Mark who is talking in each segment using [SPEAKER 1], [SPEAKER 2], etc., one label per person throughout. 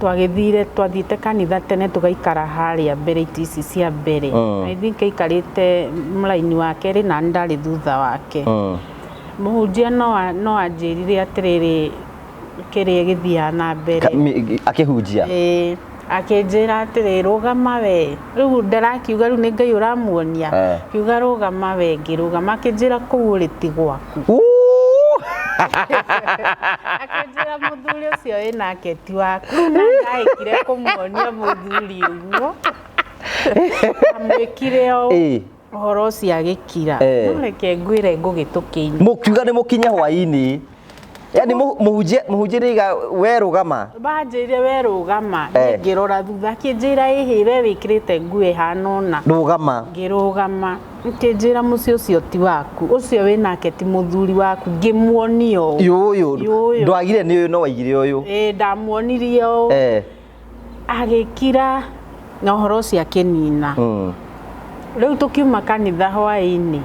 [SPEAKER 1] Twagĩthire, twathiĩte kanitha tene tũgaikara harĩa mbere itĩ ici cia mbere. I think aikarĩte mũraini wa kerĩ na niĩ ndarĩ thutha wake. Mũhunjia no no anjĩrire atĩrĩrĩ kĩrĩa gĩthiaga na mbere.
[SPEAKER 2] Akĩhunjia?
[SPEAKER 1] Ĩĩ, akĩnjĩra atĩrĩ, rũgama we. Rĩu ndarakiuga rĩu nĩ Ngai ũramuonia. Kiuga rũgama we, ngĩrũgama. Akĩnjĩra kũu ũrĩ ti gwaku. Akĩnjĩra mũthuri ũcio wĩ nake ti waku. Rĩu na ndaĩkire kũmuonia mũthuri ũguo. Amwĩkire ũũ. Ũhoro ũcio agĩkira. No reke ngwĩre ngũgĩtũkĩine.
[SPEAKER 2] Mũkiuga nĩ mũkinye hwaĩ-inĩ. Yani mũhunjia mũhunjia nĩiga we rũgama.
[SPEAKER 1] Banjĩrire we rũgama. Niĩ ngĩrora thutha akĩnjĩra ĩhĩ we wĩkĩrĩte nguo ĩhana ũna.
[SPEAKER 2] Rũgama.
[SPEAKER 1] Ngĩrũgama. Akĩnjĩra mũciĩ ũcio ti waku. Ũcio wĩ nake ti mũthuri waku. Ngĩmuonia ũũ.
[SPEAKER 2] Yũyũ. Yũyũ. Ndwagire nĩ ũyũ no waigire ũyũ.
[SPEAKER 1] Ĩĩ ndamuonirie ũũ. Agĩkira na ũhoro ũcio akĩnina. Rĩu tũkiuma kanitha hwaĩ-inĩ,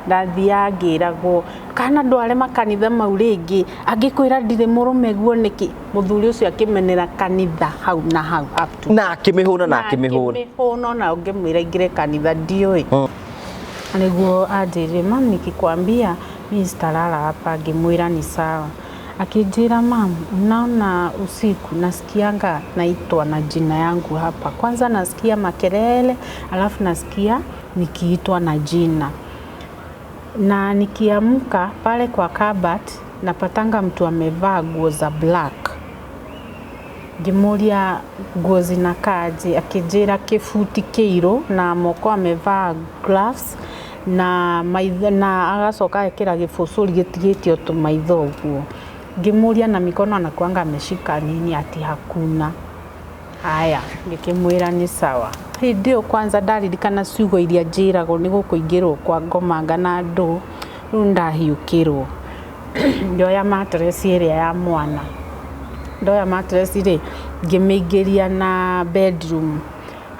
[SPEAKER 1] ndathiaga ngĩragwo, kana ndware makanitha mau rĩngĩ, angĩkwĩra ndirĩ mũrũme guo nĩkĩ? Mũthuri ũcio akĩmenera kanitha hau na hau up
[SPEAKER 2] to Na akĩmĩhũna na akĩmĩhũna.
[SPEAKER 1] Akĩmĩhũna ona ngĩmwĩra aingĩre kanitha ndiũĩ. Nĩguo anjĩrire, mum nikikwambia mimi sitalala hapa, ngĩmwĩra ni sawa. Akĩnjĩra mum, unaona usiku nasikianga naitwa na jina yangu hapa. Kwanza nasikia makelele, alafu nasikia nikiitwa na jina. Na nikiamka pale kwa cupboard napatanga mtu amevaa nguo za black. Ngĩmũria nguo zinakaaje, akĩnjĩra kĩbuti kĩirũ na moko amevaa gloves na maitho na agacoka agekĩra gĩbũcũri gĩtigĩtie o tũmaitho ũguo. Ngĩmũria na mikono anakuanga ameshika nini ati hakuna. Haya, ngĩkĩmwĩra nĩ sawa. Hĩndĩ ĩyo kwanza ndaririkana ciugo iria njĩragwo nĩ gũkũingĩrwo kwa ngomanga na andũ, rĩu nĩndahiũkĩrwo. Ngĩoya mattress ĩrĩa ya mwana, ndoya mattress rĩ, ngĩmĩingĩria na bedroom.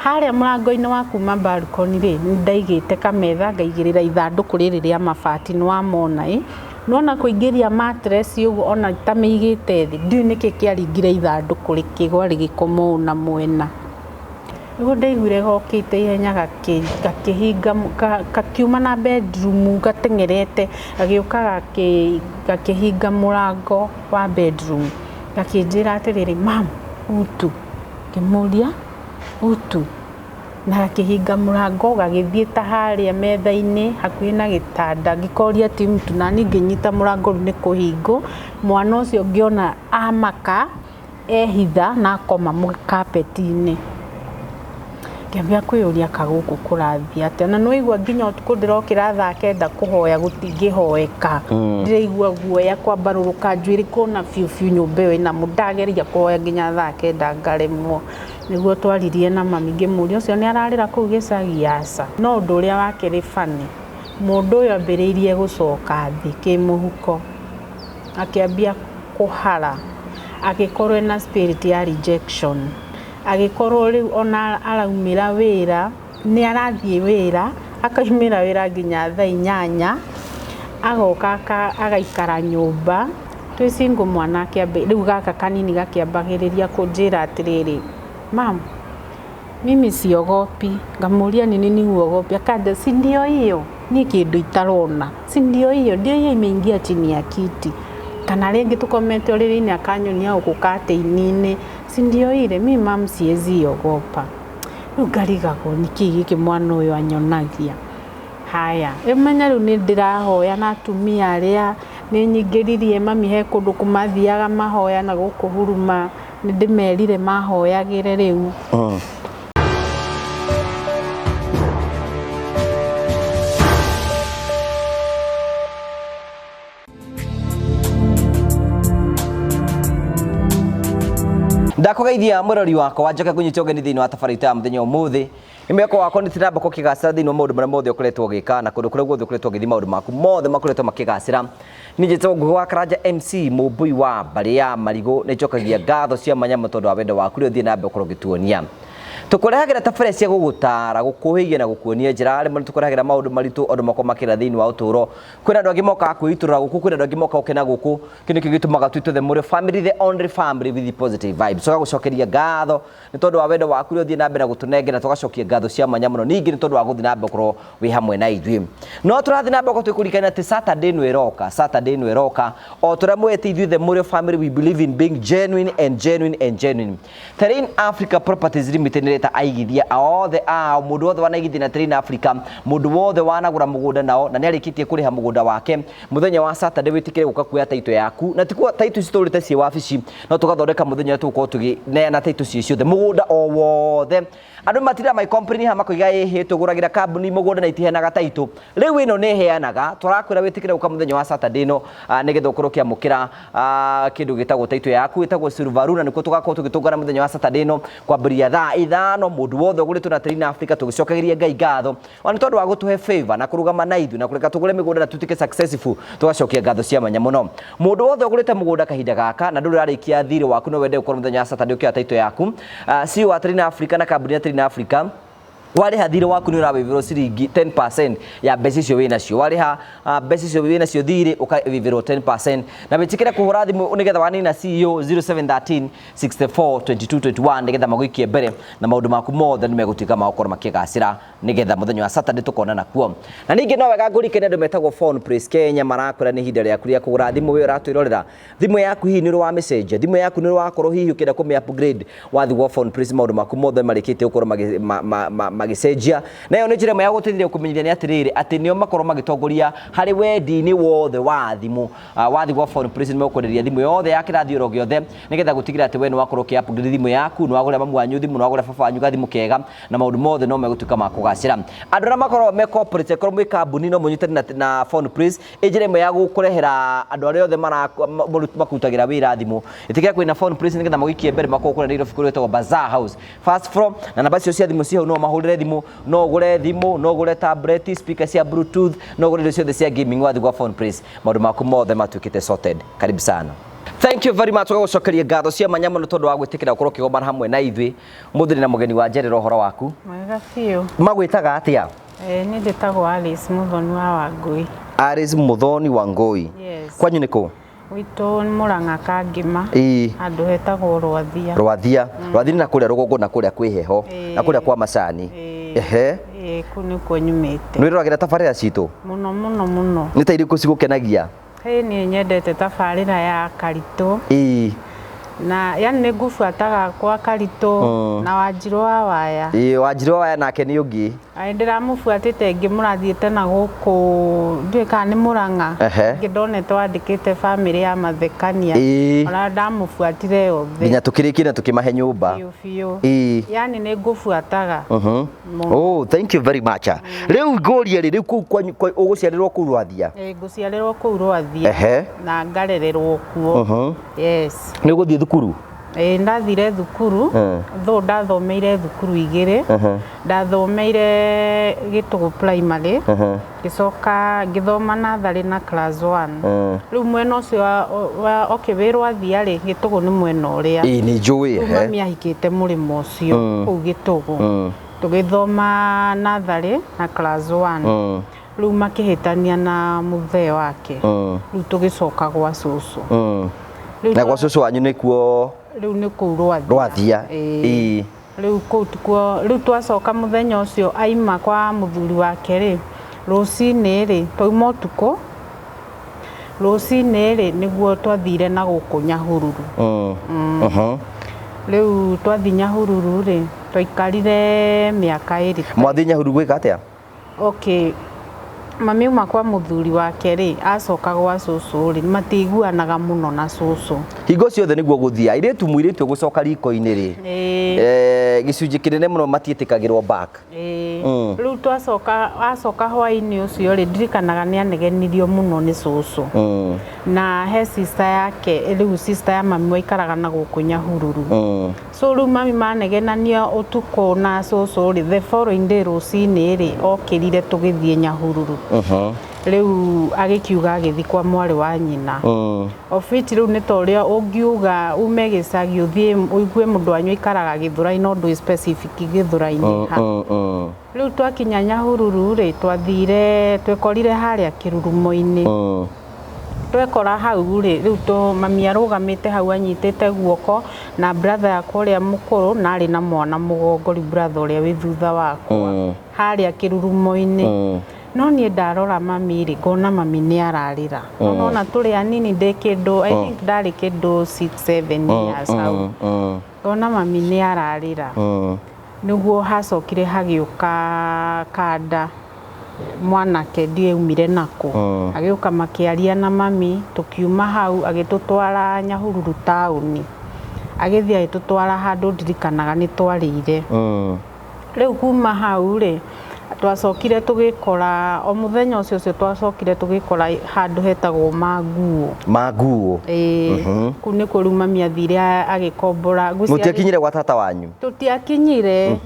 [SPEAKER 1] Harĩa mũrango-inĩ wa kuma balcony rĩ, nĩ ndaigĩte kametha ngaigĩrĩra ithandũkũ rĩrĩ rĩa mabati nĩ wamona ĩ, nĩwona kũingĩria mattress ũguo ona itamĩigĩte thĩ, ndiũĩ nĩkĩ kĩaringire ithandũkũ rĩkĩgwa rĩgĩkoma ũũ na mwena. Nĩguo ndaiguire gokĩte ihenya gakĩhinga gakiuma na bedroom gateng'erete gagĩũka gakĩhinga mũrango wa bedroom gakĩnjĩra atĩrĩrĩ, mum utu. Ngĩmũria utu? Na gakĩhinga mũrango gagĩthiĩ ta harĩa metha-inĩ hakuhĩ na gĩtanda ngĩkoria ti mtu nani ngĩnyita mũrango rĩu nĩ kũhingwo, mwana ũcio ngĩona amaka ehitha na akoma carpet-inĩ. Ngĩambia kwĩyũria ka gũkũ kũrathiĩ atĩa, na nĩwaigua nginya ũtukũ ndĩrokĩra thaa kenda kũhoya gũtingĩhoeka, ndĩraigua guoya kwambarũrũka njuĩrĩ kũna biũ biũ nyũmba ĩyo ĩna mũndũ, ndageria kũhoya nginya thaa kenda ngaremwo. Nĩguo twaririe na mami ngĩmũria ũcio nĩ ararĩra kũu gĩcagi? Aca. No ũndũ ũrĩa wakĩrĩ funny, mũndũ ũyũ ambĩrĩirie gũcoka thĩ kĩmũhuko, akĩambia kũhara, agĩkorwo ena spirit ya rejection, agĩkorwo rĩu ona araumĩra wĩra, nĩ arathiĩ wĩra, akaumĩra wĩra nginya thaa 8, agoka agaikara nyũmba, twĩ single mwana rĩu gaka kanini gakĩambagĩrĩria kũnjĩra atĩrĩrĩ, mum mimi siogopi, ngamũria ni nini huogopi, akanja si ndio hiyo, niĩ kĩndũ itarona, si ndio hiyo, ndio hiyo imeingia chini ya kiti, kana rĩngĩ tũkomete ũrĩrĩ-inĩ akanyonia gũkũ curtain-inĩ, si ndio ile, mi mum siezi ogopa. Rĩu ngarigagwo nĩkĩ gĩkĩ mwana ũyũ anyonagia. Haya, ũmenye rĩu nĩ ndĩrahoya na atumia arĩa nĩ nyingĩririe mami he kũndũ mathiaga mahoya na gũkũ Huruma, nĩ ndĩmerire mahoyagĩre rĩu.
[SPEAKER 2] Ndakũgeithia mũrori wakwa njoke ngũnyite ũgeni thĩinĩ wa tabarĩra itũ ya mũthenya ũmũthĩ. Nĩ mwĩhoko wakwa nĩ tũramba kũkĩgacĩra thĩinĩ wa maũndũ marĩa mothe ũkoretwo ũgĩka na kũndũ kũrĩa guothe ũkoretwo ũgĩthiĩ maũndũ maku mothe makoretwo makĩgacĩra. Niĩ njĩtagwo Nguhĩ wa Karanja MC mũmbũi wa mbarĩ ya marigũ. Nĩ njokagia ngatho cia manyama tondũ wa wendo waku ũrĩa ũthiĩ na mbere gũkorwo ũgĩtuonia. Tũkũrehagĩra tabarĩra cia gũgũtara, gũkũhĩgia na gũkuonia njĩra. Rĩmwe nĩ tũkũrehagĩra maũndũ maritũ andũ makorwo makĩra thĩinĩ wa ũtũũro. Kwĩna andũ angĩ mokaga kwĩitũrũra gũkũ, kwĩna andũ angĩ mokaga gũkena gũkũ. Kĩu nĩkĩo gĩtũmaga twĩtwo the Mũrĩo family, the only family with the positive vibes. Tũgagũcokeria ngatho nĩ tondũ wa wendo waku ũrĩa ũthiĩ na mbere na gũtũnengera, tũgacokia ngatho cia mwanya mũno ningĩ nĩ tondũ wa gũthiĩ na mbere gũkorwo wĩ hamwe na ithuĩ. No tũrathiĩ na mbere gũkorwo twĩkũririkania atĩ Saturday ĩno ĩroka, Saturday ĩno ĩroka, o tũrĩa mwĩte ithuĩ the Mũrĩo family, we believe in being genuine and genuine and genuine. Terrain Africa Properties Limited nĩ ĩreta aigithia othe ao, mũndũ wothe wanaigithia na Terrain Africa, mũndũ wothe wanagũra mũgũnda nao na nĩ arĩkĩtie kũrĩha mũgũnda wake, mũthenya wa Saturday wĩtĩkĩre gũka kuoya title yaku. Na tikuo title ici tũrĩte ciĩ wabici, no tũgathondeka mũthenya ũrĩa tũgũkorwo tũgĩneana title ciĩ ciothe, mũgũnda o wothe. Andũ matindaga magĩ complain haha makoiga ĩhĩ tũgũragĩra kambuni mũgũnda na itiheanaga title. Rĩu ĩno nĩ ĩheanaga, tũrakwĩra wĩtĩkĩre gũka mũthenya wa Saturday ĩno, nĩgetha ũkorwo ũkĩamũkĩra kĩndũ gĩtagwo title yaku, ĩtagwo Silver na nĩkuo tũgakorwo tũgĩtũngana mũthenya wa Saturday ĩno kwambĩrĩria thaa 5. Mũndũ wothe ũgũrĩtwo na Terrain Africa, tũgĩcokagĩria Ngai ngatho ona nĩ tondũ wa gũtũhe favor na kũrũgama na ithuĩ na kũreka tũgũre mĩgũnda na tũtuĩke successful, tũgacokia ngatho cia mwanya mũno. Mũndũ wothe ũgũrĩte mũgũnda kahinda gaka na ndũrĩ ũrarĩkia thirĩ waku, no wende gũkorwo mũthenya wa Saturday ũkĩoya title yaku. CEO wa Terrain Africa na kambuni ya Terrain Africa, warĩha thirĩ waku nĩ ũrawĩvĩrwo ciringi 10% ya mbeca icio wĩ nacio. Warĩha mbeca icio wĩ nacio thirĩ, ũkawĩvĩrwo 10%. Na wĩtĩkĩre kũhũra thimũ nĩgetha wanina CEO 0713 64 22 21 nĩgetha magũikie mbere na maũndũ maku mothe nĩ megũtuĩka ma gũkorwo makĩgacĩra, nĩgetha mũthenya wa Saturday tũkonana kuo. Na ningĩ no wega ngũrikanie andũ metagwo Phone Place Kenya marakwĩra nĩ ihinda rĩaku rĩa kũgũra thimũ. We ũratwĩrorera, thimũ yaku hihi nĩ ũrĩ wamĩcenjia? Thimũ yaku nĩ ũrĩ wakorwo hihi ũkĩenda kũmĩ upgrade? Wathiĩ gwa Phone Place, maũndũ maku mothe marĩkĩtie gũkorwo magĩcenjia. Na ĩyo nĩ njĩra ĩmwe ya gũteithĩrĩria kũmenyithia nĩ atĩrĩrĩ atĩ nĩo makorwo magĩtongoria harĩ wendi-inĩ wothe wa thimũ. Wathiĩ gwa Phone Place nĩ megũkwenderia thimũ yothe ya kĩrathi oro gĩothe, nĩgetha gũtigĩrĩra atĩ we nĩ wakorwo ũkĩ upgrade thimũ yaku, nĩ wagũrĩra mamu wanyu thimũ, nĩ wagũrĩra baba wanyu gathimũ kega, na maũndũ mothe no megũtuĩka ma kũgacĩra. Andũ arĩa makoragwo me corporate, akorwo mwĩ kambuni, no mũnyitane na Phone Place ĩ njĩra ĩmwe ya gũkũrehera andũ arĩa othe makurutagĩra wĩra thimũ. Ĩtĩkĩra kwĩna Phone Place nĩgetha magũikie mbere, makorwo kũrĩa Nairobi kũrĩa gwĩtagwo Bazaar House, first floor, na namba icio cia thimũ ci hau, no mahũrĩre thimũ. No ũgũre thimũ, no ũgũre tablet, speaker cia bluetooth, no ũgũre indo ciothe cia gaming. Wathiĩ gwa Phone Place, maũndũ maku mothe matuĩkĩte sorted. Karibu sana. Thank you very much. Tũgagũcokeria ngatho cia mwanya mũno tondũ wa gwĩtĩkĩra gũkorwo ũkĩgomana hamwe na ithuĩ. Mũthĩ na mũgeni wa njerera, ũhoro waku?
[SPEAKER 1] Mwega biũ.
[SPEAKER 2] Magwĩtaga atĩa?
[SPEAKER 1] Niĩ njĩtagwo Alice Muthoni wa Wangũi.
[SPEAKER 2] Alice Muthoni wa Ngũi.
[SPEAKER 1] Yes.
[SPEAKER 2] Kwanyu nĩ kũ?
[SPEAKER 1] Gwitũ nĩ Mũrang'a Kangima. Handũ hetagwo Rwathia.
[SPEAKER 2] Rwathia. Rwathia nĩ na kũrĩa rũgongo, na kũrĩa kwĩ heho, na kũrĩa kwa macani. Ehe.
[SPEAKER 1] Ĩĩ, kũu nĩkuo nyumĩte.
[SPEAKER 2] Nĩ wĩroragĩra tabarĩra citũ?
[SPEAKER 1] Mũno mũno mũno.
[SPEAKER 2] Nĩ ta irĩkũ cigũkenagia?
[SPEAKER 1] Ĩ niĩ nyendete tabarĩra ya Karitũ. Na yani nĩ ngũbuataga kwa Karitũ na Wanjirũ wa Waya.
[SPEAKER 2] Ĩĩ, Wanjirũ wa Waya nake nĩ ũngĩ.
[SPEAKER 1] Aĩ ndĩramũbuatĩte ngĩmũrathiĩte na gũkũ, ndiũĩ kana nĩ Mũrang'a. Ngĩ ndonete wandĩkĩte bamĩrĩ ya Mathekania. Ona ndamũbuatire yothe.
[SPEAKER 2] Nginya tũkĩrĩkie na tũkĩmahe nyũmba.
[SPEAKER 1] Biũ biũ. Yani nĩ ngũbuataga.
[SPEAKER 2] Oh, thank you very much. Rĩu ngũrie rĩ, rĩu kũu kwanyu ũgũciarĩrwo kũu Rwathia?
[SPEAKER 1] Ĩĩ, ngũciarĩrwo kũu Rwathia. Na ngarererwo kuo. Yes.
[SPEAKER 2] Nĩ ũgũthiĩ thukuru?
[SPEAKER 1] Ĩĩ, ndathire thukuru, though ndathomeire thukuru igĩrĩ. Ndathomeire Gĩtũgũ Primary, ngĩcoka ngĩthoma natharĩ na class 1. Rĩu mwena ũcio wa okay, wĩ Rwathia rĩ, Gĩtũgũ nĩ mwena ũrĩa.
[SPEAKER 2] Ĩĩ, nĩ njũĩ.
[SPEAKER 1] Rĩu mami ahikĩte mũrĩmo ũcio kũu Gĩtũgũ. Tũgĩthoma natharĩ na class 1. Rĩu makĩhĩtania na mũthee wake. Rĩu tũgĩcoka gwa cũcũ.
[SPEAKER 2] Rĩu Na gwa cũcũ wanyu nĩkuo?
[SPEAKER 1] Rĩu nĩ kũu Rwathia.
[SPEAKER 2] Rwathia.
[SPEAKER 1] Ĩĩ. Rĩu kũu tikuo rĩu twacoka mũthenya ũcio aima kwa mũthuri wake rĩ, rũcinĩ rĩ, twauma ũtukũ, rũcinĩ rĩ nĩguo twathire na gũkũ Nyahururu. Rĩu twathiĩ Nyahururu rĩ, twaikarire mĩaka 2.
[SPEAKER 2] Mwathiĩ Nyahururu gwĩka atĩa?
[SPEAKER 1] Okay, mami auma kwa mũthuri wake rĩ, acoka gwa cũcũ rĩ, matiiguanaga mũno na cũcũ.
[SPEAKER 2] Hingo ciothe nĩguo gũthiĩ airĩtu, mũirĩtu ũgũcoka riko-inĩ rĩ, gĩcunjĩ kĩnene mũno matiĩtĩkagĩrwo back.
[SPEAKER 1] Rĩu twacoka, acoka hwaĩ-inĩ ũcio rĩ, ndirikanaga nĩ anegenirio mũno nĩ cũcũ. Na he sister yake, rĩu sister ya mami waikaraga na gũkũ Nyahururu. So rĩu mami manegenania ũtukũ na cũcũ rĩ, the following day rũcinĩ rĩ, okĩrire tũgĩthiĩ Nyahururu. Rĩu agĩkiuga agĩthiĩ kwa mwarĩ wa nyina. Of which rĩu nĩ ta ũrĩa ũngiuga ume gĩcagi ũthiĩ ũigue mũndũ wanyu aikaraga Gĩthũrai no ndũĩ specific Gĩthũrai-inĩ ha. Rĩu twakinya Nyahururu rĩ, twathire twekorire harĩa kĩrurumo-inĩ. Twekora hau rĩ, rĩu mami arũgamĩte hau anyitĩte guoko na brother yakwa ũrĩa mũkũrũ na arĩ na mwana mũgongo, rĩu brother ũrĩa wĩ thutha wakwa harĩa kĩrurumo-inĩ. No niĩ ndarora mami rĩ, ngona mami nĩ ararĩra. No nona tũrĩ anini ndĩ kĩndũ, I think ndarĩ kĩndũ 6 7 years hau. Ngona mami nĩ ararĩra. Nĩguo hacokire hagĩũka kanda mwanake ndiũĩ aumire nakũ. Agĩũka makĩaria na mami, tũkiuma hau agĩtũtwara Nyahururu taũni. Agĩthiĩ agĩtũtwara handũ ndirikanaga nĩ twarĩire. Rĩu kuma hau rĩ, twacokire tũgĩkora o mũthenya ũcio ũcio twacokire tũgĩkora handũ hetagwo Manguo.
[SPEAKER 2] Manguo.
[SPEAKER 1] Ĩĩ, kũu nĩkuo rĩu mami athire agĩkombora. Ngwĩciria
[SPEAKER 2] Mũtiakinyire gwa tata wanyu?
[SPEAKER 1] Tũtiakinyire.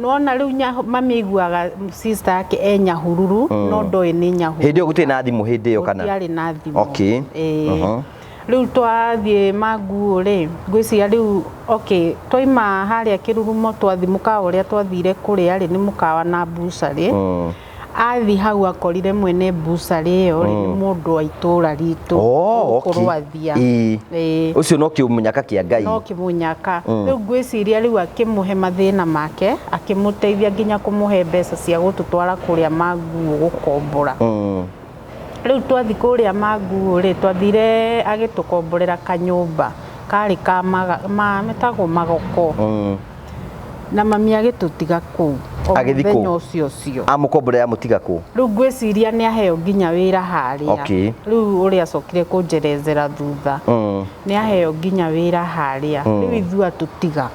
[SPEAKER 1] Nĩwona rĩu mami aiguaga sister yake e Nyahururu, no ndoĩ nĩ Nyahururu.
[SPEAKER 2] Hĩndĩ ĩyo gũtirĩ na thimũ hĩndĩ ĩyo kana?
[SPEAKER 1] Gũtiarĩ na thimũ.
[SPEAKER 2] Okay.
[SPEAKER 1] Ĩĩ. Rĩu twathiĩ Manguo rĩ, ngwĩciria rĩu okay, twaima harĩa kĩrurumo twathiĩ mũkawa ũrĩa twathire kũrĩa rĩ, nĩ mũkawa na bucarĩ. Athiĩ hau akorire mwene bucarĩ ĩyo rĩ, nĩ mũndũ wa itũra ritũ.
[SPEAKER 2] Oh,
[SPEAKER 1] gũkũ
[SPEAKER 2] okay.
[SPEAKER 1] Rwathia.
[SPEAKER 2] Ĩĩ.
[SPEAKER 1] Ĩĩ.
[SPEAKER 2] Ũcio no kĩmũnyaka kĩa Ngai.
[SPEAKER 1] No kĩmũnyaka. Rĩu ngwĩciria rĩu akĩmũhe mathĩna make, akĩmũteithia nginya kũmũhe mbeca cia gũtũtwara kũrĩa Manguo gũkombora. Rĩu twathiĩ kũrĩa Manguo rĩ, twathire agĩtũkomborera kanyũmba karĩ ka metagwo magoko. Na mami agĩtũtiga kũu o
[SPEAKER 2] Agĩthiĩ kũ?
[SPEAKER 1] mũthenya ũcio ũcio.
[SPEAKER 2] Amũkomborera amũtiga kũ?
[SPEAKER 1] Rĩu ngwĩciria nĩ aheo nginya wĩra harĩa.
[SPEAKER 2] Okay.
[SPEAKER 1] Rĩu ũrĩa acokire kũnjerezera thutha. Nĩ aheo nginya wĩra harĩa. Rĩu ithuĩ atũtiga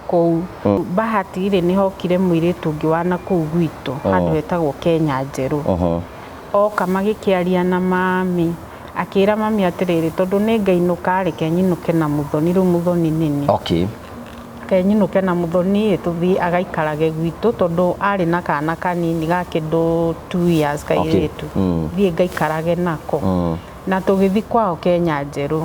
[SPEAKER 1] kũu. Bahati rĩ, nĩ hokire mũirĩtu ũngĩ wa nakũu gwitũ handũ hetagwo Kenya Njerũ. Oka magĩkĩaria na mami, akĩra mami atĩrĩrĩ, tondũ nĩ ngainũka rĩ, kenyinũke na mũthoni, rĩu mũthoni nĩ niĩ.
[SPEAKER 2] Okay.
[SPEAKER 1] Kenyinũke na mũthoni tũthiĩ agaikarage gwitũ tondũ arĩ na kana kanini ga kĩndũ 2 years kairĩtu. Thiĩ ngaikarage nako. Na tũgĩthiĩ kwao Kenya Njerũ.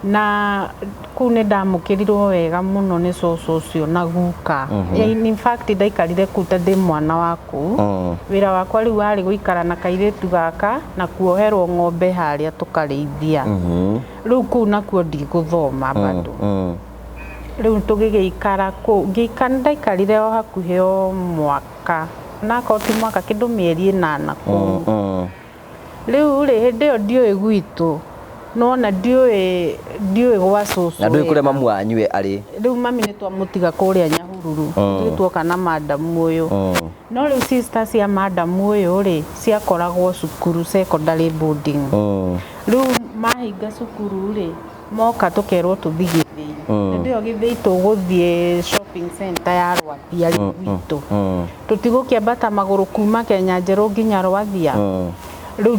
[SPEAKER 1] Na kũu nĩ ndamũkĩrirwo wega mũno nĩ cũcũ ũcio na guka. In fact ndaikarire kũu ta ndĩ mwana wa kũu. Wĩra wakwa rĩu warĩ gũikara na kairĩtu gaka na kuoherwo ng'ombe harĩa tũkarĩithia. Rĩu kũu nakuo ndigũthoma bado. Rĩu tũgĩgĩikara kũu, ndaikarire o hakuhĩ o mwaka, na akorwo ti mwaka kĩndũ mĩeri ĩnana kũu. Rĩu rĩ, hĩndĩ ĩyo ndiũĩ gwitũ, nĩwona ndiũĩ gwa cũcũ
[SPEAKER 2] Na ndũĩ kũrĩa
[SPEAKER 1] wega.
[SPEAKER 2] mamu wanyu arĩ.
[SPEAKER 1] Rĩu mami nĩ twamũtiga kũrĩa Nyahururu, ithuĩ tuoka na madamu ũyũ. No rĩu sister cia madamu ũyũ rĩ, ciakoragwo cukuru secondary boarding. Rĩu mahinga cukuru rĩ, moka tũkerwo tũthiĩ Gĩthĩi. Hĩndĩ ĩyo Gĩthĩi tũgũthiĩ shopping center ya Rwathia rĩu gwitũ. Tũtigũkĩambata magũrũ kuma Kenya Njerũ nginya Rwathia. Rĩu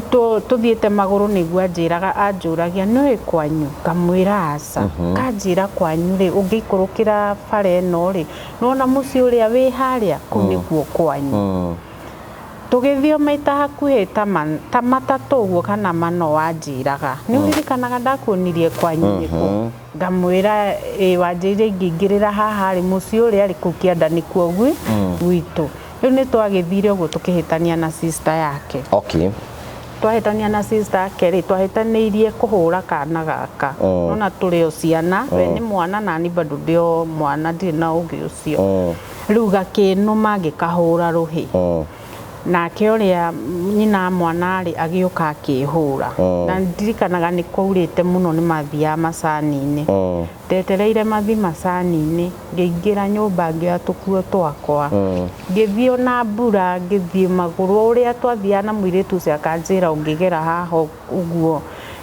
[SPEAKER 1] tũthiĩte magũrũ nĩguo anjĩraga, anjũragia nĩũĩ kwanyu? Ngamwĩra aca. Kanjĩra kwanyu rĩ, ũngĩikũrũkĩra bara ĩno rĩ, nĩwona mũciĩ ũrĩa wĩ harĩa? Kũu nĩkuo kwanyu. Tũgĩthiĩ o maita hakuhĩ ta matatũ ũguo kana mana wanjĩraga. Nĩ ũririkanaga ndakuonirie kwanyu nĩkũ? Ngamwĩra ĩ, wanjĩrire ingĩingĩrĩra haha rĩ, mũciĩ ũrĩa arĩ kũu kĩanda nĩkuo gwitũ. Rĩu nĩ twagĩthire ũguo tũkĩhĩtania na sister yake.
[SPEAKER 2] Okay.
[SPEAKER 1] Twahĩtania na sister yake rĩ, twahĩtanĩirie kũhũra kana gaka. Nona tũrĩ o ciana, we nĩ mwana na niĩ bado ndĩ o mwana, ndirĩ na ũgĩ ũcio. Rĩu gakĩnũma ngĩkahũra rũhĩ. Nake ũrĩa nyina mwana rĩ, agĩũka akĩhũra. Na ndirikanaga nĩ kwaurĩte mũno nĩ mathiaga macani-inĩ. Ndetereire mathi macani-inĩ, ngĩingĩra nyũmba ngĩoya tũkuo twakwa. Ngĩthiĩ ona mbura, ngĩthiĩ magũrũ ũrĩa twathiaga na mũirĩtu ũcio akanjĩra ũngĩgera haha ũguo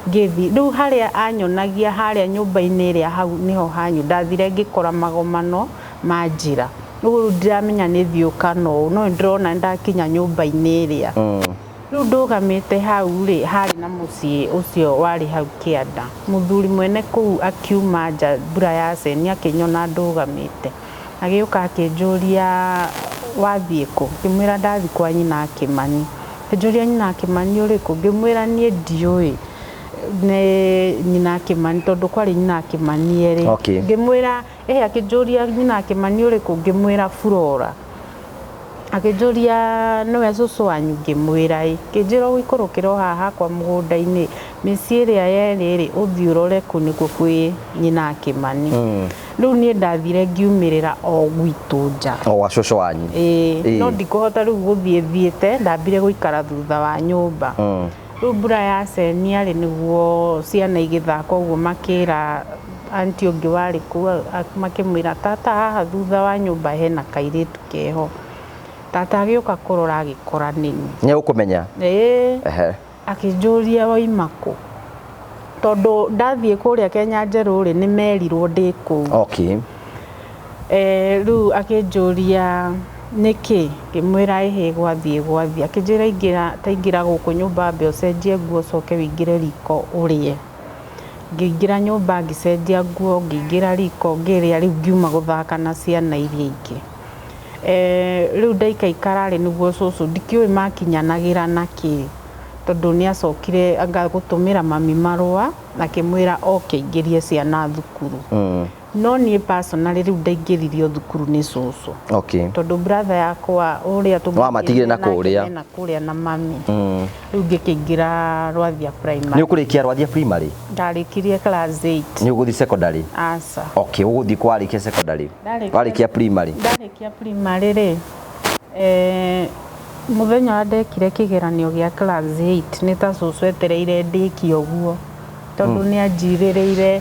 [SPEAKER 1] ngĩthiĩ. Rĩu harĩa anyonagia harĩa nyũmba-inĩ ĩrĩa hau nĩho hanyu, ndathire ngĩkora magomano ma njĩra. Rĩu ndiramenya nĩ thiũ kana ũũ, no nĩndĩrona nĩndakinya nyũmba-inĩ ĩrĩa. Rĩu ndũgamĩte hau rĩ, harĩ na mũciĩ ũcio warĩ hau kĩanda. Mũthuri mwene kũu akiuma nja mbura yaceni akĩnyona ndũgamĩte. Agĩũka akĩnjũria wathiĩ kũ? Ngĩmwĩra ndathiĩ kwa nyina Kĩmani. Akĩnjũria nyina Kĩmani ũrĩkũ, ngĩmwĩra niĩ ndiũĩ nĩ nyina Kĩmani tondũ kwarĩ nyina Kĩmani erĩ. Ngĩmwĩra ĩhĩ, akĩnjũria nyina Kĩmani ũrĩkũ, ngĩmwĩra Flora. Akĩnjũria nĩwe cũcũ wanyu, ngĩmwĩra ĩ. Akĩnjĩra ũgũikũrũkĩra o haha hakwa mũgũnda-inĩ, mĩciĩ ĩrĩa yerĩ rĩ, ũthiĩ ũrore kũu nĩkuo kwĩ nyina Kĩmani. Rĩu niĩ ndathire ngiumĩrĩra o gwitũ nja.
[SPEAKER 2] O gwa cũcũ wanyu.
[SPEAKER 1] Ĩĩ, no ndikũhota rĩu gũthiĩ thiĩte, ndambire gũikara thutha wa nyũmba. Rĩu mbura yacenia rĩ, nĩguo ciana igĩthaka ũguo makĩra aunty ũngĩ warĩ kũu, makĩmwĩra tata haha thutha wa nyũmba hena kairĩtu keho. Tata agĩũka kũrora agĩkora nĩniĩ.
[SPEAKER 2] Nĩ egũkũmenya?
[SPEAKER 1] Ĩĩ. Akĩnjũria waima kũ, tondũ ndathiĩ kũrĩa Kenya Njerũ rĩ, nĩ merirwo ndĩ kũu. Rĩu akĩnjũria nĩkĩ, ngĩmwĩra ĩhĩ gwathiĩ gwathiĩ. Akĩnjĩra ingĩra, ta ingĩra gũkũ nyũmba wambe ũcenjie nguo ũcoke ũingĩre riko ũrĩe. Ngĩingĩra nyũmba ngĩcenjia nguo, ngĩingĩra riko ngĩrĩa, rĩu ngiuma gũthaka na ciana iria ingĩ. Rĩu ndaikaikara rĩ, nĩguo cũcũ ndikĩũĩ makinyanagĩra na kĩ, tondũ nĩ acokire anga gũtũmĩra mami marũa akĩmwĩra oke aingĩrie ciana thukuru. No niĩ personally rĩu ndaingĩririo thukuru nĩ cũcũ. Tondũ brother yakwa ũrĩa
[SPEAKER 2] Wamatigire na kũrĩa.
[SPEAKER 1] Na kũrĩa na mami. Rĩu ngĩkĩingĩra Rwathia Primary.
[SPEAKER 2] Nĩ ũkũrĩkia Rwathia Primary?
[SPEAKER 1] Ndarĩkirie class 8.
[SPEAKER 2] Nĩ ũgũthiĩ secondary?
[SPEAKER 1] Aca.
[SPEAKER 2] Okay, ũgũthiĩ kũ warĩkia secondary? Warĩkia primary?
[SPEAKER 1] Ndarĩkia primary rĩ, mũthenya ũrĩa ndekire kĩgeranio gĩa class 8 nĩ ta cũcũ etereire ndĩkie ũguo. Tondũ nĩ anjirĩrĩire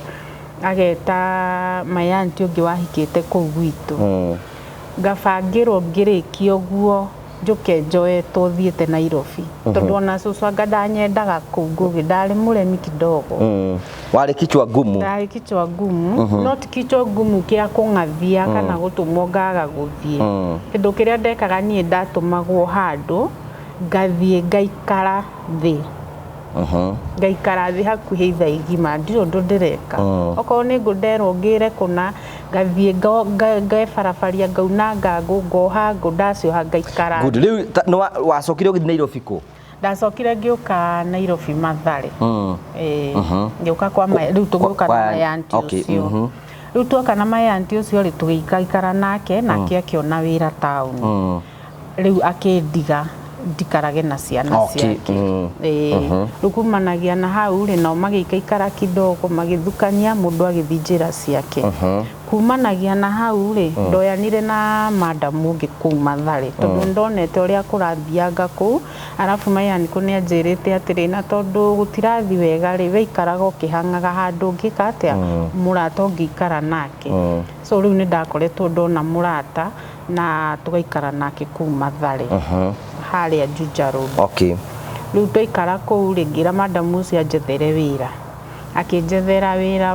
[SPEAKER 1] ageta my aunty ũngĩ wahikĩte kũu gwitũ. Ngabangĩrwo ngĩrĩkia ũguo njũke njoetwo thiĩte Nairobi. Tondũ ona cũcũ anga ndanyendaga kũu Ngũgĩ, ndarĩ mũremi kidogo.
[SPEAKER 2] Warĩ kichwa ngumu.
[SPEAKER 1] Ndarĩ kichwa ngumu, not kichwa ngumu kĩa kũng'athia kana gũtũmwo ngaga gũthiĩ. Kĩndũ kĩrĩa ndekaga niĩ ndatũmagwo handũ, ngathiĩ ngaikara thĩ. Ngaikara thĩ hakuhĩ ithaa igima, ndirĩ ũndũ ndĩreka. Okorwo nĩ ngũ nderwo ngĩre kũna, ngathiĩ ngebarabaria ngaunanga ngũ, ngoha ngũ, ndacioha ngaikara.
[SPEAKER 2] Good. Rĩu wacokire ũgĩthiĩ Nairobi kũ?
[SPEAKER 1] Ndacokire ngĩũka Nairobi Mathare. Ngĩũka kwa rĩu tũgĩũka na my aunty ũcio. Rĩu tuoka na my aunty ũcio rĩ, tũgĩikaikara nake, nake akĩona wĩra taũni. Rĩu akĩndiga ndikarage na ciana ciake. Rĩu kumanagia na hau rĩ, nao magĩikaikara kidogo, magĩthukania, mũndũ agĩthiĩ njĩra ciake. Kumanagia na hau rĩ, ndoyanire na madam ũngĩ kũu Mathare, tondũ ndonete ũrĩa kũrathianga kũu, arabu my uncle nĩ anjĩrĩte atĩrĩ, na tondũ gũtirathiĩ wega rĩ, we ikaraga ũkĩhang'aga handũ ũngĩka atĩa, mũrata ũngĩikara nake. So rĩu nĩ ndakoretwo ndona mũrata na tũgaikara nake kũu Mathare, harĩa Juja Road. Rĩu twaikara kũu rĩ, ngĩra madam ũcio anjethere wĩra. Akĩnjethera wĩra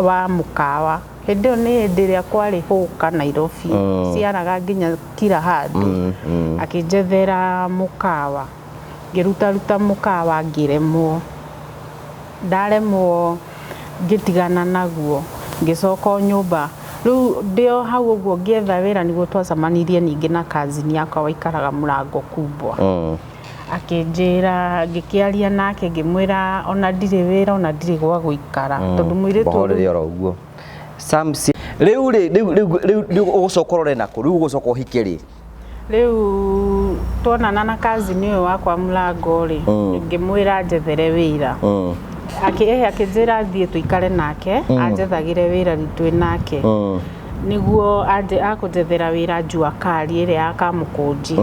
[SPEAKER 1] wa mũkawa. Hĩndĩ ĩyo nĩ hĩndĩ ĩrĩa kwarĩ hũka Nairobi, ciaraga nginya kila handũ. Akĩnjethera mũkawa, ngĩrutaruta mũkawa ngĩremwo. Ndaremwo ngĩtigana naguo, ngĩcoka o nyũmba. Rĩu ndĩ o hau ũguo ngĩetha wĩra nĩguo twacemanirie ningĩ na cousin yakwa waikaraga mũrango kubwa. Akĩnjĩra, ngĩkĩaria nake ngĩmwĩra ona ndirĩ wĩra ona ndirĩ gwa gũikara, tondũ mũirĩtu
[SPEAKER 2] Ũhorere oro ũguo. Samsi, rĩu rĩ, rĩu, rĩu, rĩu, rĩu ũgũcoka ũrore nakũ? Rĩu ũgũcoka ũhike rĩ?
[SPEAKER 1] Rĩu tuonana na cousin ũyũ wakwa mũrango rĩ, ngĩmwĩra njethere wĩra. Akĩnjĩra thiĩ tũikare nake, anjethagĩre wĩra rĩu twĩ nake. Nĩguo akũnjethera wĩra Jua Kali ĩrĩa ya Kamũkũnji.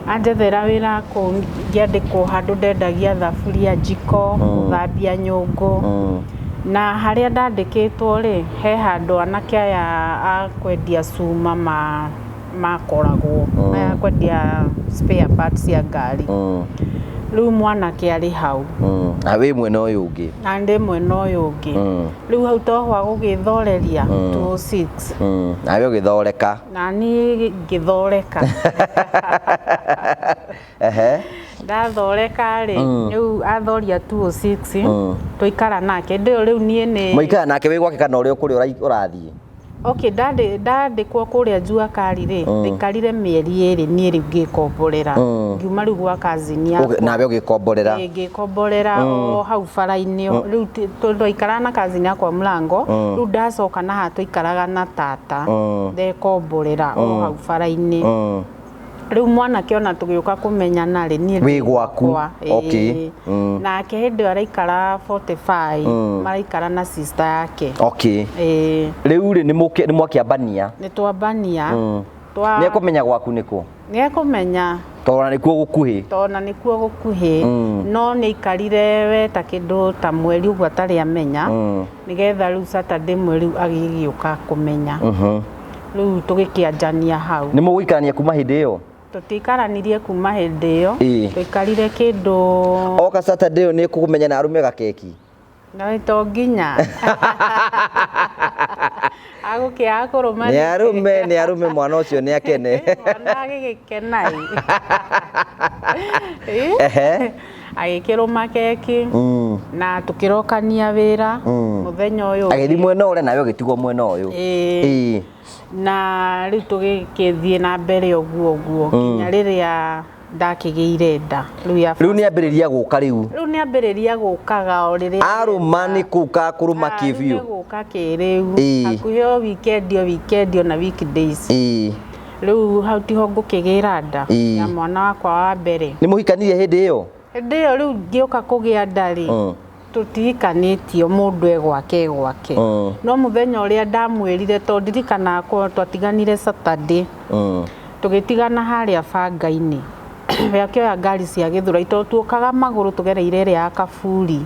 [SPEAKER 1] Anjethera wĩra kũu ngĩandĩkwo handũ ndendagia thaburia, njiko, gũthambia nyũngũ. Na harĩa ndandĩkĩtwo rĩ, he handũ anake aya a kwendia cuma makoragwo, aya kwendia spare parts cia ngari. Rĩu mwanake arĩ hau.
[SPEAKER 2] Na wĩ mwena ũyũ ũngĩ.
[SPEAKER 1] Na ndĩ mwena ũyũ ũngĩ. Rĩu hau to gwa gũgĩthoreria 206.
[SPEAKER 2] Nawe ũgĩthoreka.
[SPEAKER 1] Na niĩ ngĩthoreka. Ndathoreka rĩ, rĩu athoria 206, twaikara nake. Hĩndĩ ĩyo rĩu niĩ nĩ
[SPEAKER 2] Mũikara nake wĩ gwake kana ũrĩa kũrĩa ũrathiĩ?
[SPEAKER 1] Okay, ndandĩkwo kũrĩa Jua Kali rĩ, ndaikarire mĩeri 2 niĩ rĩu ngĩkomborera. Ngiuma rĩu gwa cousin yakwa.
[SPEAKER 2] Nawe ũgĩkomborera.
[SPEAKER 1] Ĩĩ, ngĩkomborera o hau bara-inĩ. Rĩu tondũ twaikaraga na cousin yakwa mũrango, rĩu ndacoka na haha twaikaraga na tata, ndekomborera o hau bara-inĩ. Rĩu mwanake ona tũgĩũka kũmenyana rĩ, niĩ
[SPEAKER 2] Wĩ gwaku.
[SPEAKER 1] Gwakwa,
[SPEAKER 2] Okay.
[SPEAKER 1] ĩĩ. Nake hĩndĩ ĩyo araikara 45, maraikara na sister yake.
[SPEAKER 2] Okay.
[SPEAKER 1] Ĩĩ.
[SPEAKER 2] Rĩu rĩ, nĩ mwakĩambania?
[SPEAKER 1] Nĩ twambania.
[SPEAKER 2] Nĩ ekũmenya gwaku nĩkũ?
[SPEAKER 1] Nĩ ekũmenya.
[SPEAKER 2] Tondũ ona nĩkuo gũkuhĩ.
[SPEAKER 1] Tondũ ona nĩkuo gũkuhĩ. No nĩ aikarire we ta kĩndũ ta mweri ũguo atarĩ amenya. Nĩgetha rĩu Saturday mweri rĩu agĩgĩũka kũmenya. Rĩu tũgĩkĩanjania hau.
[SPEAKER 2] Nĩ mũgũikarania kuma hĩndĩ ĩyo?
[SPEAKER 1] Tũtiikaranirie kuma hĩndĩ ĩyo. Tũikarire kĩndũ.
[SPEAKER 2] Oka Saturday ĩyo nĩ kũmenya na arũme gakeki?
[SPEAKER 1] Na to nginya. Agũkĩaga kũrũma
[SPEAKER 2] Nĩ
[SPEAKER 1] nĩkĩ?
[SPEAKER 2] arũme, nĩ arũme mwana ũcio nĩ akene.
[SPEAKER 1] Mwana agĩgĩkena ĩ.
[SPEAKER 2] Ehe.
[SPEAKER 1] Agĩkĩrũma keki. Na tũkĩrokania wĩra mũthenya ũyũ.
[SPEAKER 2] Agĩthiĩ mwena ũrĩa nawe ũgĩtigwo mwena ũyũ.
[SPEAKER 1] Ĩĩ. Na rĩu tũgĩkĩthiĩ na mbere ũguo ũguo nginya rĩrĩa ndakĩgĩire nda. Rĩu ya
[SPEAKER 2] Rĩu nĩ ambĩrĩria gũka rĩu.
[SPEAKER 1] Rĩu nĩ ambĩrĩria gũkaga o rĩrĩa
[SPEAKER 2] Arũma nĩ kũu ka kũrũma kĩbiũ.
[SPEAKER 1] Rĩu nĩ gũka kĩrĩu. Hakuhĩ o weekend, o weekend ona weekdays. Rĩu hau tiho ngũkĩgĩra nda ya mwana wakwa wa mbere.
[SPEAKER 2] Nĩ mũhikanirie hĩndĩ ĩyo?
[SPEAKER 1] Hĩndĩ ĩyo rĩu ngĩũka kũgĩa nda rĩ, tũtihikanĩtio mũndũ e gwake gwake. No mũthenya ũrĩa ndamwĩrire, tondũ ndirikanaga twatiganire Saturday. Tũgĩtigana harĩa banga-inĩ. We akĩoya ngari cia Gĩthũrai, tondũ tuokaga magũrũ tũgereire ĩrĩa ya Kaburi.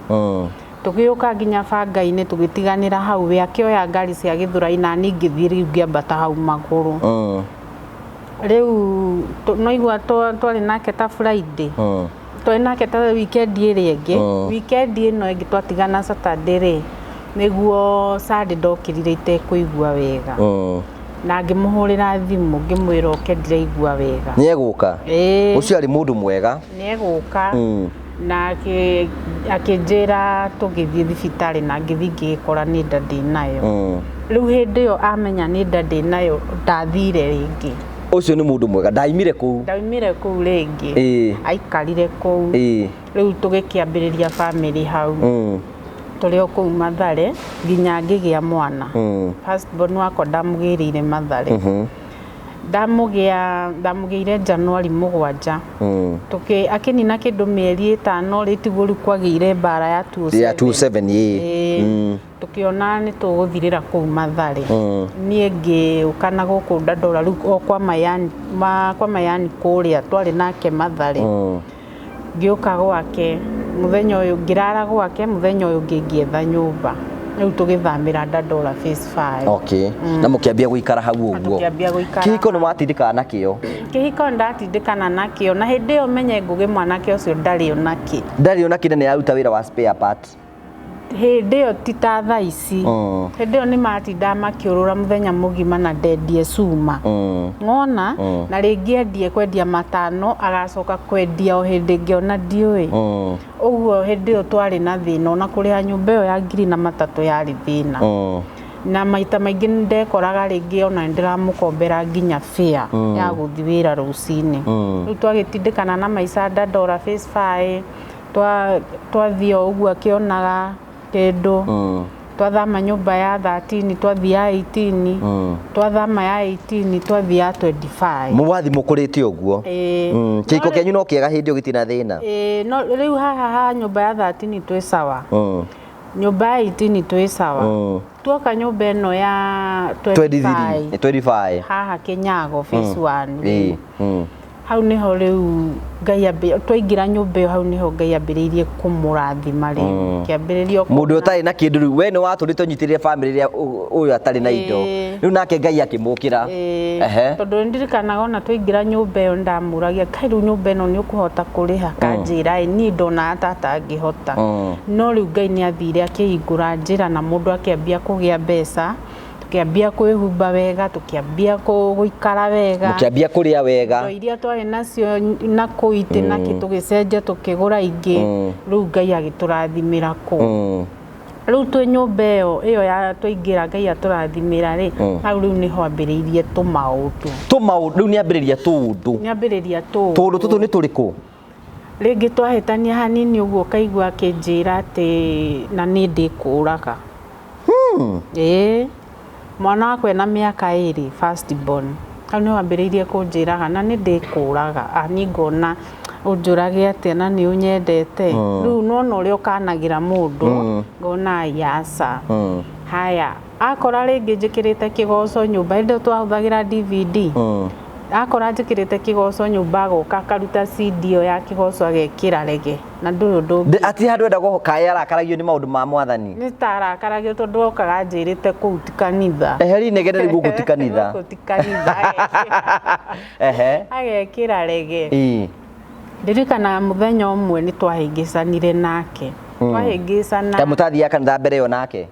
[SPEAKER 1] Tũgĩũka nginya banga-inĩ tũgĩtiganĩra hau, we akĩoya ngari cia Gĩthũrai na niĩ ngĩthiĩ rĩu ngĩambata hau magũrũ. Rĩu no igua twarĩ nake ta Friday. Twarĩ nake ta weekend ĩrĩa ĩngĩ. Weekend ĩno ĩngĩ twatigana Saturday rĩ, nĩguo Sunday ndokĩrire itekũigua wega. Na ngĩmũhũrĩra thimũ ngĩmwĩra oke ndiraigua wega.
[SPEAKER 2] Nĩ egũka?
[SPEAKER 1] Ĩĩ.
[SPEAKER 2] Ũcio arĩ mũndũ mwega.
[SPEAKER 1] Nĩ egũka. Na akĩnjĩra tũgĩthiĩ thibitarĩ na ngĩthiĩ ngĩgĩkora nĩ nda ndĩnayo. Rĩu hĩndĩ ĩyo amenya nĩ nda ndĩnayo ndathire rĩngĩ.
[SPEAKER 2] Ũcio nĩ mũndũ mwega, ndaimire kũu.
[SPEAKER 1] Ndaimire kũu rĩngĩ. Aikarire kũu. Rĩu tũgĩkĩambĩrĩria family hau. Tũrĩ o kũu Mathare nginya ngĩgĩa mwana. First born wakwa ndamũgĩrĩire Mathare. Ndamũgĩire January 7. Akĩnina kĩndũ mĩeri 5 rĩ, tiguo rĩu kwagĩire mbara ya two
[SPEAKER 2] Ya two
[SPEAKER 1] seven.
[SPEAKER 2] seven, ĩĩ.
[SPEAKER 1] Tũkĩona nĩ tũgũthirĩra kũu Mathare. Niĩ ngĩũka na gũkũ Dandora rĩu o kwa Mayani, kwa Mayani kũrĩa twarĩ nake Mathare. Ngĩũka gwake mũthenya ũyũ, ngĩrara gwake mũthenya ũyũ ũngĩ ngĩetha nyũmba. Rĩu tũgĩthamĩra Dandora phase 5.
[SPEAKER 2] Okay. Na mũkĩambia gũikara hau
[SPEAKER 1] Na
[SPEAKER 2] ũguo.
[SPEAKER 1] tũkĩambia gũikara
[SPEAKER 2] Kĩhiko nĩ
[SPEAKER 1] hau.
[SPEAKER 2] watindĩkaga nakĩo?
[SPEAKER 1] Kĩhiko ndatindĩkana nakĩo, na hĩndĩ ĩyo menye Ngũgĩ mwanake ũcio ndarĩ ona kĩ.
[SPEAKER 2] Ndarĩ ona kĩ na nĩ aruta wĩra wa spare part.
[SPEAKER 1] Hĩndĩ ĩyo ti ta thaa ici. Hĩndĩ ĩyo nĩ matindaga makĩũrũra mũthenya mũgima na ndendie cuma. Ngona? Na rĩngĩ endie kwendia matano, agacoka kwendia o hĩndĩ ĩngĩ ona ndiũĩ. Ũguo hĩndĩ ĩyo twarĩ na thĩna, ona kũrĩha nyũmba ĩyo ya ngiri na matatũ yarĩ thĩna. Na maita maingĩ nĩ ndekoraga rĩngĩ ona nĩ ndĩramũkombera nginya fare ya gũthiĩ wĩra rũcinĩ. Rĩu twagĩtindĩkana na maica Dandora phase 5, twathiĩ o ũguo akĩonaga kĩndũ. Twathama nyũmba ya 13, twathiĩ ya 18, twathama ya 18, twathiĩ ya 25.
[SPEAKER 2] Mũwathi mũkũrĩte ũguo.
[SPEAKER 1] Ĩĩ.
[SPEAKER 2] Kĩhiko kĩanyu no kĩega hĩndĩ ĩyo gĩtirĩ na thĩna?
[SPEAKER 1] Ĩĩ, no rĩu haha ha nyũmba ya 13 twĩ sawa. Nyũmba ya 18 twĩ sawa. Tuoka nyũmba ĩno ya
[SPEAKER 2] 23.
[SPEAKER 1] 25.
[SPEAKER 2] 25.
[SPEAKER 1] Haha Kĩnyago phase 1.
[SPEAKER 2] Ĩĩ.
[SPEAKER 1] Hau nĩho rĩu Ngai twaingĩra nyũmba ĩyo, hau nĩho Ngai ambĩrĩirie kũmũrathima rĩu. Kĩambĩrĩrio
[SPEAKER 2] Mũndũ
[SPEAKER 1] kuona
[SPEAKER 2] ũtarĩ na kĩndũ rĩu, we nĩ watũrĩte ũnyitĩrĩre family ĩrĩa ũyũ atarĩ na indo. Rĩu nake Ngai akĩmũkĩra.
[SPEAKER 1] Tondũ ndirikanaga ona twaingĩra nyũmba ĩyo ndamũragia, Ngai rĩu nyũmba ĩno nĩ ũkũhota kũrĩha? Kanjĩra ĩ, niĩ ndonaga ta atangĩhota. No rĩu Ngai nĩ athire akĩhingũra njĩra na mũndũ akĩambia kũgĩa mbeca. Tũkĩambia kwĩhumba wega, tũkĩambia gũikara wega.
[SPEAKER 2] Mũkĩambia kũrĩa wega.
[SPEAKER 1] Indo iria twarĩ nacio na kũu itĩ na kĩ, tũgĩcenjia tũkĩgũra ingĩ. Rĩu Ngai agĩtũrathimĩra kũu. Rĩu twĩ nyũmba ĩyo ya twaingĩra Ngai atũrathimĩra rĩ, hau rĩu nĩho ambĩrĩirie tũmaũndũ.
[SPEAKER 2] Tũmaũndũ rĩu nĩambĩrĩria tũũndũ.
[SPEAKER 1] Nĩambĩrĩria tũũndũ.
[SPEAKER 2] Tũũndũ tũtũ nĩ tũrĩkũ?
[SPEAKER 1] Rĩngĩ twahĩtania hanini ũguo ũkaigua akĩnjĩra atĩ na niĩ ndĩkũraga. Ĩĩ. Mwana wakwa ena mĩaka 2 first born. Hau nĩho ambĩrĩirie kũnjĩraga na nĩ ndĩkũraga. Niĩ ngona ũnjũrage atĩa na nĩ ũnyendete. Rĩu nĩwona ũrĩa ũkanagĩra mũndũ, ngona ai aca. Haya, akora rĩngĩ njĩkĩrĩte kĩgoco nyũmba, hĩndĩ ĩyo twahũthagĩra DVD. Akora njĩkĩrĩte kĩgoco nyũmba agoka akaruta CD ĩyo ya kĩgoco agekĩra rege. Na ndũrĩ ũndũ ũngĩ.
[SPEAKER 2] Ati handũ enda kaĩ arakaragio nĩ maũndũ ma mwathani.
[SPEAKER 1] Nĩ ta arakaragio tondũ okaga anjĩrĩte kũu ti kanitha.
[SPEAKER 2] Eheri inegene rĩu gũkũ ti kanitha.
[SPEAKER 1] Gũkũ ti kanitha.
[SPEAKER 2] Ehe.
[SPEAKER 1] Agekĩra rege.
[SPEAKER 2] Ĩĩ.
[SPEAKER 1] Ndirikanaga mũthenya ũmwe nĩ twahĩngĩcanire nake. Twahĩngĩcana.
[SPEAKER 2] Ta mũtathiaga kanitha mbere ĩyo nake?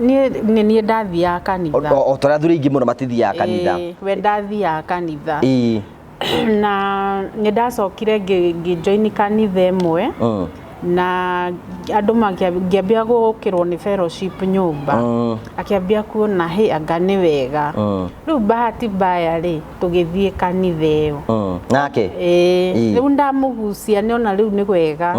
[SPEAKER 1] Niĩ nĩ niĩ ndathiaga kanitha.
[SPEAKER 2] O ta ũrĩa athuri aingĩ mũno matithiaga kanitha.
[SPEAKER 1] Ĩĩ, we ndathiaga kanitha.
[SPEAKER 2] Ĩĩ.
[SPEAKER 1] Na nĩ ndacokire ngĩjoin kanitha ĩmwe. Na andũ ngĩambia gũkĩrwo nĩ fellowship nyũmba. Akĩambia kuona hĩ anga nĩ wega. Rĩu bahati mbaya rĩ, tũgĩthiĩ kanitha ĩyo.
[SPEAKER 2] Nake?
[SPEAKER 1] Ĩĩ. Rĩu ndamũgucia nĩona rĩu nĩ wega.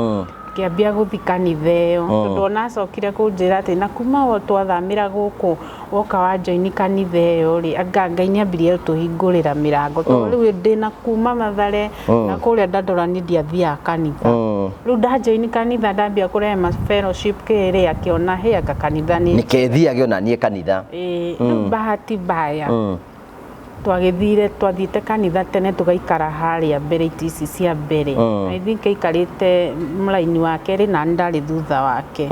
[SPEAKER 1] Ngĩambia gũthiĩ kanitha ĩyo. Tondũ ona acokire kũnjĩra atĩ na kuma o twathamĩra gũkũ woka wa join kanitha ĩyo rĩ, anga Ngai nĩambirie gũtũhingũrĩra mĩrango. Tondũ rĩu ndĩna kuma Mathare na kũrĩa Dandora niĩ ndiathiaga kanitha. Rĩu ndajoin kanitha ndambia kũrehe ma fellowship kĩrĩ akĩona hĩ anga kanitha nĩ
[SPEAKER 2] Nĩkethiage ona niĩ kanitha.
[SPEAKER 1] Ĩĩ, rĩu bahati mbaya. Twagĩthire twathiĩte kanitha tene tũgaikara harĩa mbere itĩ ici cia mbere. I think aikarĩte mũraini wa kerĩ na niĩ ndarĩ thutha wake.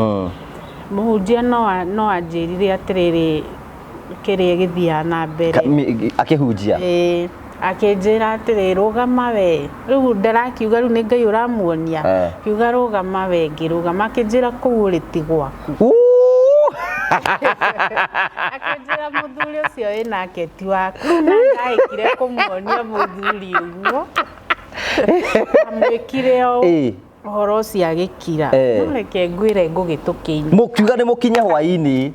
[SPEAKER 1] Mũhunjia no anjĩrire atĩrĩrĩ kĩrĩa gĩthiaga na mbere.
[SPEAKER 2] Akĩhunjia?
[SPEAKER 1] Ĩĩ, akĩnjĩra atĩrĩ rũgama we. Rĩu ndarakiuga rĩu nĩ Ngai ũramuonia. Kiuga rũgama we, ngĩrũgama akĩnjĩra kũu ũrĩ ti gwaku. Akĩnjĩra mũthuri ũcio wĩnake ti waku. Rĩu na ndaĩkire kũmuonia mũthuri ũguo. Amwĩkire o ũhoro ũcio agĩkira. No reke ngwĩre ngũgĩtũkĩine.
[SPEAKER 2] Mũkiuga nĩ mũkinye hwaĩ-inĩ.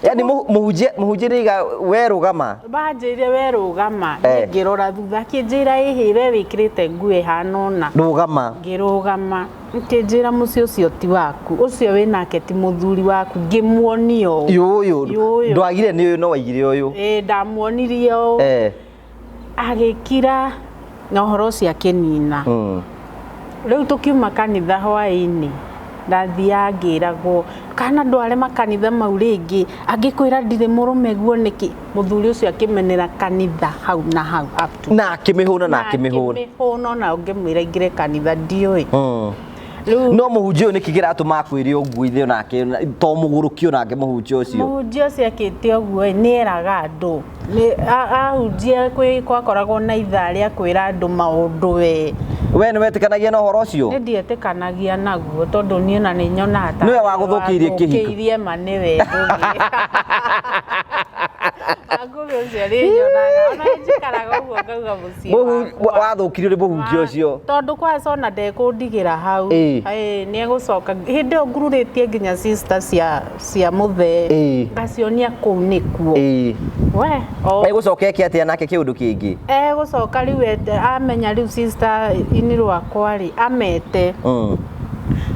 [SPEAKER 2] Yaani mũhunjia nĩaiga we rũgama.
[SPEAKER 1] Banjĩrire we rũgama, niĩ ngĩrora thutha akĩnjĩra ĩhĩ we wĩkĩrĩte nguo ĩhana ũna.
[SPEAKER 2] Rũgama.
[SPEAKER 1] Ngĩrũgama. Akĩnjĩra mũciĩ ũcio ti waku, ũcio wĩnake ti mũthuri waku, ngĩmuonia ũũ.
[SPEAKER 2] Yũyũ.
[SPEAKER 1] Yũyũ.
[SPEAKER 2] Ndwagire nĩ ũyũ no waigire ũyũ.
[SPEAKER 1] Ĩĩ ndamuonirie ũũ. Agĩkira na ũhoro ũcio akĩnina. Rĩu tũkiuma kanitha hwaĩ-inĩ, ndathiaga ngĩragwo kana ndware makanitha mau rĩngĩ, angĩkwĩra ndirĩ mũrũme guo nĩkĩ? Mũthuri ũcio akĩmenera kanitha hau na hau up to
[SPEAKER 2] Na akĩmĩhũna na akĩmĩhũna.
[SPEAKER 1] Akĩmĩhũna ona ũngĩmwĩra aingĩre kanitha ndiũĩ. Rĩu
[SPEAKER 2] No mũhunjia ũyũ nĩkĩ kĩratũma akwĩre ũguo ithe onake to mũgũrũki onake mũhunjia ũcio?
[SPEAKER 1] Mũhunjia ũcio akĩte ũguo ĩ, nĩeraga andũ. Ahunjia gwakoragwo na ithaa rĩa kwĩra andũ maũndũ we.
[SPEAKER 2] We nĩ wetĩkanagia na ũhoro ũcio?
[SPEAKER 1] Nĩ ndietĩkanagia naguo tondũ niĩ ona nĩ nyonaga ta
[SPEAKER 2] Nĩwe wagũthũkĩirie kĩhiko.
[SPEAKER 1] Wagũthũkĩirie ma nĩwe Ngũgĩ. Ngũgĩ ũcio nĩ nyonaga ona njikaraga ũguo ngauga mũciĩ wakwa.
[SPEAKER 2] Wathũkirio nĩ mũhunjia ũcio.
[SPEAKER 1] Tondũ kwanza ona ndekũndigĩra hau. Ĩĩ, nĩegũcoka hĩndĩ ĩyo ngururĩtie nginya sister cia mũthee. Ngacionia kũu nĩkuo. We, o
[SPEAKER 2] Egũcoka eke atĩa nake kĩũndũ kĩngĩ?
[SPEAKER 1] Egũcoka rĩu amenya rĩu sister inĩ rwakwa rĩ, amete.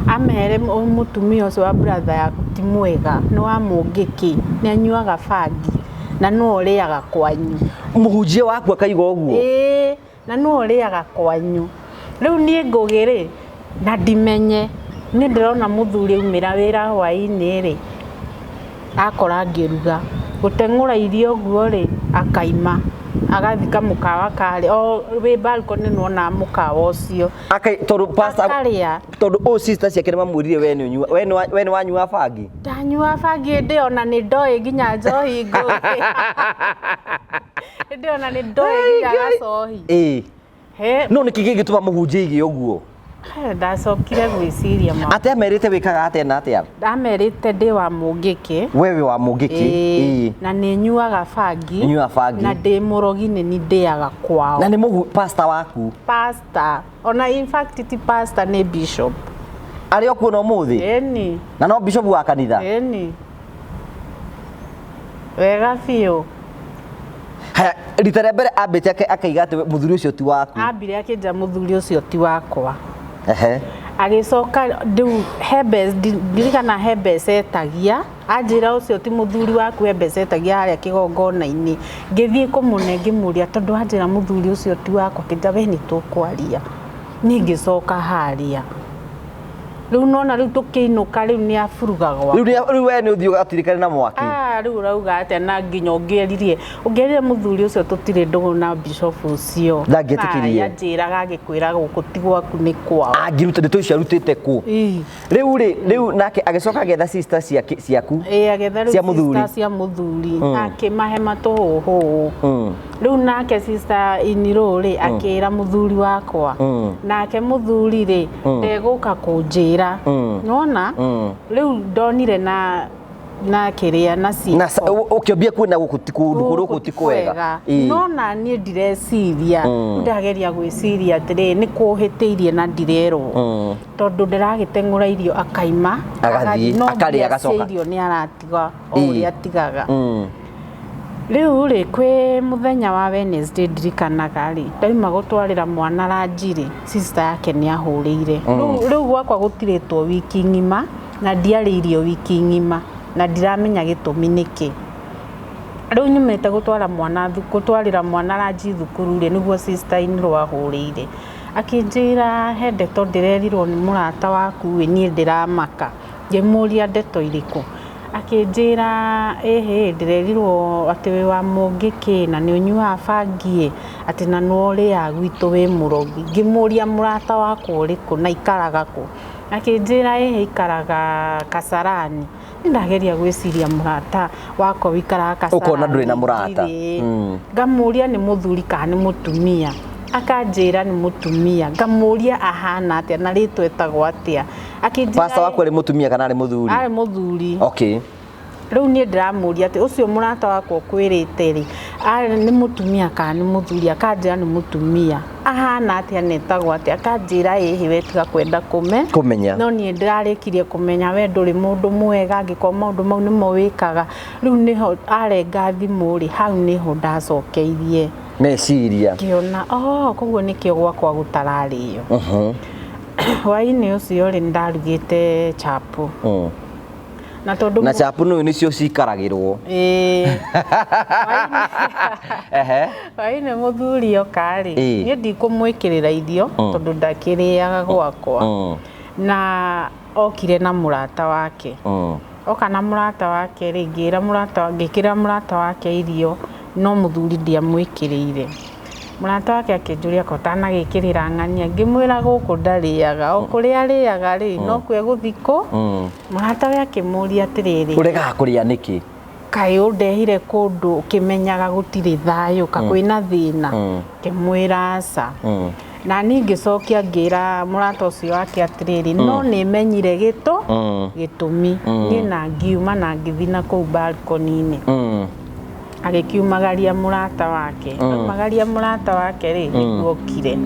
[SPEAKER 1] Amere mũtumia ũcio wa brother yaku ti mwega, nĩ wa mũngĩkĩ, nĩ anyuaga bangi na nĩwe ũrĩaga kwanyu.
[SPEAKER 2] Mũhunjia waku akaiga ũguo?
[SPEAKER 1] Ĩĩ, na nĩwe ũrĩaga kwanyu. Rĩu niĩ Ngũgĩ rĩ, na ndimenye, niĩ ndĩrona mũthuri aumĩra wĩra hwaĩ-inĩ rĩ, akora ngĩruga. Gũteng'ũra irio ũguo rĩ, akaima. Agathiĩ kamũkawa karĩ, o wĩ balcony nĩwonaga mũkawa ũcio.
[SPEAKER 2] Tondũ pastor
[SPEAKER 1] Akarĩa.
[SPEAKER 2] Tondũ ũyũ sister ciake nĩmamwĩrire we nĩ ũnyua, we nĩ wanyua bangi?
[SPEAKER 1] Ndanyua bangi hĩndĩ ona nĩ ndoĩ nginya njohi Ngũgĩ. Hĩndĩ ona nĩ ndoĩ nginya gacohi.
[SPEAKER 2] Ĩĩ. No nĩkĩ kĩngĩtũma mũhunjia aige ũguo?
[SPEAKER 1] Ndacokire gwĩciria maũndũ.
[SPEAKER 2] Atĩ amerite wĩkaga atĩa na atĩa?
[SPEAKER 1] Ndamerĩte ndĩ wa mũngĩkĩ.
[SPEAKER 2] We wĩ wa mũngĩkĩ.
[SPEAKER 1] Ĩĩ. Na nĩ nyuaga bangi.
[SPEAKER 2] Nyuaga bangi.
[SPEAKER 1] Na ndĩ mũrogi nĩ ni ndĩaga kwao.
[SPEAKER 2] Na nĩ pastor waku?
[SPEAKER 1] Pastor. Ona in fact ti pastor nĩ bishop.
[SPEAKER 2] Arĩ o kuo na ũmũthĩ?
[SPEAKER 1] Ĩni.
[SPEAKER 2] Na no bishop wa kanitha?
[SPEAKER 1] Ĩni, wega biũ.
[SPEAKER 2] Haya, rita rĩa mbere ambĩte akaiga atĩ mũthuri ũcio ti waku.
[SPEAKER 1] Ambire akĩnja mũthuri ũcio ti wakwa.
[SPEAKER 2] Ehe.
[SPEAKER 1] Agĩcoka rĩu he ndirikana he mbeca etagia, anjĩra ũcio ti mũthuri waku, he mbeca etagia harĩa kĩgongona-inĩ. Ngĩthiĩ kũmũne ngĩmũria, tondũ anjĩra mũthuri ũcio ti wakwa, akĩnjĩra we nĩ tũkwaria. Niĩ ngĩcoka harĩa rĩu nona rĩu tũkĩinũka rĩu nĩ aburugagwa.
[SPEAKER 2] Rĩu we nĩ ũthiĩ ũgatirikane na mwaki.
[SPEAKER 1] Ah, rĩu ũrauga atĩa? Na nginya ũngĩeririe mũthuri ũcio tũtirĩ ndũgũ na bishop ũcio.
[SPEAKER 2] Ndangĩetĩkirie.
[SPEAKER 1] Anjĩraga agĩkwĩra gũkũ ti gwaku nĩ kwao.
[SPEAKER 2] Angĩruta ndeto icio arutĩte kũ?
[SPEAKER 1] Ii.
[SPEAKER 2] Rĩu rĩ, rĩu nake agĩcoka agĩetha sister ciake ciaku.
[SPEAKER 1] Ĩĩ, agĩetha rĩu
[SPEAKER 2] Cia mũthuri.
[SPEAKER 1] sister cia mũthuri, akĩmahe matũhũhũ. Rĩu nake sister in-law rĩ akĩra mũthuri wakwa, nake mũthuri rĩ ndegũka kũnjĩra. Nĩwona? Rĩu ndonire na kĩrĩa na
[SPEAKER 2] Na ũkĩambia kuona gũkũ ti kũndũ gũkũ ti kwega. Ĩĩ.
[SPEAKER 1] No na niĩ ndireciria, ndageria gwĩciria atĩrĩ, nĩ kũhĩtĩirie na ndirerwo, tondũ ndĩragĩteng'ũra irio akaima.
[SPEAKER 2] Agathiĩ,
[SPEAKER 1] no
[SPEAKER 2] akarĩa,
[SPEAKER 1] mbia
[SPEAKER 2] agacoka.
[SPEAKER 1] cia irio nĩ aratiga o ũrĩa atigaga. Rĩu rĩ, kwĩ mũthenya wa Wednesday ndirikanaga rĩ, ndauma gũtwarĩra mwana lunch rĩ, sister yake nĩ ahũrĩire. Rĩu gwakwa gũtirĩtwo wiki ng'ima na ndiarĩ irio wiki ng'ima na ndiramenya gĩtũmi nĩkĩ. Rĩu nyumĩte gũtwara mwana gũtwarĩra mwana lunch thukuru rĩ, nĩguo sister in law ahũrĩire akĩnjĩra he ndeto ndĩrerirwo nĩ mũrata waku ĩ, niĩ ndĩramaka. Ngĩmũria ndeto irĩkũ, akĩnjĩra ĩhĩ, ndĩrerirwo atĩ wĩ wa mũngĩkĩ na nĩ ũnyuaga bangi ĩ, atĩ na no ũrĩaga gwitũ wĩ mũrogi. Ngĩmũria mũrata wakwa ũrĩkũ na ikaraga kũ, akĩnjĩra ĩhĩ, ikaraga Kasarani. Ndageria gwĩciria mũrata wakwa wĩikaraga Kasarani.
[SPEAKER 2] Ũkona ndũrĩ na mũrata.
[SPEAKER 1] Ndirĩ. Ngamũria nĩ mũthuri kana nĩ mũtumia, akanjĩra nĩ mũtumia. Ngamũria ahana atĩa na rĩtwa etagwo atĩa, akĩnjĩra
[SPEAKER 2] Pastor waku arĩ mũtumia kana arĩ mũthuri?
[SPEAKER 1] Arĩ mũthuri.
[SPEAKER 2] Okay.
[SPEAKER 1] Rĩu niĩ ndĩramũria atĩ ũcio mũrata wakwa ũkwĩrĩte rĩ, arĩ nĩ mũtumia kana nĩ mũthuri? Akanjĩra nĩ mũtumia. Ahana atĩa na etagwo atĩa? Akanjĩra ĩhĩ, we tiga kwenda kũme
[SPEAKER 2] Kũmenya.
[SPEAKER 1] No niĩ ndĩrarĩkirie kũmenya we ndũrĩ mũndũ mwega angĩkorwo maũndũ mau nĩmo wĩkaga. Rĩu nĩho arenga thimũ rĩ, hau nĩho ndacokeirie
[SPEAKER 2] meciria.
[SPEAKER 1] Ngĩona oh, koguo nĩkĩo gwakwa gũtararĩo. Hwaĩ-inĩ ũcio rĩ, nĩndarugĩte chapo na tondũ
[SPEAKER 2] Na chapo nĩ nĩcio cikaragĩrwo.
[SPEAKER 1] Ĩĩ.
[SPEAKER 2] Ehe.
[SPEAKER 1] Hwaĩ-inĩ mũthuri oka rĩ, niĩ ndikũmwĩkĩrĩra irio tondũ ndakĩrĩaga gwakwa. Na okire na mũrata wake. Oka na mũrata wake rĩ, ngĩra mũrata, ngĩkĩrĩra mũrata wake irio, no mũthuri ndiamwĩkĩrĩire. Mũrata wake akĩnjũria ko ũtanagĩkĩrĩra ng'ania, ngĩmwĩra gũkũ ndarĩaga, o kũrĩa arĩaga rĩ, no kuo egũthiĩ kũ. Mũrata we akĩmũria atĩrĩrĩ,
[SPEAKER 2] Ũregaga kũrĩa nĩkĩ?
[SPEAKER 1] Kaĩ ũndehire kũndũ ũkĩmenyaga gũtirĩ thayũ, ka kwĩna thĩna? Ngĩmwĩra aca. Na niĩ ngĩcokia ngĩra mũrata ũcio wake atĩrĩrĩ, no nĩ menyire gĩtũmi. Niĩ na ngiuma na ngĩthiĩ na kũu balcony-inĩ. Agĩkiumagaria mũrata wake. Aumagaria mũrata wake rĩ, nĩguo okire.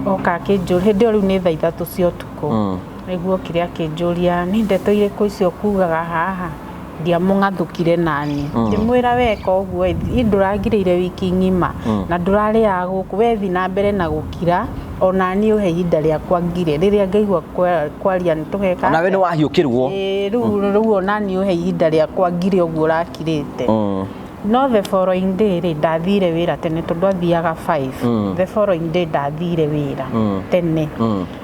[SPEAKER 1] Oka akĩnjũria, hĩndĩ ĩyo rĩu nĩ thaa 3 cia ũtukũ. Nĩguo okire akĩnjũria, nĩ ndeto irĩkũ icio kugaga haha? Ndiamũng'athũkire nani. Ngĩmwĩra weka ũguo ĩ, ndũrangirĩire wiki ng'ima na ndũrarĩaga gũkũ, we thiĩ na mbere na gũkira, ona niĩ ũhe ihinda rĩakwa ngire, rĩrĩa ngaigua kwaria nĩ tũgeka.
[SPEAKER 2] Onawe nĩ wahiũkĩrwo.
[SPEAKER 1] Ĩĩ, rĩu ona niĩ ũhe ihinda rĩakwa ngire ũguo ũrakirĩte. No the following day rĩ, ndathire wĩra tene tondũ athiaga 5. The following day ndathire wĩra tene.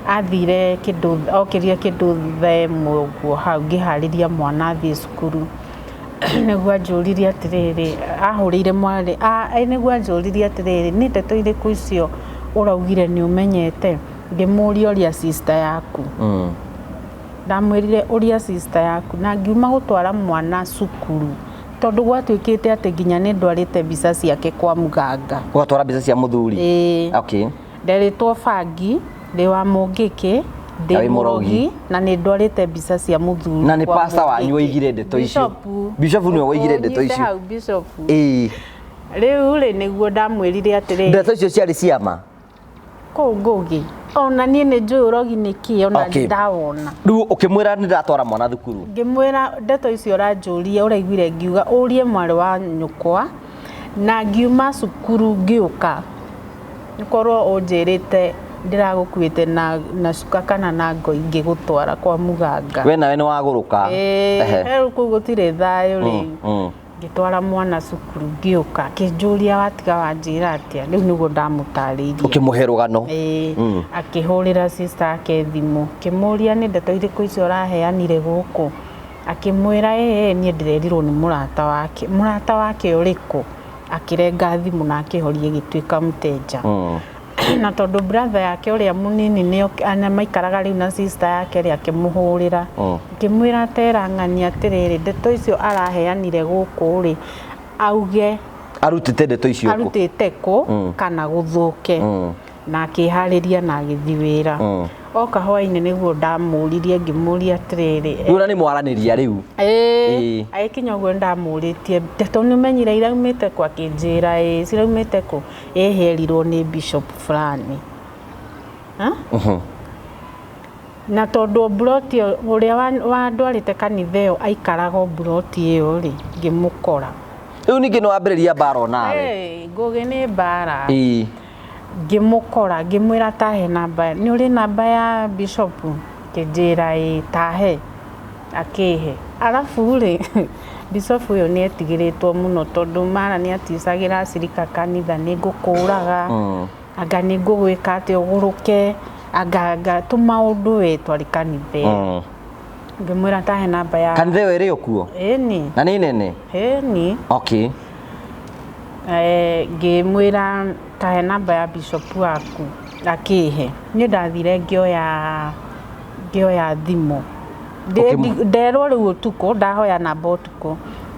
[SPEAKER 1] Athire kĩndũ, okĩrire kĩndũ 1:00 ũguo hau ngĩharĩria mwana athiĩ cukuru. Nĩguo anjũririe atĩrĩrĩ, ahũrĩire mwarĩ, nĩguo anjũririe atĩrĩrĩ, nĩ ndeto irĩkũ icio ũraugire nĩ ũmenyete? Ngĩmũria ũria sister yaku. Ndamwĩrire ũria sister yaku, na ngiuma gũtwara mwana cukuru tondũ gwatuĩkĩte atĩ nginya nĩ ndwarĩte mbica ciake kwa mũganga.
[SPEAKER 2] Ũgatwara mbica cia mũthuri?
[SPEAKER 1] Ĩĩ.
[SPEAKER 2] Okay.
[SPEAKER 1] Nderĩtwo bangi, ndĩ wa mũngĩkĩ, ndĩ
[SPEAKER 2] Na wĩ mũrogi.
[SPEAKER 1] mũrogi, na nĩ ndwarĩte mbica cia mũthuri
[SPEAKER 2] Na nĩ
[SPEAKER 1] kwa
[SPEAKER 2] pastor wanyu
[SPEAKER 1] Mũngĩkĩ.
[SPEAKER 2] waigire ndeto icio?
[SPEAKER 1] Bishop.
[SPEAKER 2] Bishop nĩwe waigire ndeto
[SPEAKER 1] Ũnyite
[SPEAKER 2] icio?
[SPEAKER 1] hau bishop.
[SPEAKER 2] Ĩĩ.
[SPEAKER 1] Rĩu rĩ, nĩguo ndamwĩrire atĩrĩrĩ.
[SPEAKER 2] Ndeto icio ciarĩ ciama?
[SPEAKER 1] Kũu Ngũgĩ. Ona niĩ nĩ njũĩ ũrogi nĩ kĩ, ona
[SPEAKER 2] Okay.
[SPEAKER 1] ndawona.
[SPEAKER 2] Rĩu ũkĩmwĩra nĩ ndatwara mwana thukuru.
[SPEAKER 1] Ngĩmwĩra ndeto icio ũranjũria ũraiguire ngiuga ũrie mwarĩ wa nyũkwa, na ngiuma cukuru ngĩũka nĩkorwo ũnjĩrĩte ndĩragũkuĩte na cuka kana na ngoi ngĩgũtwara kwa mũganga.
[SPEAKER 2] We nawe nĩ wagũrũka.
[SPEAKER 1] Ĩĩ,
[SPEAKER 2] Ehe.
[SPEAKER 1] rĩu kũu gũtirĩ thayũ rĩu. Ngĩtwara mwana cukuru ngĩũka akĩnjũria watiga wanjĩra atĩa, rĩu nĩguo ndamũtarĩirie.
[SPEAKER 2] Ũkĩmũhe rũgano.
[SPEAKER 1] Ĩĩ, akĩhũrĩra sister ake thimũ akĩmũria nĩ ndeto irĩkũ icio ũraheanire gũkũ, akĩmwĩra ĩĩ niĩ ndĩrerirwo nĩ mũrata wake. Mũrata wake ũrĩkũ? Akĩrenga thimũ na akĩhoria ĩgĩtuĩka mteja. Na tondũ brother yake ũrĩa mũnini nĩ maikaraga rĩu na sister yake rĩ, akĩmũhũrĩra akĩmwĩra tera ng'ania atĩrĩrĩ, ndeto icio araheanire gũkũ rĩ, auge
[SPEAKER 2] Arutĩte ndeto icio kũ?
[SPEAKER 1] Arutĩte kũ kana gũthũke. Na akĩharĩria na agĩthiĩ wĩra. Oka hwainĩ nĩguo ndamũririe, ngĩmũria atĩrĩrĩ,
[SPEAKER 2] Rĩu na nĩ mwaranĩria rĩu.
[SPEAKER 1] Ĩĩ, agĩkinya ũguo ndamũrĩtie ndeto nĩ ũmenyire iraumĩte kũ, akĩnjĩra ĩĩ ciraumĩte kũ, ĩhĩ erirwo nĩ bishop fulani. Ha? Na tondũ mburoti ũrĩa wandwarĩte kanitha ĩyo aikaraga o mburoti ĩyo rĩ, ngĩmũkora.
[SPEAKER 2] Rĩu ningĩ nĩ wambĩrĩria mbara onawe.
[SPEAKER 1] Ĩĩ, Ngũgĩ nĩ mbara.
[SPEAKER 2] Ĩĩ.
[SPEAKER 1] Ngĩmũkora ngĩmwĩra tahe namba, nĩ ũrĩ namba ya bishop? Akĩnjĩra ĩĩ tahe, akĩhe. Arabu rĩ, bishop ũyũ nĩ etigĩrĩtwo mũno tondũ mara nĩ aticagĩra acirika kanitha, nĩ ngũkũraga, anga nĩ ngũgwĩka atĩa ũgũrũke, anga tũmaũndũ we twarĩ kanitha ĩyo. Ngĩmwĩra tahe namba ya
[SPEAKER 2] Kanitha ĩyo ĩrĩ o kuo?
[SPEAKER 1] Ĩni.
[SPEAKER 2] Na nĩ nene?
[SPEAKER 1] Ĩni.
[SPEAKER 2] Okay.
[SPEAKER 1] Ngĩmwĩra tahe namba ya bishop waku, akĩhe. Niĩ ndathire ngĩoya thimũ. Nderwo rĩu ũtukũ, ndahoya namba ũtukũ.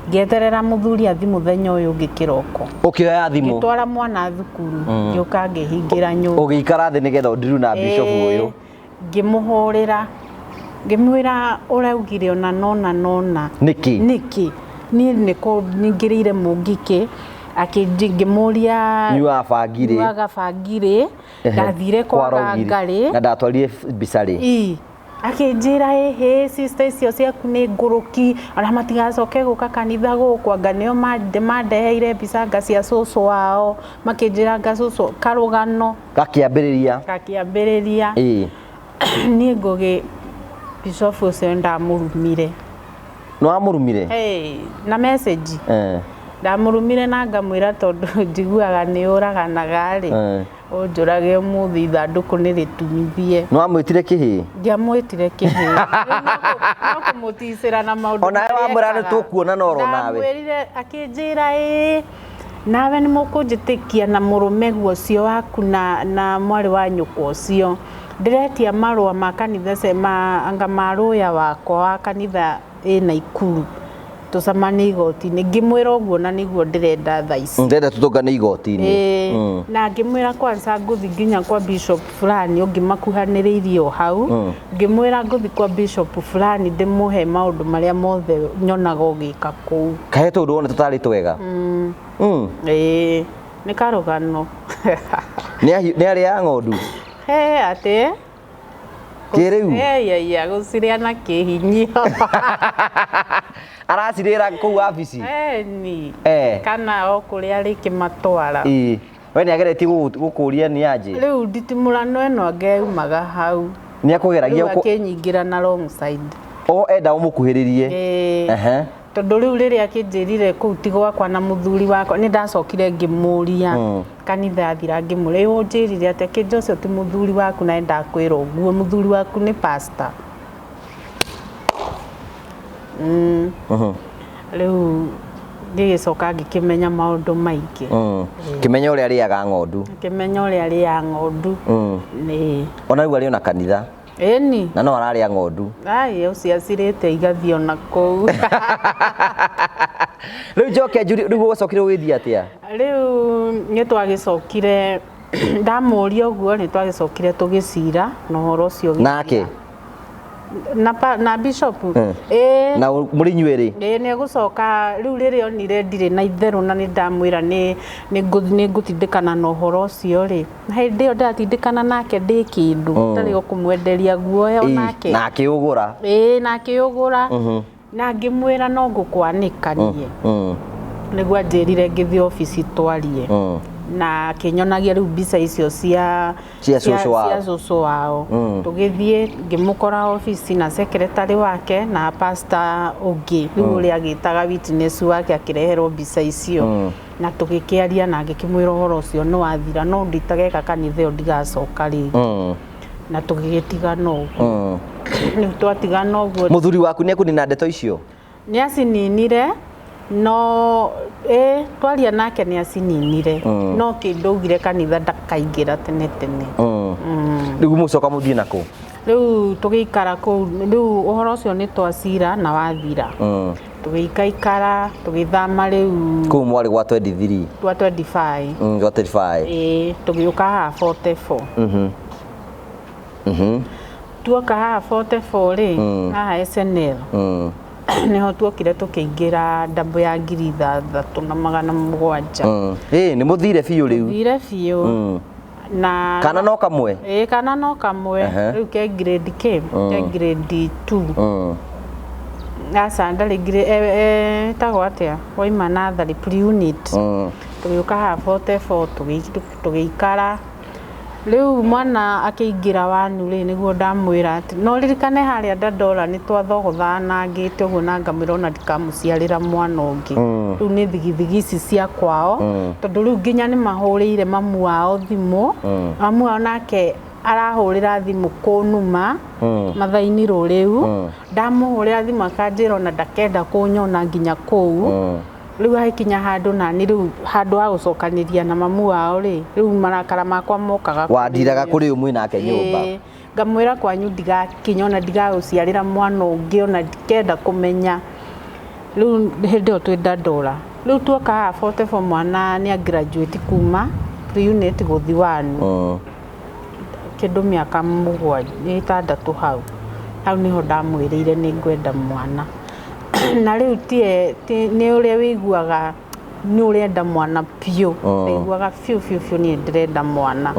[SPEAKER 1] Ngĩeterera mũthuri athi mũthenya ũyũ ũngĩ kĩroko.
[SPEAKER 2] Ũkĩoya thimũ?
[SPEAKER 1] Ngĩtwara mwana thukuru, ngĩũka ngĩhingĩra nyũmba.
[SPEAKER 2] Ũgĩikara thĩ nĩgetha ũndiru na bishop ũyũ.
[SPEAKER 1] Ngĩmũhũrĩra, ngĩmwĩra ũraugire ona nona nona.
[SPEAKER 2] Nĩkĩ?
[SPEAKER 1] Nĩkĩ? Niĩ nĩkũ nyingĩrĩire mũngikĩ, ngĩmũria
[SPEAKER 2] Nyuaga bangi rĩ?
[SPEAKER 1] Nyuaga bangi rĩ? Ndathire
[SPEAKER 2] Kwa
[SPEAKER 1] kwa
[SPEAKER 2] Rogiri.
[SPEAKER 1] Ngarĩ.
[SPEAKER 2] Na ndatwarire mbica rĩ?
[SPEAKER 1] Ii. Akĩnjĩra ĩhĩ sister icio ciaku nĩ ngũrũki, ona matigacoke gũka kanitha gũkũ, anga nĩo mandeheire mbica anga cia cũcũ wao, makĩnjĩra anga cũcũ karũgano.
[SPEAKER 2] Gakĩambĩrĩria.
[SPEAKER 1] Gakĩambĩrĩria.
[SPEAKER 2] Ĩĩ.
[SPEAKER 1] Niĩ Ngũgĩ bishop ũcio ndamũrumire.
[SPEAKER 2] Nĩ wamũrumire?
[SPEAKER 1] Hey, na message. Ndamũrumire na ngamwĩra tondũ njiguaga nĩ ũraganaga rĩ. Ũnjũrage ũmũthĩ ithandũkũ nĩ rĩtumithie.
[SPEAKER 2] Nĩ wamwĩtire kĩhĩ?
[SPEAKER 1] Ndiamwĩtire kĩhĩ. No kũmũticĩra na maũndũ
[SPEAKER 2] Onawe
[SPEAKER 1] marĩa
[SPEAKER 2] wamwĩra nĩ
[SPEAKER 1] ekaga.
[SPEAKER 2] tũkuona na oro nawe.
[SPEAKER 1] Ndamwĩrire akĩnjĩra ĩĩ nawe nĩ mũkũnjĩtĩkia na mũrũme ũcio waku na mwarĩ wa nyũkwa ũcio. Ndĩretia marũa ma kanitha ce ma anga ma rũya wakwa wa kanitha ĩ Naikuru. Tũcemanie igoti-inĩ. Ngĩmwĩra ũguo na nĩguo ndĩrenda thaa ici.
[SPEAKER 2] Ndĩrenda tũtũngane igoti-inĩ.
[SPEAKER 1] Ĩĩ, na ngĩmwĩra kwanza ngũthi nginya kwa bishop fulani ũngĩ makuhanĩrĩirie o hau. Ngĩmwĩra ngũthi kwa bishop fulani ndĩmũhe maũndũ marĩa mothe nyonaga ũgĩka kũu.
[SPEAKER 2] Kahe tũndũ wone tũtarĩ twega.
[SPEAKER 1] Ĩĩ, nĩ karũgano.
[SPEAKER 2] Nĩ arĩaga ng'ondu?
[SPEAKER 1] He, atĩ?
[SPEAKER 2] Kĩrĩu?
[SPEAKER 1] Ĩyaiya, gũcirĩa na kĩhinyio.
[SPEAKER 2] Aracirĩra kũu wabici?
[SPEAKER 1] Ĩni. Kana o kũrĩa arĩkĩmatwara.
[SPEAKER 2] Ĩĩ. We nĩ ageretie gũkũria nĩ anjĩ?
[SPEAKER 1] Rĩu nditimũrano ĩno angeyumaga hau.
[SPEAKER 2] Nĩ akũgeragia
[SPEAKER 1] Rĩu akĩnyingĩra na wrong side.
[SPEAKER 2] O enda ũmũkuhĩrĩrie.
[SPEAKER 1] Ĩĩ. Tondũ rĩu rĩrĩa akĩnjĩrire kũu ti gwakwa na mũthuri wakwa, nĩ ndacokire ngĩmũria kanitha yathira ngĩmũria, ĩ ũnjĩrire atĩa? Akĩnjĩra ũcio ti mũthuri waku na nĩndakwĩra ũguo, mũthuri waku nĩ pastor. Rĩu ngĩgĩcoka ngĩkĩmenya maũndũ maingĩ.
[SPEAKER 2] Ngĩmenya ũrĩa arĩaga ng'ondu.
[SPEAKER 1] Ngĩmenya ũrĩa arĩaga ng'ondu. Nĩ.
[SPEAKER 2] Ona rĩu arĩ ona kanitha.
[SPEAKER 1] Ĩni.
[SPEAKER 2] Na no ararĩa ng'ondu.
[SPEAKER 1] Ai, ũcio acirĩte igathiĩ ona kũu.
[SPEAKER 2] Rĩu njoke njũrie, rĩu gwacokire gũgĩthiĩ atĩa?
[SPEAKER 1] Rĩu nĩ twagĩcokire, ndamũria ũguo nĩ twagĩcokire tũgĩcira na ũhoro ũcio ũgĩthira.
[SPEAKER 2] Nake?
[SPEAKER 1] Na bishop ĩĩ.
[SPEAKER 2] Na mũrĩ inyuĩ erĩ?
[SPEAKER 1] Ĩĩ, nĩ egũcoka rĩu rĩrĩa onire ndirĩ na itherũ na nĩ ndamwĩra nĩ ngũtindĩkana na ũhoro ũcio rĩ, na hĩndĩ ĩyo ndĩratindĩkana nake ndĩ kĩndũ ndarĩ o kũmwenderia guoya onake.
[SPEAKER 2] Na akĩũgũra?
[SPEAKER 1] Ĩĩ, na akĩũgũra na ngĩmwĩra no ngũkwanĩka niĩ. Nĩguo anjĩrire ngĩthiĩ obici twarie na akĩnyonagia rĩu mbica icio cia
[SPEAKER 2] Cia cũcũ wao.
[SPEAKER 1] Cia cũcũ wao. Tũgĩthiĩ ngĩmũkora obici na secretary wake na pastor ũngĩ rĩu ũrĩa agĩtaga witness wake akĩreherwo mbica icio na tũgĩkĩaria na ngĩkĩmwĩra ũhoro ũcio nĩ wathira no nditageka kanitha ĩyo ndigacoka rĩngĩ na tũgĩgĩtigana ũguo. Rĩu twatigana ũguo.
[SPEAKER 2] Mũthuri waku nĩ ekũnina ndeto icio?
[SPEAKER 1] Nĩ acininire no ĩ twaria nake nĩ acininire no kĩndũ augire kanitha ndakaingĩra tene tene.
[SPEAKER 2] Rĩu mũcoka mũthiĩ nakũ?
[SPEAKER 1] Rĩu tũgĩikara kũu, rĩu ũhoro ũcio nĩ twacira na wathira. Tũgĩikaikara tũgĩthama rĩu.
[SPEAKER 2] Kũu mwarĩ gwa 23?
[SPEAKER 1] Gwa 25.
[SPEAKER 2] Gwa 25.
[SPEAKER 1] Ĩĩ, tũgĩũka haha 44. Tuoka haha 44 rĩ, haha SNL nĩho tuokire tũkĩingĩra ndambo ya 6700.
[SPEAKER 2] Ĩĩ, nĩ mũthire biũ rĩu.
[SPEAKER 1] Thire biũ na
[SPEAKER 2] Kana no kamwe?
[SPEAKER 1] Ĩĩ, kana no kamwe. Rĩu ke grade K, ke grade 2. Aca, ndarĩ grade, ĩtagwo atĩa, waima natharĩ, pre-unit. Tũgĩũka haha 44 tũgĩikara. Rĩu mwana akĩingĩra wanu rĩ, nĩguo ndamwĩra atĩ no ririkane harĩa Dandora nĩ twathogothanangĩte ũguo na ngamwĩra ona ndikamũciarĩra mwana ũngĩ. Rĩu nĩ thigithigi ici cia kwao tondũ rĩu nginya nĩ mahũrĩire mamu wao thimũ. Mamu wao nake arahũrĩra thimũ kũnuma mathainĩ rĩu ndamũhũrĩra thimũ akanjĩra ona ndakenda kũnyona nginya kũu. Rĩu agĩkinya handũ nani rĩu handũ ha gũcokanĩria na mamu wao rĩ, rĩu marakara makwa mokaga kũrĩ
[SPEAKER 2] Wandiraga
[SPEAKER 1] we.
[SPEAKER 2] Kũrĩ ũmwe nake nyũmba?
[SPEAKER 1] Ĩĩ, ngamwĩra kwanyu ndigakinya ona ndigagũciarĩra mwana ũngĩ ona ndikenda kũmenya. Rĩu hĩndĩ ĩyo twĩ Dandora, rĩu tuoka haha 44 mwana nĩ a graduate kuma pre-unit gũthi wanu. Kĩndũ mĩaka 7, 6 hau hau nĩho ndamwĩrĩire nĩ ngwenda mwana na rĩu tie nĩ ũrĩa wĩiguaga nĩ ũrenda mwana biũ. Ndaiguaga biũ biũ biũ niĩ ndĩrenda mwana.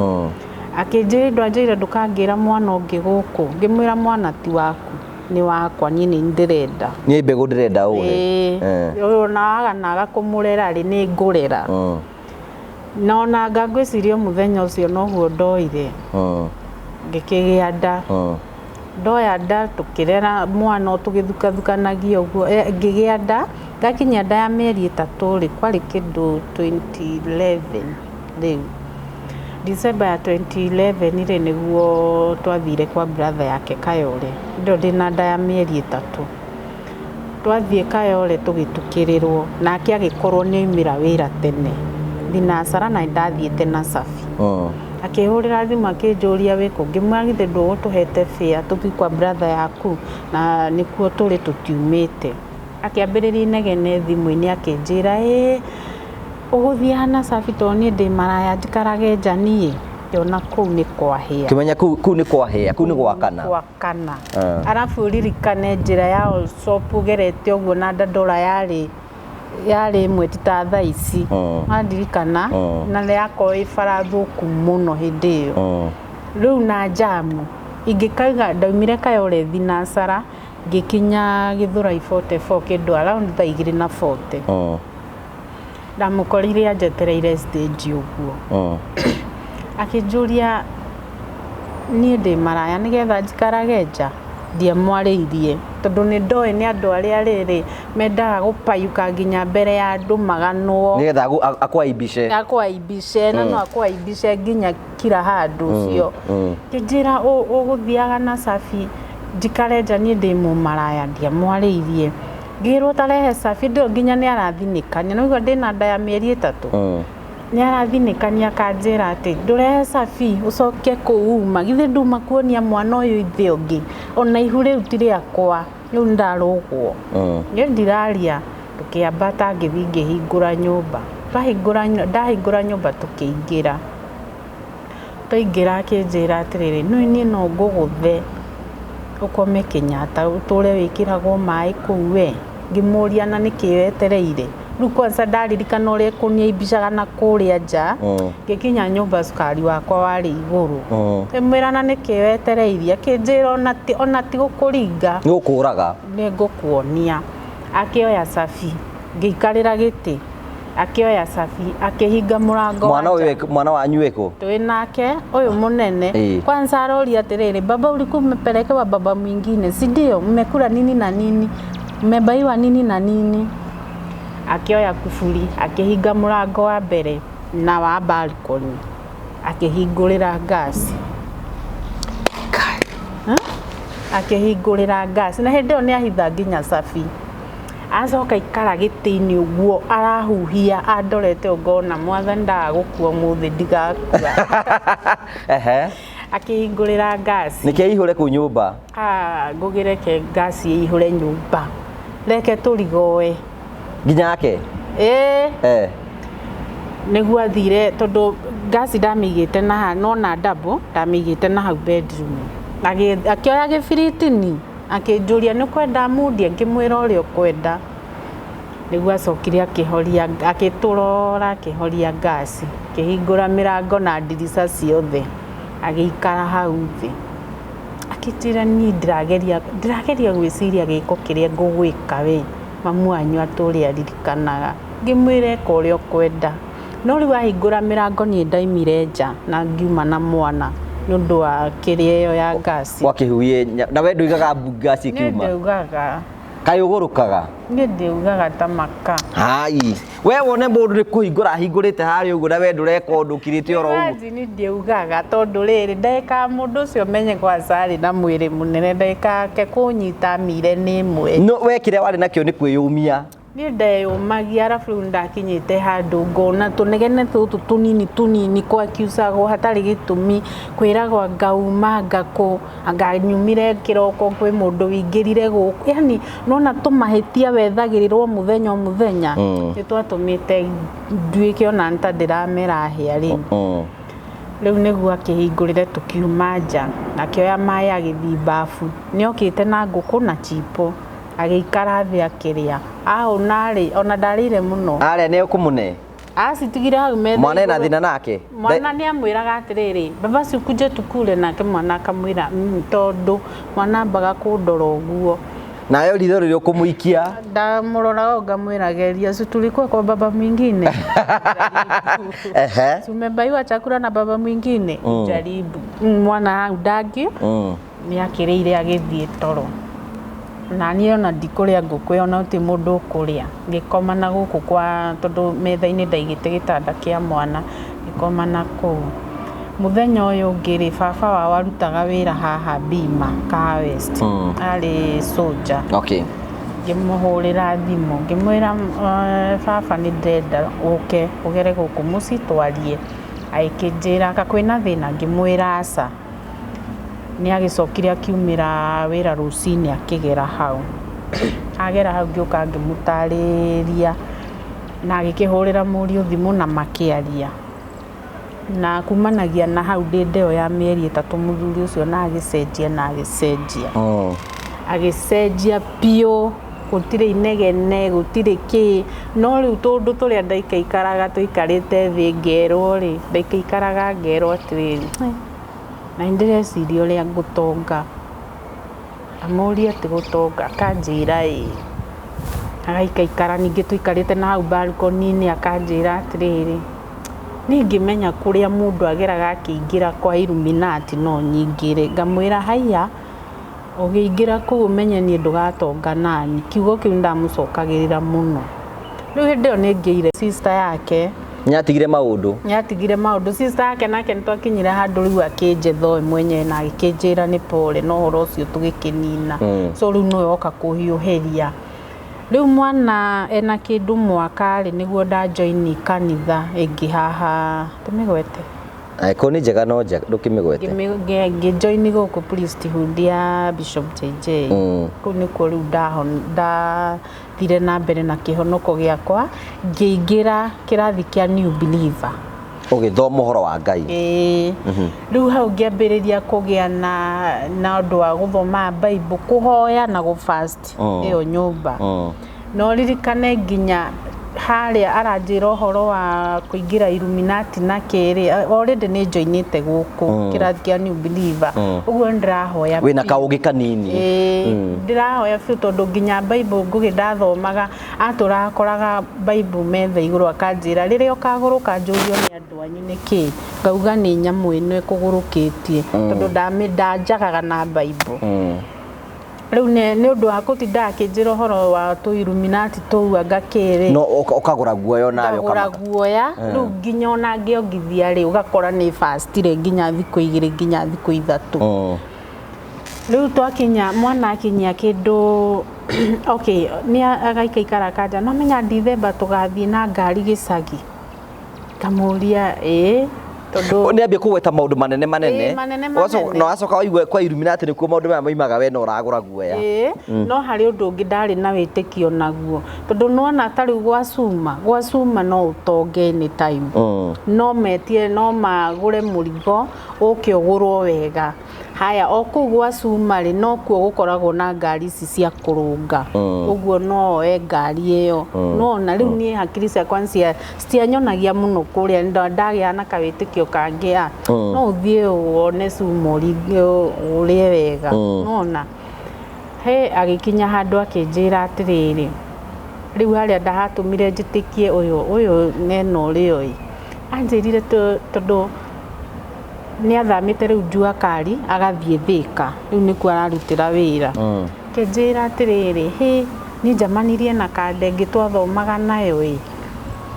[SPEAKER 1] Akĩnjĩra ndwanjĩire ndũkangĩra mwana ũngĩ gũkũ, ngĩmwĩra mwana ti waku, nĩ wakwa, niĩ nĩ ndĩrenda.
[SPEAKER 2] Niĩ mbegũ ndĩrenda ũhe.
[SPEAKER 1] Ĩĩ, ona waga naga kũmũrera rĩ, nĩ ngũrera. Na ona anga ngwĩciria mũthenya ũcio noguo ndoire ngĩkĩgĩa nda. Ndoya nda tũkĩrera mwana o tũgĩthukathukanagia ũguo. Ngĩgĩa nda, ngakinyia nda ya mĩeri 3 rĩ, kwarĩ kĩndũ 2011 rĩu December ya 2011 rĩ, nĩguo twathire kwa brother yake Kayore. Ndo ndĩna nda ya mĩeri 3, twathiĩ Kayore tũgĩtukĩrĩrwo nake agĩkorwo nĩ oimĩra wĩra tene thinacara na ndathiĩte na Safi. Akĩhũrĩra thimũ akĩnjũria wĩkũ, ngĩmwĩra githĩ ndũgũtũhete fare tũthiĩ kwa brother yaku na nĩkuo tũrĩ tũtiumĩte. Akĩambĩrĩria inegene thimũ-inĩ akĩnjĩra ĩĩ ũgũthiaga na Safi tondũ niĩ ndĩ maraya njikarage nja niĩ. Ngĩona kũu nĩ kwahĩa.
[SPEAKER 2] Kĩmenya kũu nĩ kwahĩa, kũu nĩ gwakana.
[SPEAKER 1] Gwakana. Arabu ũririkane njĩra ya Allsops ũgerete ũguo na Dandora yarĩ ĩmwe ti ta thaa ici. Wandirikana na yakorwo ĩ bara thũku mũno hĩndĩ ĩyo. Rĩu na njamu ingĩkauga ndaumire Kayore thinacara ngĩkinya Gĩthũrai 44 kĩndũ around thaa igĩrĩ na 40. Ndamũkorire anjetereire stage ũguo. Akĩnjũria niĩ ndĩ maraya nĩgetha njikarage nja, ndiamwarĩirie tondũ nĩ ndoĩ nĩ andũ arĩa rĩrĩ mendaga gũpayuka nginya mbere ya andũ maganwo
[SPEAKER 2] nĩgetha akwaibishe.
[SPEAKER 1] Akwaibishe na no akwaibishe nginya kila handũ ũcio. Kĩnjĩra ũgũthiaga na Safi njikare nja niĩ ndĩ mũmaraya, ndiamwarĩirie. Ngĩrwo tarehe Safi ndĩo nginya nĩ arathinĩkania no igua ndĩna nda ya mĩeri 3. Nĩ arathinĩkania akanjĩra atĩ ndũrehe Safi ũcoke kũu uma, githĩ nduma kuonia mwana ũyũ ithe ũngĩ ona ihu rĩu ti rĩakwa, rĩu ndarũgwo. Niĩ ndiraria, tũkĩambata ngĩthiĩ ngĩhingũra nyũmba. Ndahingũra nyũmba tũkĩingĩra. Twaingĩra akĩnjĩra atĩrĩrĩ, nĩ niĩ no ngũgũthe Ũkome Kenyatta ũtũre wĩkĩragwo maĩ kũu we. Ngĩmũria na nĩkĩ wetereire. Rĩu kwanza ndaririkana ũrĩa kũniaibicaga na kũrĩa nja. Ngĩkinya nyũmba cukari wakwa warĩ igũrũ. Ngĩmwĩra na nĩkĩ wetereirie. Akĩnjĩra ona ti gũkũringa.
[SPEAKER 2] Nĩ gũkũraga.
[SPEAKER 1] Nĩ ngũkuonia. Akĩoya cabi. Ngĩikarĩra gĩtĩ. Akĩoya cabi akĩhinga mũrango
[SPEAKER 2] Mwana ũyũ, mwana wanyu wĩkũ?
[SPEAKER 1] Twĩ nake ũyũ mũnene. Kwanza aroria atĩrĩrĩ, baba ulikuwa umepelekewa baba mwingine, si ndio? Mmekula nini na nini? Mmebaiwa nini na nini? Akĩoya kuburi akĩhinga mũrango wa mbere na wa balcony, akĩhingũrĩra ngasi. Akĩhingũrĩra ngasi na hĩndĩ ĩyo nĩ ahitha nginya cabi. Acoka ikara gĩtĩ-inĩ ũguo arahuhia andorete ngona mwathani ndaga gũkua ũmũthĩ ndigakua. Akĩhingũrĩra ngasi.
[SPEAKER 2] Nĩkĩ ĩihũre kũu nyũmba?
[SPEAKER 1] Ngũgĩreke ngasi ĩihũre nyũmba. Reke tũrigoe.
[SPEAKER 2] Nginya yake?
[SPEAKER 1] Ĩĩ. Nĩguo athire tondũ ngasi ndamĩigĩte na haha, nona double ndamĩigĩte na hau bedroom. Akĩoya gĩbiritini akĩnjũria nĩ ũkwenda mundie, ngĩmwĩra ũrĩa ũkwenda. Nĩguo acokire akĩhoria, akĩtũrora akĩhoria ngasi, akĩhingũra mĩrango na ndirica ciothe, agĩikara hau thĩ. Akĩnjĩra niĩ ndĩrageria gwĩciria gĩko kĩrĩa ngũgwĩka we, mamu wanyu atũre aririkanaga. Ngĩmwĩra eka ũrĩa ũkwenda. No rĩu ahingũra mĩrango niĩ ndaimire nja na ngiuma na mwana nĩ ũndũ wa kĩrĩa ĩyo ya ngasi.
[SPEAKER 2] Wakĩhuhie na we ndũigaga ngasi
[SPEAKER 1] ikiuma? Niĩ ndiugaga.
[SPEAKER 2] Kaĩ ũgũrũkaga?
[SPEAKER 1] Niĩ ndiugaga ta maka.
[SPEAKER 2] Hai. We wone mũndũ nĩ kũhingũra ahingũrĩte harĩa ũguo na we ndũreka ũndũ ũkirĩte oro ũguo.
[SPEAKER 1] Imagine ndiugaga tondũ rĩrĩ ndagĩka ya mũndũ ũcio menye kwanza arĩ na mwĩrĩ mũnene, ndagĩka yake kũnyita mire nĩ ĩmwe.
[SPEAKER 2] No we kĩrĩa warĩ nakĩo nĩ kwĩyũmia.
[SPEAKER 1] Niĩ ndeyũmagia arabu rĩu ndakinyĩte handũ ngona tũnegene tũtũ tũnini tũnini kwakiucagwo hatarĩ gĩtũmi, kwĩragwo ngauma ngakũ, anga nyumire kĩroko kwĩ mũndũ wĩingĩrire gũkũ, yani nona tũmahĩtia wethagĩrĩrwo mũthenya o mũthenya. Nĩ twatũmĩte nduĩke ona nĩ ta ndĩramera hĩa rĩu. Rĩu nĩguo akĩhingũrĩre tũkiuma nja, akĩoya maĩ agĩthiĩ bafu. Nĩ okĩte na ngũkũ na chipo. Agĩikara thĩ akĩrĩa. Ahũna rĩ, ona ndarĩire mũno.
[SPEAKER 2] Arĩa nĩ ũkũmũne?
[SPEAKER 1] Acitigire hau metha
[SPEAKER 2] Mwana ena thĩna nake?
[SPEAKER 1] Mwana nĩ amwĩraga atĩrĩrĩ, baba si ukuje tukule, nake mwana akamwĩra, tondũ mwana ambaga kũndora ũguo.
[SPEAKER 2] Nayo ritho rĩrĩa ũkũmũikia?
[SPEAKER 1] Ndamũroraga ngamwĩra geria, si tulikuwa kwa baba mwingine. Si umebaiwa chakula na baba mwingine? Jaribu. Mwana hau ndangi, nĩ akĩrĩire agĩthiĩ toro. Na niĩ ona ndikũrĩa ngũkũ ĩyo na gũtirĩ mũndũ ũkũrĩa. Ngĩkoma na gũkũ kwa, tondũ metha-inĩ ndaigĩte gĩtanda kĩa mwana, ngĩkoma na kũu. Mũthenya ũyũ ũngĩ rĩ, baba wao arutaga wĩra haha Bima, Kahawa West. Arĩ soldier. Ngĩmũhũrĩra thimũ, ngĩmwĩra, baba nĩ ndĩrenda ũke ũgere gũkũ mũciĩ twarie. Agĩkĩnjĩra aka kwĩna thĩna, ngĩmwĩra aca. Nĩ agĩcokire akiumĩra wĩra rũcinĩ akĩgera hau. Agera hau ngĩũka ngĩmũtarĩria na agĩkĩhũrĩra mũriũ thimũ na makĩaria. Na kumanagia na hau ndĩ ndeo ya mĩeri 3 mũthuri ũcio na agĩcenjia na agĩcenjia. Agĩcenjia biũ, gũtirĩ inegene, gũtirĩ kĩ. No rĩu tũndũ tũrĩa ndaikaikaraga tũikarĩte thĩ ngerwo rĩ, ndaikaikaraga ngerwo atĩrĩrĩ, na nĩndĩreciria ũrĩa ngũtonga. Amũria atĩ gũtonga, akanjĩra ĩĩ. Agaikaikara ningĩ tũikarĩte na hau balcony-inĩ akanjĩra atĩrĩrĩ, niĩ ngĩmenya kũrĩa mũndũ ageraga akĩingĩra kwa Illuminati no nyingĩre. Ngamwĩra haiya, ũngĩingĩra kũu ũmenye niĩ ndũgatonga nani. Kiugo kĩu ndamũcokagĩrĩra mũno. Rĩu hĩndĩ ĩyo nĩ ngĩire sister yake.
[SPEAKER 2] Nĩatigire maũndũ.
[SPEAKER 1] Nĩatigire maũndũ. Sister yake nake nĩtwakinyire handũ rĩu akĩnjetha we mwenyewe na agĩkĩnjĩra nĩ pole, no ũhoro ũcio tũgĩkĩnina. So rĩu nĩwe woka kũhiũhĩria. Rĩu mwana ena kĩndũ mwaka rĩ, nĩguo ndajoini kanitha ĩngĩ haha, tũmĩgwete?
[SPEAKER 2] Angĩkorwo nĩ njega no njega, ndũkĩmĩgwete.
[SPEAKER 1] Ngĩjoini gũkũ priesthood ya Bishop JJ. Kũu nĩkuo rĩu ndathire na mbere na kĩhonoko gĩakwa, ngĩingĩra kĩrathi kĩa New Believer.
[SPEAKER 2] Ũgĩthoma ũhoro wa Ngai.
[SPEAKER 1] Ĩĩ. Rĩu hau ngĩambĩrĩria kũgĩa na ũndũ wa gũthoma Bible, kũhoya na gũ fast ĩyo nyũmba. No ririkane nginya harĩa aranjĩra ũhoro wa kũingĩra Illuminati na kĩrĩ, already nĩ njoinĩte gũkũ kĩrathi kĩa New Believer. Ũguo nĩ ndĩrahoya
[SPEAKER 2] Wĩna
[SPEAKER 1] biũ.
[SPEAKER 2] kaũgĩ kanini.
[SPEAKER 1] Ĩĩ, ndĩrahoya biũ tondũ nginya Bible Ngũgĩ ndathomaga atũrakoraga Bible metha igũrũ akanjĩra rĩrĩa ũkagũrũka njũrio nĩ andũ anyu nĩkĩ, ngauga nĩ nyamũ ĩno ĩkũgũrũkĩtie tondũ ndanjagaga na Bible. Rĩu nĩ ũndũ wa kũtinda akĩnjĩra ũhoro wa tũ Illuminati tũu anga kĩrĩ.
[SPEAKER 2] No ũkagũra guoya onawe
[SPEAKER 1] ngagũra
[SPEAKER 2] ũkamaka.
[SPEAKER 1] Guoya rĩu nginya ona ngĩongithia rĩ, ũgakora nĩ fastire nginya thikũ 2 nginya thikũ 3. Rĩu twakinya mwana akinyia kĩndũ, okay, nĩ agaikaikara kanja no menya Dithemba tũgathiĩ na ngari gĩcagi, ngamũria ĩĩ tondũ
[SPEAKER 2] Nĩ ambia kũgweta maũndũ manene manene.
[SPEAKER 1] Ĩĩ, manene manene.
[SPEAKER 2] Na wacoka waigua kwa Illuminati nĩkuo maũndũ maya moimaga, we no ũragũra guoya.
[SPEAKER 1] Ĩĩ, no harĩ ũndũ ũngĩ ndarĩ na wĩtĩkio naguo tondũ nĩwona ta rĩu gwa cuma no ũtonge anytime. No metie no magũre mũrigo ũke ũgũrwo wega. Haya, o kũu gwa cuma rĩ, nokuo gũkoragwo na ngari ici cia kũrũnga, ũguo no oe ngari ĩyo. Nona rĩu niĩ hakiri ciakwa citianyonagia mũno kũrĩa, ndagĩa na kawĩtĩkio kangĩ a no ũthiĩ wone cuma ũrĩe wega. Nona he agĩkinya handũ akĩnjĩra atĩrĩrĩ, rĩu harĩa ndahatũmire njĩtĩkie ũyũ nena ũrĩa ĩ anjĩrire tondũ nĩ athamĩte rĩu Jua Kali agathiĩ Thĩka, rĩu nĩkuo ararutĩra wĩra. Kĩnjĩra atĩrĩrĩ, hĩ niĩ njamanirie na kande ĩngĩ twathomaga nayo ĩ,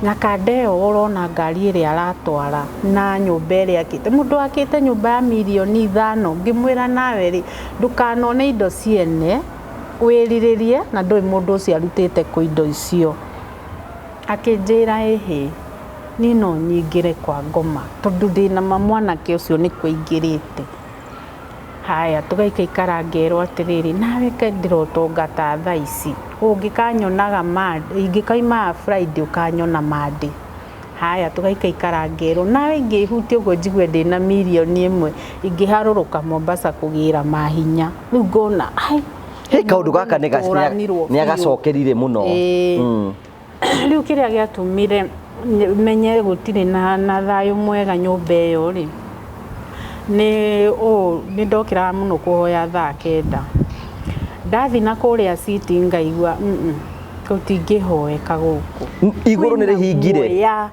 [SPEAKER 1] na kande ĩyo ũrona ngari ĩrĩa aratwara na nyũmba ĩrĩa akĩte, mũndũ akĩte nyũmba ya mirioni 5. Ngĩmwĩra nawe rĩ, ndũkanone indo ciene wĩrirĩrie na ndũĩ mũndũ ũcio arutĩte kũ indo icio. Akĩnjĩra ĩhĩ, niĩ no nyingĩre kwa ngoma tondũ ndĩna ma mwanake ũcio nĩkuo aingĩrĩte. Haya, tũgaikaikara ngerwo atĩrĩrĩ, nawe kaĩ ndĩrotonga ta thaa ici, ũngĩkanyonaga ingĩkaumaga Friday ũkanyona Monday. Haya, tũgaikaikara ngerwo nawe ingĩhutia ũguo njigue ndĩna 1 mirioni ingĩharũrũka Mombasa kũgĩra mahinya. Rĩu ngona ai.
[SPEAKER 2] He kaũndũ gaka nĩ
[SPEAKER 1] Tũranirwo
[SPEAKER 2] nĩ
[SPEAKER 1] biũ.
[SPEAKER 2] agacokerire mũno.
[SPEAKER 1] Ĩĩ. Rĩu kĩrĩa gĩatũmire menye gũtirĩ na thayũ mwega nyũmba ĩyo rĩ, nĩ ũũ: nĩ ndokĩraga mũno kũhoya thaa 9, ndathiĩ na kũrĩa citi ngaigua gũtingĩhoeka gũkũ.
[SPEAKER 2] Igũrũ nĩ
[SPEAKER 1] Kwĩna
[SPEAKER 2] rĩhingire.
[SPEAKER 1] guoya.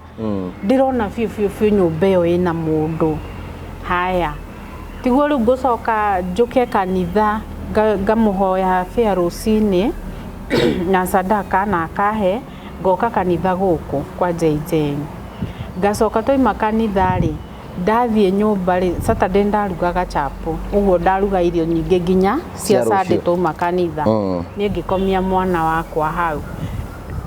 [SPEAKER 1] Ndĩrona biũ biũ biũ nyũmba ĩyo ĩna mũndũ. Haya, tiguo rĩu ngũcoka njũke kanitha ngamũhoya bĩa rũcinĩ na sadaka na akahe, ngoka kanitha gũkũ kwa JJ, ngacoka twaima kanitha rĩ, ndathiĩ nyũmba rĩ, Saturday ndarugaga chapo, ũguo ndaruga irio nyingĩ nginya cia
[SPEAKER 2] Cia rũciũ.
[SPEAKER 1] Sunday twauma kanitha. Niĩ ngĩkomia mwana wakwa hau.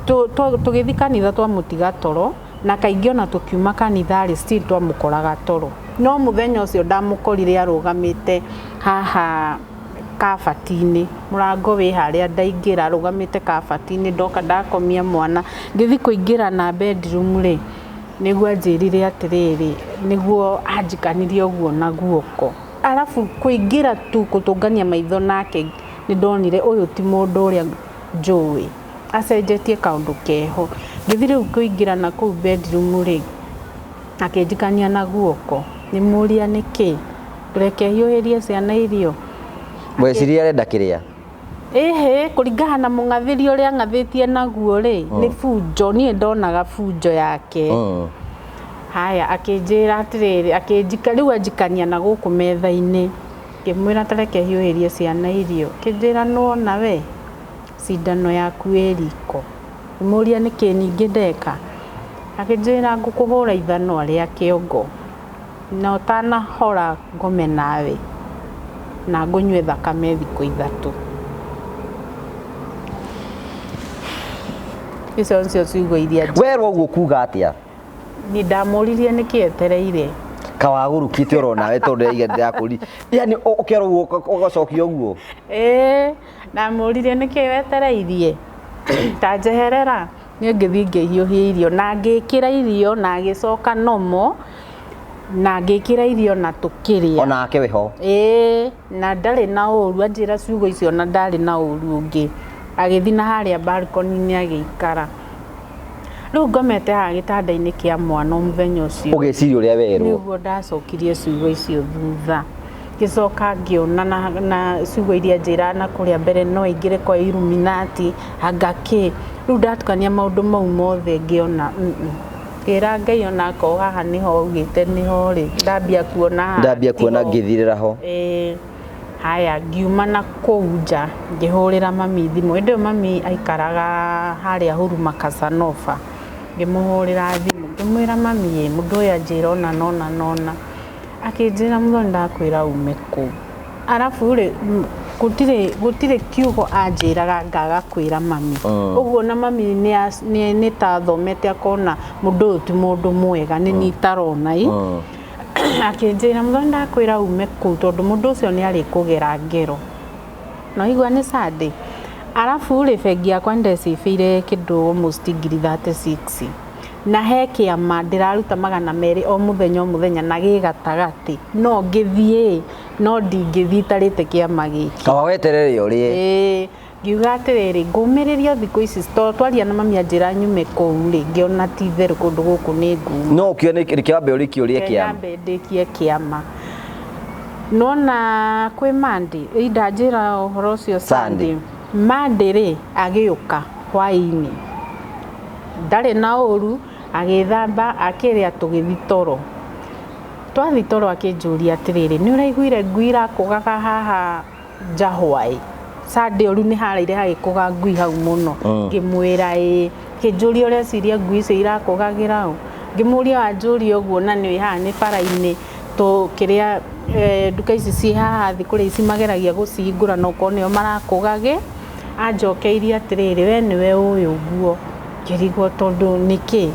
[SPEAKER 1] Tũgĩthiĩ kanitha twamũtiga toro, na kaingĩ ona tũkiuma kanitha rĩ, still twamũkoraga toro. No mũthenya ũcio ndamũkorire arũgamĩte haha kabati-inĩ, mũrango wĩ harĩa ndaingĩra, arũgamĩte kabati-inĩ. Ndoka ndakomia mwana, ngĩthiĩ kũingĩra na bedroom rĩ, nĩguo anjĩrire atĩrĩrĩ, nĩguo anjikanirie ũguo na guoko, arabu kũingĩra tu kũtũngania maitho nake, nĩ ndonire ũyũ ti mũndũ ũrĩa njũĩ, acenjetie kaũndũ keho. Ngĩthiĩ rĩu kũingĩra na kũu bedroom rĩ, akĩnjikania na guoko. Ngĩmũria nĩkĩ, reke hiũhĩrie ciana irio.
[SPEAKER 2] Weciria arenda kĩrĩa?
[SPEAKER 1] Ĩhĩ, kũringana na mũng'athĩri ũrĩa ng'athĩtie naguo rĩ, nĩ bunjo niĩ ndonaga bunjo yake. Haya, akĩnjĩra atĩrĩrĩ, akĩnjika rĩu anjikania na gũkũ metha-inĩ. Ngĩmwĩra tareke hiũhĩrie ciana irio. Akĩnjĩra nĩwona we cindano yaku ĩ riko. Ngĩmũria nĩkĩ ningĩ ndeka. Akĩnjĩra ngũkũhũra ithanwa rĩa kĩongo na ũtanahora ngome nawe na ngũnyue thakame thikũ 3. Icio nĩcio ciugo iria
[SPEAKER 2] Werwo ũguo kuga atĩa?
[SPEAKER 1] Niĩ ndamũririe nĩkĩ etereire.
[SPEAKER 2] Kawagũrũkĩte oro nawe tondũ ndĩraiga ndĩrakũri, yani ũkerwo ũguo ũgacokia ũguo.
[SPEAKER 1] Ĩĩ, ndamũririe nĩkĩ wetereirie, ta njeherera. Niĩ ngĩthiĩ ngĩhiũhia irio na ngĩkĩra irio na agĩcoka nomo na ngĩkĩra irio na tũkĩrĩa.
[SPEAKER 2] Onake wĩho.
[SPEAKER 1] Ĩĩ, na ndarĩ na ũru, anjĩra ciugo icio na ndarĩ na ũru ũngĩ. Agĩthiĩ na harĩa balcony-inĩ agĩikara. Rĩu ngomete haha gĩtanda-inĩ kĩa mwana o mũthenya ũcio.
[SPEAKER 2] Ũgĩciria ũrĩa werwo.
[SPEAKER 1] Nĩguo ndacokirie ciugo icio thutha. Ngĩcoka ngĩona na ciugo iria anjĩraga na kũrĩa mbere no aingĩre kwa Illuminati anga kĩ. Rĩu ndatukania maũndũ mau mothe ngĩona ngĩra Ngai onakorwo haha nĩho augĩte nĩho rĩ, ndambia kuona haha
[SPEAKER 2] Ndambia kuona
[SPEAKER 1] tiho.
[SPEAKER 2] ngĩthirĩra ho.
[SPEAKER 1] Ĩĩ. Haya, ngiuma na kũu nja ngĩhũrĩra mami thimũ. Hĩndĩ ĩyo mami aikaraga harĩa Huruma Casanova. Ngĩmũhũrĩra thimũ ngĩmwĩra mami ĩ, mũndũ ũyũ anjĩra ũna na ũna na ũna. Akĩnjĩra Muthoni ndakwĩra ume kũu. Arabu rĩ, gũtirĩ kiugo anjĩraga ngaga kwĩra mami. Ũguo na mami nĩ ta athomete akona mũndũ ũyũ ti mũndũ mwega, nĩ niĩ itarona ĩ. Akĩnjĩra Muthoni ndakwĩra ume kũu tondũ mũndũ ũcio nĩ arĩkũgera ngero. Na waigua nĩ Sunday. Arabu rĩ, bengi yakwa nĩ ndecĩbĩire kĩndũ almost ngiri 36. Na he kĩama ndĩraruta 200 o mũthenya o mũthenya na gĩ gatagatĩ. No ngĩthiĩ, no ndingĩthiĩ itarĩte kĩama gĩkĩ.
[SPEAKER 2] Kaba weterere ũrĩe.
[SPEAKER 1] Ĩĩ, ngiuga atĩrĩrĩ, ngũmĩrĩria thikũ ici tondũ twaria na mami anjĩra nyume kũu rĩ, ngĩona ti itherũ kũndũ gũkũ nĩ nguma.
[SPEAKER 2] No ũkĩone reke wambe ũrĩkie ũrĩe
[SPEAKER 1] Reke
[SPEAKER 2] kĩama.
[SPEAKER 1] nyambe ndĩkie kĩama. Nona kwĩ Monday, ĩ ndanjĩra ũhoro ũcio
[SPEAKER 2] Sunday.
[SPEAKER 1] Sunday. Monday rĩ, agĩũka hwaĩ-inĩ. Ndarĩ na ũru, agĩthamba, akĩrĩa tũgĩthiĩ toro. Twathiĩ toro akĩnjũria atĩrĩrĩ, nĩ ũraiguire ngui irakũgaga haha nja hwaĩ? Sunday ũru nĩ haraire hagĩkũga ngui hau mũno. Ngĩmwĩra ĩĩ. Akĩnjũria ũreciria ngui icio irakũgagĩra ũ? Ngĩmũria wanjũria ũguo na nĩ haha nĩ bara-inĩ kĩrĩa nduka ici ciĩ haha thĩ kũrĩa ici mageragia gũcihingũra no ũkorwo nĩo marakũgagĩ. Anjokeirie atĩrĩrĩ, we nĩwe ũĩ ũguo. Ngĩrigwo tondũ nĩkĩ?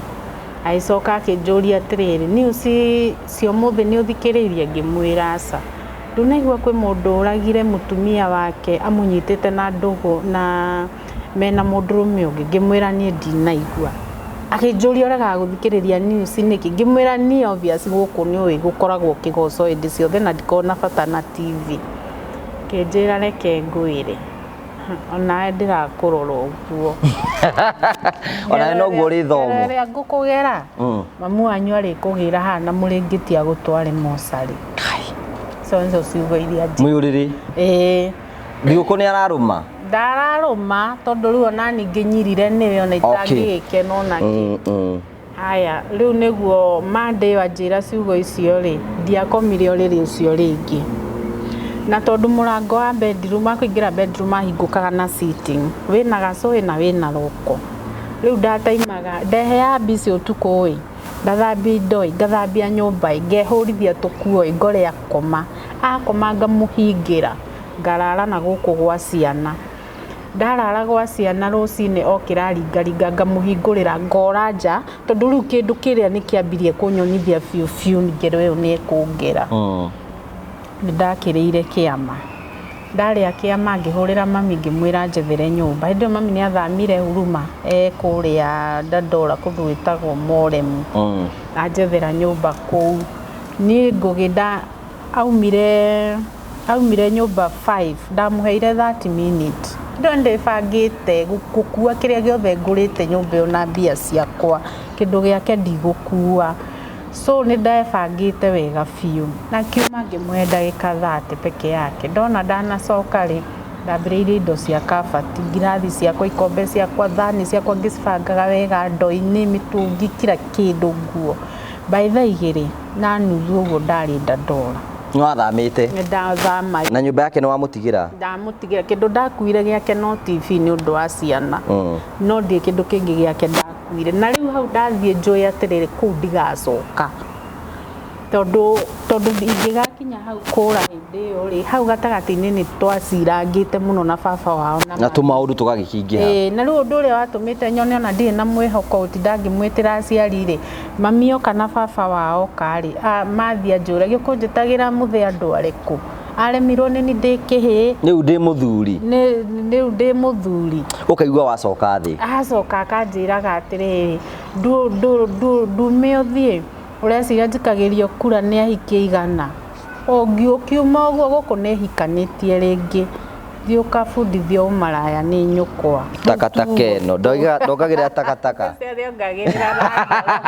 [SPEAKER 1] Agĩcoka akĩnjũria atĩrĩrĩ, news cia ũmũthĩ nĩ ũthikĩrĩirie? Ngĩmwĩra aca. Ndũnaigua kwĩ mũndũ ũragire mũtumia wake amũnyitĩte na ndũgũ na mena mũndũrũme ũngĩ? Ngĩmwĩra niĩ ndinaigua. Akĩnjũria ũregaga gũthikĩrĩria news nĩkĩ? Ngĩmwĩra niĩ obvious gũkũ nĩ ũĩ gũkoragwo kĩgoco hĩndĩ ciothe na ndikoragwo na bata na TV. Akĩnjĩra reke ngwĩre. Onawe ndĩrakũrora ũguo.
[SPEAKER 2] Onawe noguo ũrĩthomwo.
[SPEAKER 1] Ngero ĩrĩa ngũkũgera, mamu wanyu arĩkũgĩra haha na mũrĩngĩti agũtware mocarĩ. Icio nĩcio ciugo iria njĩra.
[SPEAKER 2] Mwĩ ũrĩrĩ.
[SPEAKER 1] Ĩĩ.
[SPEAKER 2] Thigũkũ nĩ ararũma?
[SPEAKER 1] Ndararũma tondũ rĩu ona niĩ ngĩnyirire nĩwe ona itangĩgĩkena ona kĩ. Haya, rĩu nĩguo Monday ĩyo anjĩra ciugo icio rĩ, ndiakomire ũrĩrĩ ũcio rĩngĩ. Na tondũ mũrango wa bedroom wa kũingĩra bedroom ahingũkaga na sitting, wĩna gacũhĩ na wĩna roko. Rĩu ndataimaga, ndeheaga busy ũtukũ ĩ, ngathambia indo ĩ, ngathambia nyũmba ĩ, ngehũrithia tũkuo ĩ, ngore akoma. Akoma ngamũhingĩra, ngarara na gũkũ gwa ciana. Ndarara gwa ciana rũcinĩ okĩra aringaringa ngamũhingũrĩra ngora nja tondũ rĩu kĩndũ kĩrĩa nĩ kĩambirie kũnyonithia biũ biũ ngero ĩyo nĩ ĩkũngera. Nĩ ndakĩrĩire kĩama. Ndarĩa kĩama ngĩhũrĩra mami ngĩmwĩra njethere nyũmba. Hĩndĩ ĩyo mami nĩ athamire Huruma e kũrĩa Dandora kũndũ gwĩtagwo Moremu. Anjethera nyũmba kũu. Niĩ Ngũgĩ aumire nyũmba 5 ndamũheire 30 minutes. Hĩndĩ ĩyo nĩndĩbangĩte gũkua kĩrĩa gĩothe ngũrĩte nyũmba ĩyo na mbia ciakwa. Kĩndũ gĩake ndigũkua. So nĩ ndebangĩte wega biũ. Na kiuma ngĩmũhe ndagĩka 30 peke yake. Ndona ndanacoka rĩ, ndambĩrĩirie indo cia kabati, ngirathi ciakwa, ikombe ciakwa, thani ciakwa ngĩcibangaga wega, ndoo-inĩ, mĩtũngi, kila kĩndũ, nguo. By thaa igĩrĩ na nuthu ũguo ndarĩ Dandora.
[SPEAKER 2] Nĩ wathamĩte?
[SPEAKER 1] Nĩ ndathama.
[SPEAKER 2] Na nyũmba yake nĩ wamũtigĩra?
[SPEAKER 1] Ndamũtigĩra. Kĩndũ ndakuire gĩake no TV nĩ ũndũ wa ciana. No ndirĩ kĩndũ kĩngĩ gĩake ndakuire. Na rĩu hau ndathiĩ njũĩ atĩrĩrĩ, kũu ndigacoka. Tondũ ingĩgakinya hau kũra hĩndĩ ĩyo rĩ, hau gatagatĩ-inĩ nĩ twacirangĩte mũno na baba wao.
[SPEAKER 2] Na tũmaũndũ tũgagĩkĩingĩha.
[SPEAKER 1] Ĩĩ, na rĩu ũndũ ũrĩa watũmĩte nyone ona ndirĩ na mwĩhoko ũtinda ngĩmwĩtĩra aciari rĩ, mami oka na baba wao oka rĩ, mathiĩ anjũragia ũkũnjĩtagĩra mũthee andũ arĩkũ? Aremirwo nĩ ni ndĩ kĩhĩĩ.
[SPEAKER 2] Rĩu ndĩ mũthuri.
[SPEAKER 1] Rĩu ndĩ mũthuri.
[SPEAKER 2] Ũkaigua wacoka thĩ.
[SPEAKER 1] Acoka akanjĩraga atĩrĩrĩ, ndume ũthiĩ, ũreciria njikagĩrio kura nĩ ahiki aigana? Ũkiuma ũguo gũkũ nĩ hikanĩtie rĩngĩ, thiĩ ũkabundithio ũmaraya nĩ nyũkwa.
[SPEAKER 2] Takataka ĩno ndongagĩrĩra takataka.
[SPEAKER 1] Ndongagĩrĩra na ngoro.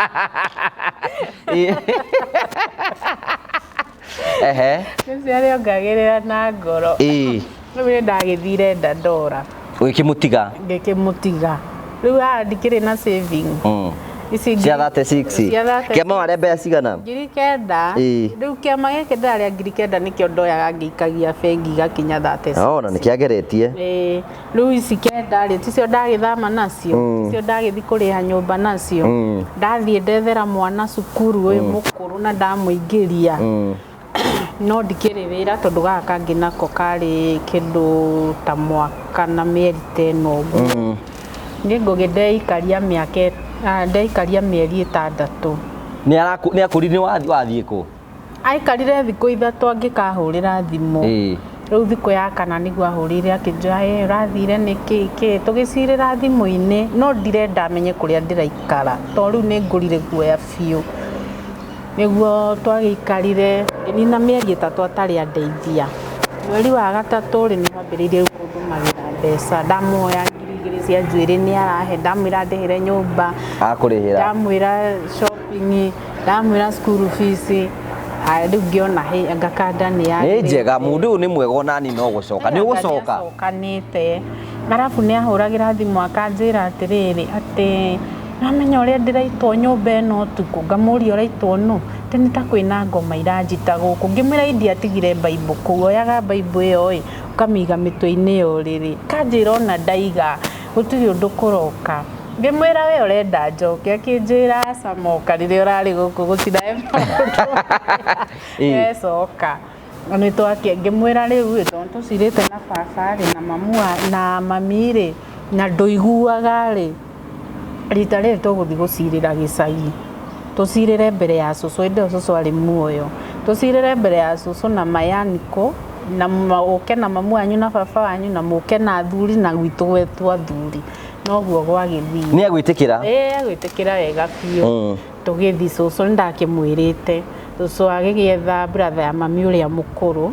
[SPEAKER 2] Ehe.
[SPEAKER 1] Nĩcio arĩongagĩrĩra na ngoro.
[SPEAKER 2] Ĩĩ.
[SPEAKER 1] Rĩu nĩ ndagĩthire Dandora.
[SPEAKER 2] Ũgĩkĩmũtiga?
[SPEAKER 1] Ngĩkĩmũtiga. Rĩu haha ndikĩrĩ na saving. Ici
[SPEAKER 2] Cia 36.
[SPEAKER 1] Cia 36.
[SPEAKER 2] Kĩama warĩa mbeca cigana?
[SPEAKER 1] 9,000.
[SPEAKER 2] Ĩĩ.
[SPEAKER 1] Rĩu kĩama gĩkĩ ndĩrarĩa 9,000 nĩkĩo ndoyaga ngĩikagia bengi igakinya 36.
[SPEAKER 2] Ona nĩ kĩageretie.
[SPEAKER 1] Ĩĩ. Rĩu ici 9 rĩ, ticio ndagĩthama nacio, ticio ndagĩthiĩ kũrĩha nyũmba nacio. Ndathiĩ ndethera mwana cukuru ũyũ mũkũrũ na ndamũingĩria. No ndikĩrĩ wĩra tondũ gaka kangĩ nako karĩ kĩndũ ta mwaka na mĩeri ta ĩno ũguo. Niĩ Ngũgĩ ndeikaria mĩaka, ndeikaria mĩeri 6.
[SPEAKER 2] Nĩ akũririe wathiĩ kũ?
[SPEAKER 1] Aikarire thikũ 3 angĩkahũrĩra thimũ. Rĩu thikũ ya kana nĩguo ahũrĩire akĩnjĩra, ĩ ũrathire nĩkĩ kĩ? Tũgĩcirĩra thimũ-inĩ no ndirenda amenye kũrĩa ndĩraikara tondũ rĩu nĩ ngũrire guoya biũ. Nĩguo twagĩikarire ngĩnina mĩeri 3 atarĩ andeithia. Mweri wa gatatũ rĩ, nĩ ambĩrĩirie rĩu kũndũmagĩra mbeca. Ndamũhoya 2,000 cia njuĩrĩ nĩ arahe, ndamwĩra ndĩhĩre nyũmba,
[SPEAKER 2] Akũrĩhĩra.
[SPEAKER 1] ndamwĩra shopping, ndamwĩra school fees. Rĩu ngĩona hĩ ngakanda nĩ
[SPEAKER 2] Nĩ njega, mũndũ ũyũ nĩ mwega onani no gũcoka. Nĩ ũgũcoka.
[SPEAKER 1] Nĩacokanĩte. Arabu nĩ ahũragĩra thimũ akanjĩra atĩrĩrĩ, atĩ namenya ũrĩa ndĩraitwo nyũmba ĩno ũtukũ, ngamũria ũraitwo nũ? Atĩ nĩ ta kwĩna ngoma iranjita gũkũ. Ngĩmwĩra indiatigire Bible kũu, oyaga Bible ĩyo ĩ, ũkamĩiga mĩtwe-inĩ ya ũrĩrĩ. Kanjĩra ona ndaiga, gũtirĩ ũndũ kũroka. Ngĩmwĩra we ũrenda njoke, akĩnjĩra aca moka rĩrĩa ũrarĩ gũkũ gũtirae maũndũ. Ecoka. Nĩ twake ngĩmwĩra rĩu ĩ, tondũ tũcirĩte na baba rĩ, na mamu na mami rĩ, na ndũiguaga rĩ, rita rĩrĩ tũgũthiĩ gũcirĩra gĩcagi. Tũcirĩre mbere ya cũcũ, hĩndĩ ĩyo cũcũ arĩ muoyo. Tũcirĩre mbere ya cũcũ na mayaniko, na ũke na mamu wanyu na baba wanyu, na mũke na athuri, na gwitũ gwetwo athuri. Noguo gwagĩthiĩ.
[SPEAKER 2] Nĩ agwĩtĩkĩra?
[SPEAKER 1] Ĩĩ, agwĩtĩkĩra wega biũ. Tũgĩthiĩ cũcũ nĩ ndakĩmwĩrĩte. Cũcũ agĩgĩetha brother ya mami ũrĩa mũkũrũ,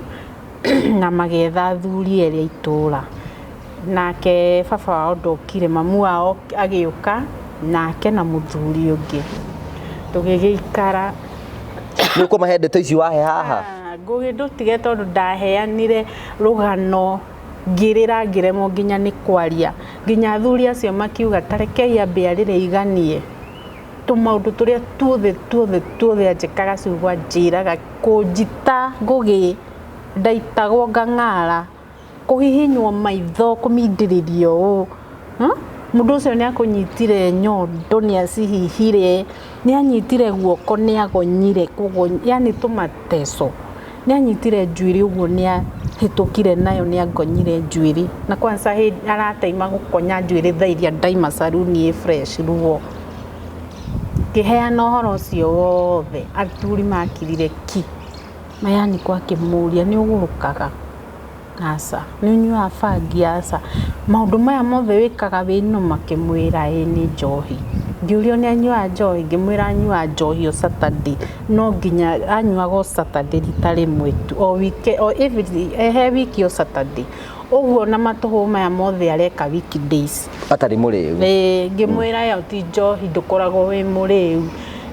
[SPEAKER 1] na magĩetha athuri erĩ a itũũra. Nake baba wao ndokire, mamu wao agĩũka nake na mũthuri ũngĩ. Tũgĩgĩikara.
[SPEAKER 2] Nĩ ũkũmahe ndeto ici wahe haha?
[SPEAKER 1] Ngũgĩ ndũtige tondũ ndaheanire rũgano ngĩrĩra ngĩremwo nginya nĩ kwaria. Nginya athuri acio makiuga ta rekei ambe arĩre iganie. Tũmaũndũ tũrĩa tuothe tuothe tuothe anjĩkaga ciugo anjĩraga kũnjita Ngũgĩ ndaitagwo ngang'ara, kũhihinywo maitho, kũmindĩrĩrio ũũ. Mũndũ ũcio nĩ akũnyitire nyondo, nĩ acihihire, nĩ anyitire guoko, nĩ agonyire, yani tũmateco. Nĩ anyitire njuĩrĩ ũguo, nĩ ahĩtũkire nayo, nĩ angonyire njuĩrĩ. Na kwanza hĩndĩ arateima gũkonya njuĩrĩ thaa iria ndaima caruni ĩ fresh ruo. Ngĩheana ũhoro ũcio wothe, athuri makirire ki. Mayaniko akĩmũria, nĩ ũgũrũkaga? Aca. Nĩ ũnyuaga bangi? Aca. Maũndũ maya mothe wĩkaga wĩ nũma? Akĩmwĩra ĩĩ nĩ njohi. Ngĩũrio nĩ anyuaga njohi, ngĩmwĩra anyuaga njohi o Saturday. No nginya anyuaga o Saturday rita rĩmwe tu, o wike, o every, he wiki o Saturday. Ũguo na matũhũ maya mothe areka weekdays.
[SPEAKER 2] Atarĩ mũrĩu.
[SPEAKER 1] Ĩĩ, ngĩmwĩra ĩyo ti njohi, ndũkoragwo wĩ mũrĩu.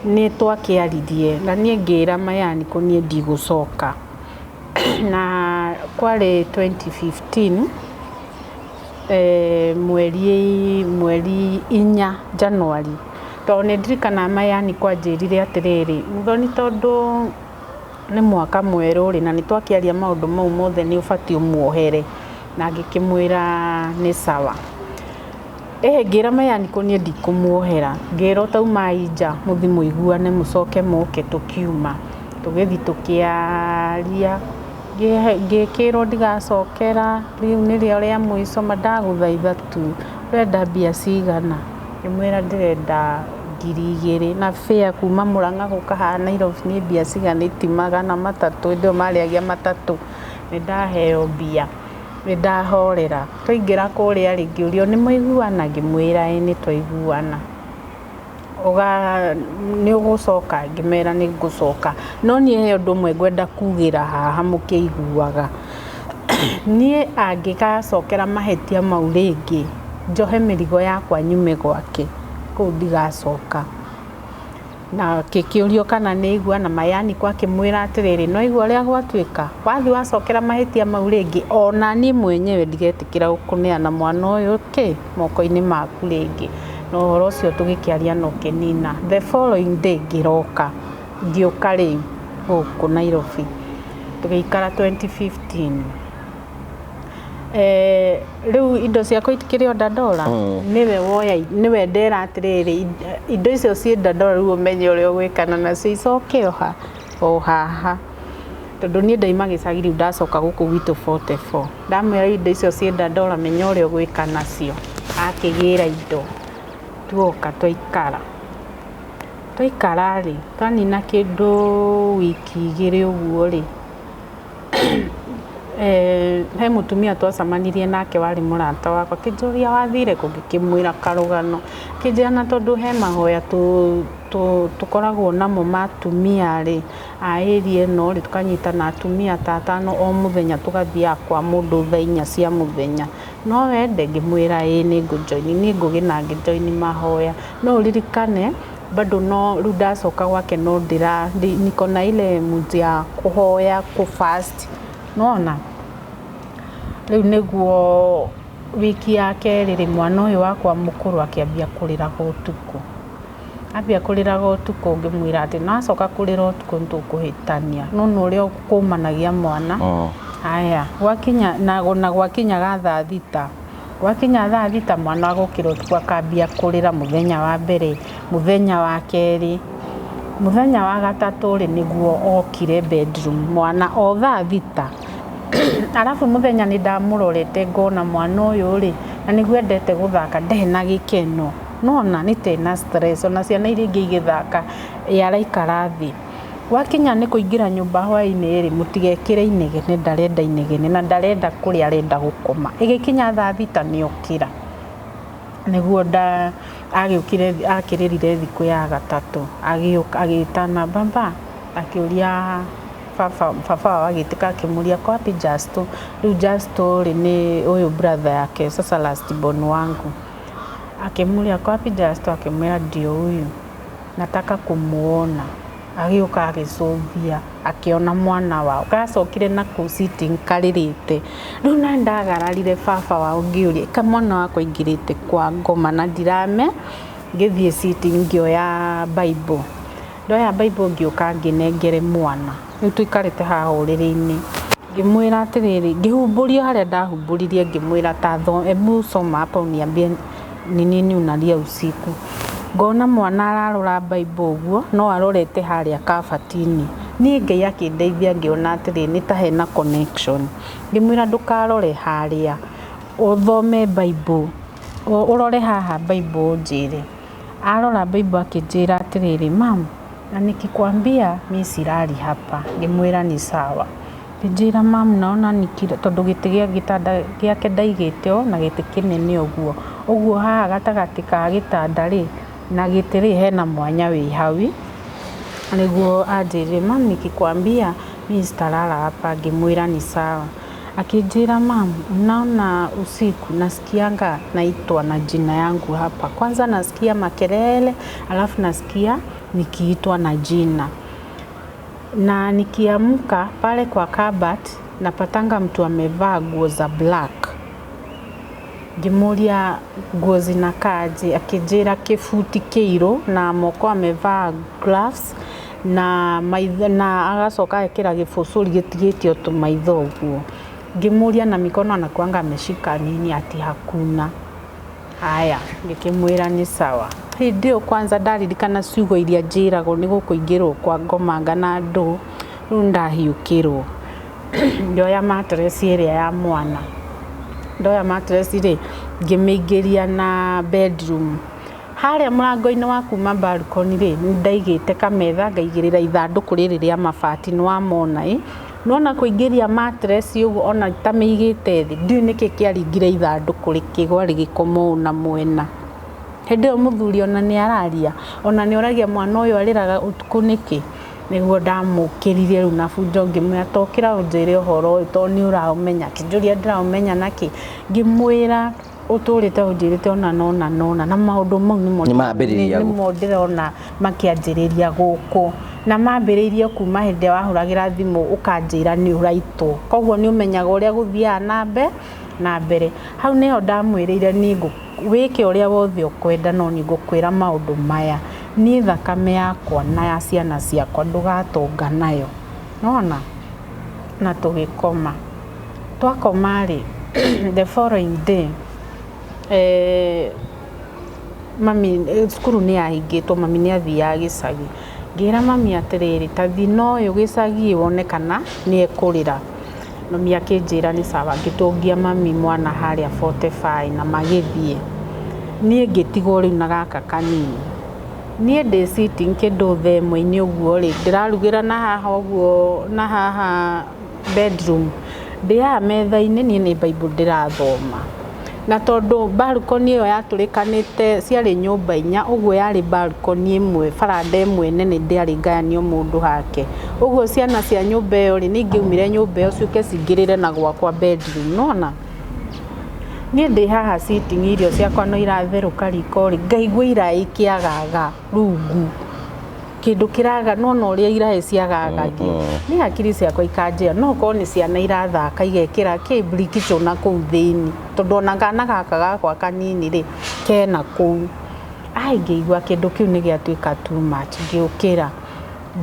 [SPEAKER 1] Nĩ twakĩaririe na niĩ ngĩra Mayaniko niĩ ndigũcoka. Na kwarĩ 2015, mweri 4 January. Tondũ nĩ ndirikanaga Mayaniko anjĩrire atĩrĩrĩ, Muthoni tondũ nĩ mwaka mwerũ rĩ, na nĩ twakĩaria maũndũ mau mothe nĩ ũbatiĩ ũmuohere. Na ngĩkĩmwĩra nĩ sawa. Ngĩra Mayaniko niĩ ndikũmuohera. Ngĩrwo taumai nja mũthiĩ mũiguane mũcoke mũke tũkiuma. Tũgĩthiĩ tũkĩaria, ngĩkĩrwo ndigacokera, rĩu nĩrĩo rĩa mũico, ma ndagũthaitha tu, ũrenda mbia cigana? Ngĩmwĩra ndĩrenda 2,000 na fare kuma Murang'a gũka haha Nairobi nĩ mbia cigana? Iti 300, hĩndĩ ĩyo marĩagia matatũ. Nĩ ndaheo mbia, nĩ ndahorera. Twaingĩra kũrĩa rĩ, ngĩũrio nĩ mwaiguana? Ngĩmwĩra ĩĩ nĩ twaiguana. Nĩ ũgũcoka? Ngĩmera nĩ ngũcoka. No niĩ he ũndũ ũmwe ngwenda kugĩra haha mũkĩiguaga. Niĩ angĩgacokera mahĩtia mau rĩngĩ, njohe mĩrigo yakwa nyume gwake, kũu ndigacoka. Na akĩkĩũrio kana nĩ aigua na Mayaniko akĩmwĩra atĩrĩrĩ, nĩ waigua ũrĩa gwatuĩka? Wathiĩ wacokera mahĩtia mau rĩngĩ, ona niĩ mwenyewe ndigetĩkĩra gũkũneana mwana ũyũ kĩ moko-inĩ maku rĩngĩ. Na ũhoro ũcio tũgĩkĩaria na ũkĩnina. The following day ngĩroka, ngĩũka rĩu gũkũ Nairobi. Tũgĩikara 2015. Rĩu indo ciakwa itikĩrĩ o Dandora, nĩwe woya, nĩwe ndera atĩrĩrĩ, indo icio ciĩ Dandora rĩu ũmenye ũrĩa ũgwĩkana nacio icoke o ha? O haha. Tondũ niĩ ndaima gĩcagi rĩu ndacoka gũkũ gwitũ 44. Ndamwĩra indo icio ciĩ Dandora menya ũrĩa ũgwĩka nacio. Akĩgĩra indo, tuoka twaikara. Twaikara rĩ, twanina kĩndũ wiki igĩrĩ ũguo rĩ, he mũtumia twacemanirie nake warĩ mũrata wakwa, akĩnjũria wathire kũ, ngĩkĩmwĩra karũgano. Akĩnjĩra na tondũ he mahoya tũkoragwo namo ma atumia rĩ, a area ĩno rĩ, tũkanyitana atumia ta atano o mũthenya tũgathiaga kwa mũndũ thaa inya cia mũthenya. No wende? Ngĩmwĩra ĩĩ nĩ ngũ join. Niĩ Ngũgĩ na ngĩ join mahoya. No ũririkane bado no rĩu ndacoka gwake no ndĩra niko na ile mood ya kũhoya, kũ fast, nĩwona? Rĩu nĩguo wiki ya kerĩ rĩ, mwana ũyũ wakwa mũkũrũ akĩambia kũrĩraga ũtukũ. Ambia kũrĩraga ũtukũ ngĩmwĩra atĩ na wacoka kũrĩra ũtukũ nĩ tũkũhĩtania. Nĩwona ũrĩa kũmanagia mwana? Haya, gwakinya na gwakinyaga thaa thita, gwakinya thaa thita mwana agũkĩra ũtukũ akambia kũrĩra mũthenya wa mbere, mũthenya wa kerĩ, mũthenya wa gatatũ rĩ, nĩguo okire bedroom mwana o thaa thita. Arabu mũthenya nĩ ndamũrorete ngona mwana ũyũ rĩ, na nĩguo endete gũthaka ndarĩ na gĩkeno. Nĩwona nĩ ta ena stress ona ciana iria ingĩ igĩthaka ye araikara thĩ. Gwakinya nĩ kũingĩra nyũmba hwaĩ-inĩ rĩ, mũtigekĩre inegene ndarenda inegene na ndarenda kũrĩa arenda gũkoma. Ĩgĩkinya thaa thita nĩ okĩra. Nĩguo agĩũkire akĩrĩrire thikũ ya gatatũ, agĩũka agĩtana baba, akĩũria baba, baba wao agĩtĩka akĩmũria ako wapi Justo? Rĩu Justo rĩ nĩ ũyũ brother yake sasa last born wangu. Akĩmũria ako wapi Justo? Akĩmwĩra ndio huyu, nataka kumuona. Agĩũka agĩcũthia akĩona mwana wao. Gacokire na kũu sitting karĩrĩte. Rĩu na ndagararire baba wao ngĩũria ĩka mwana wakwa aingĩrĩte kwa ngoma na ndirame, ngĩthiĩ sitting ngĩoya Bible. Ndoya Bible ngĩũka ngĩnengere mwana. Rĩu tũikarĩte haha ũrĩrĩ-inĩ. Ngĩmwĩra atĩrĩrĩ, ngĩhumbũria harĩa ndahumbũririe ngĩmwĩra ta hebu soma hapa uniambie ni nini unalia usiku. Ngona mwana ararora Bible ũguo no arorete harĩa kabati-inĩ. Niĩ Ngai akĩndeithia ngĩona atĩrĩrĩ nĩ ta hena connection. Ngĩmwĩra ndũkarore harĩa, ũthome Bible, ũrore haha Bible ũnjĩre. Arora Bible akĩnjĩra atĩrĩrĩ, mum, na nikikwambia mi silali hapa. Ngĩmwĩra ni sawa. Ngĩnjĩra mum naona tondũ gĩtĩ gĩa gĩtanda gĩake ndaigĩte ũũ na gĩtĩ kĩnene ũguo. Ũguo haha gatagatĩ ka gĩtanda rĩ, na gĩtĩ rĩ hena mwanya wĩ hau. Nĩguo anjĩrire mum nikikwambia mi sitalala hapa. Ngĩmwĩra ni sawa. Akĩnjĩra mum, naona usiku nasikianga naitwa na jina yangu hapa. Kwanza nasikia makelele, alafu nasikia nikiitwa na jina. Na nikiamka pale kwa cupboard napatanga mtu amevaa nguo za black. Ngĩmũria nguo zinakaaje, akĩnjĩra kĩbuti kĩirũ na moko amevaa gloves na maitho na agacoka agekĩra gĩbũcũri gĩtigĩtio tũmaitho ũguo. Ngĩmũria na mikono anakuanga ameshika nini, ati hakuna. Haya, ngĩkĩmwĩra nĩ sawa. Hĩndĩ ĩyo kwanza ndaririkana ciugo iria njĩragwo nĩ gũkũingĩrwo kwa ngomanga na andũ, rĩu ndahiũkĩrwo. Ngĩoya mattress ĩrĩa ya mwana. Ndoya mattress rĩ, ngĩmĩingĩria na bedroom. Harĩa mũrango-inĩ wa kuma balcony rĩ, nĩ ndaigĩte kametha ngaigĩrĩra ithandũkũ rĩrĩ rĩa mabati nĩ wamona ĩ. Nona kũingĩria mattress ũguo ona itamĩigĩte thĩ, ndiũĩ nĩkĩ kĩaringire ithandũkũ rĩkĩgwa rĩgĩkoma ũũ na mwena. Hĩndĩ ĩyo mũthuri ona nĩ araria, ona nĩ oragia mwana ũyũ arĩraga ũtukũ nĩkĩ. Nĩguo ndamũkĩririe rĩu na bunjo ngĩmwĩra tokĩra ũnjĩre ũhoro ũyũ tondũ nĩ ũraũmenya. Akĩnjũria ndĩraũmenya nakĩ, ngĩmwĩra ũtũrĩte ũnjĩrĩte ona nona nona na maũndũ mau nĩmo
[SPEAKER 2] Nĩmambĩrĩria
[SPEAKER 1] nĩmo ndĩrona makĩanjĩrĩria gũkũ na mambĩrĩirie kuma hĩndĩ ĩrĩa wahũragĩra thimũ ũkanjĩra nĩ ũraitwo, koguo nĩ ũmenyaga ũrĩa gũthiaga na mbere. Hau nĩho ndamwĩrĩire niĩ wĩke ũrĩa wothe ũkwenda no nĩ ngũkwĩra maũndũ maya, niĩ thakame yakwa na ya ciana ciakwa ndũgatonga nayo, nona na tũgĩkoma. Twakoma rĩ, the following day mami cukuru nĩ yahingĩtwo, mami nĩ athiaga gĩcagi. Ngĩra mami atĩrĩrĩ, ta thiĩ na ũyũ gĩcagi wone kana nĩ ekũrĩra. Mami akĩnjĩra nĩ sawa, ngĩtũngia mami mwana harĩa 45 na magĩthiĩ. Niĩ ngĩtigwo rĩu na gaka kanini. Niĩ ndĩ sitting kĩndũ thaa ĩmwe-inĩ ũguo rĩ, ndĩrarugĩra na haha ũguo na haha bedroom. Ndĩ haha metha-inĩ niĩ nĩ Bible ndĩrathoma. Na tondũ balcony ĩyo yatũrĩkanĩte ciarĩ nyũmba inya, ũguo yarĩ balcony ĩmwe, baranda ĩmwe nene ndĩarĩ ngayanio mũndũ hake. Ũguo ciana cia nyũmba ĩyo rĩ, nĩ ingĩaumire nyũmba ĩyo ciũke cingĩrĩre na gwakwa bedroom, nĩwona? Niĩ ndĩ haha sitting irio ciakwa no iratherũka riko rĩ, ngaigua iraĩ ikĩagaga rungu. Kĩndũ kĩraga nĩwona ũrĩa iraĩ ciagagagio. Niĩ hakiri ciakwa ikanjĩra no ũkorwo nĩ ciana irathaka igekĩra kĩ mbrikicho na kũu thĩinĩ, tondũ ona kana gaka gakwa kanini rĩ, kena kũu. Ai ngĩigua kĩndũ kĩu nĩ gĩatuĩka too much, ngĩũkĩra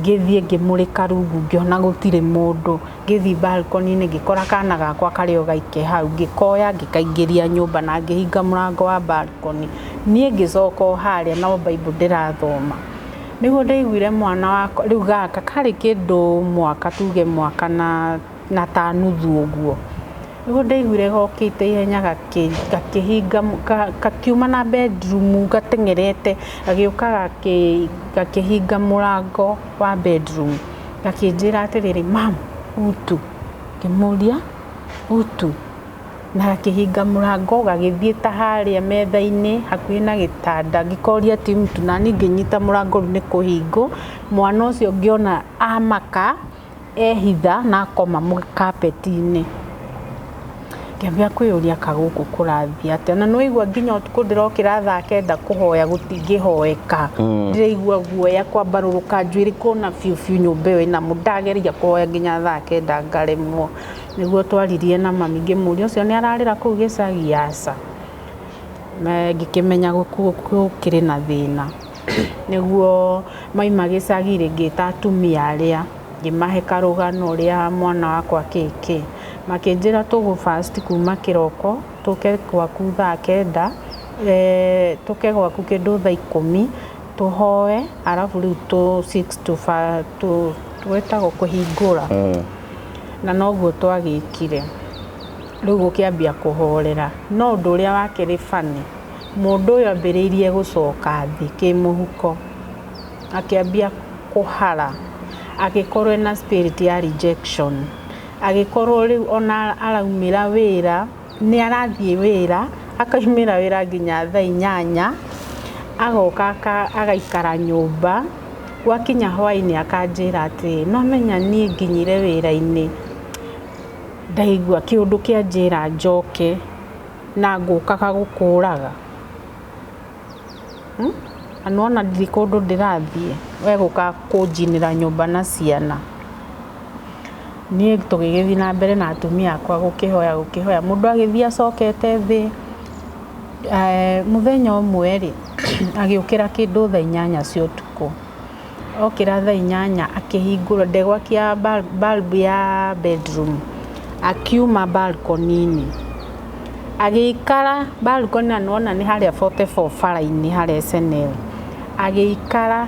[SPEAKER 1] ngĩthiĩ ngĩmũrĩka rungu ngĩona gũtirĩ mũndũ. Ngĩthiĩ balcony-inĩ ngĩkora kana gakwa karĩ o gaike hau, ngĩkoya ngĩkaingĩria nyũmba na ngĩhinga mũrango wa balcony. Niĩ ngĩcoka o harĩa no Bible ndĩrathoma. Nĩguo ndaiguire mwana wakwa rĩu gaka karĩ kĩndũ mwaka tuge mwaka na ta nuthu ũguo. Nĩguo ndaiguire gokĩte ihenya gakĩhinga gakiuma na bedroom gateng'erete gagĩũka gakĩhinga mũrango wa bedroom gakĩnjĩra atĩrĩrĩ, "Mum, utu." Ngĩmũria utu, na gakĩhinga mũrango gagĩthiĩ ta harĩa metha-inĩ hakuhĩ na gĩtanda ngĩkoria ti mtu, na niĩ ngĩnyita mũrango rĩu nĩ kũhingwo. Mwana ũcio ngĩona amaka ehitha na akoma carpet-inĩ. Ngĩambia kwĩyũria ka gũkũ kũrathiĩ atĩa, na nĩwaigua nginya ũtukũ ndĩrokĩra thaa kenda kũhoya gũtingĩhoeka. Ndĩraigua guoya kwambarũrũka njuĩrĩ kũna biũ biũ nyũmba ĩyo ĩna mũndũ, ndageria kũhoya nginya thaa kenda ngaremwo. Nĩguo twaririe na mami ngĩmũria ũcio nĩ ararĩra kũu gĩcagi? Aca. Ngĩkĩmenya gũkĩrĩ na thĩna. Nĩguo maima gĩcagi rĩ, ngĩta atumia arĩa ngĩmahe karũgano ũrĩa mwana wakwa kĩkĩ. Makĩnjĩra tũgũ fast kuma kĩroko tũke gwaku thaa kenda, tũke gwaku kĩndũ thaa ikũmi tũhoe, arabu rĩu tũ 6 to gwĩtagwo kũhingũra. Na noguo twagĩkire. Rĩu gũkĩambia kũhorera. No ũndũ ũrĩa wakĩrĩ funny, mũndũ ũyũ ambĩrĩirie gũcoka thĩ kĩmũhuko. Akĩambia kũhara, agĩkorwo ena spirit ya rejection. Agĩkorwo rĩu ona araumĩra wĩra, nĩ arathiĩ wĩra, akaumĩra wĩra nginya thaa inyanya, agoka agaikara nyũmba, gwakinya hwainĩ akanjĩra atĩrĩ, no menya niĩ nginyire wĩra-inĩ ndaigua kĩũndũ kĩanjĩra njoke na ngũkaga gũkũraga. Na nĩwona ndirĩ kũndũ ndĩrathiĩ, we gũka kũnjinĩra nyũmba na ciana. Niĩ tũgĩgĩthiĩ na mbere na atumia akwa gũkĩhoya gũkĩhoya, mũndũ agĩthiĩ acokete thĩ. Mũthenya ũmwe rĩ, agĩũkĩra kĩndũ thaa inyanya cia ũtukũ. Okĩra thaa inyanya akĩhingũra, ndegwakia bulb ya bedroom, akiuma balcony-inĩ. Agĩikara balcony na nĩwona nĩ harĩa 44 bara-inĩ harĩa SNL. Agĩikara,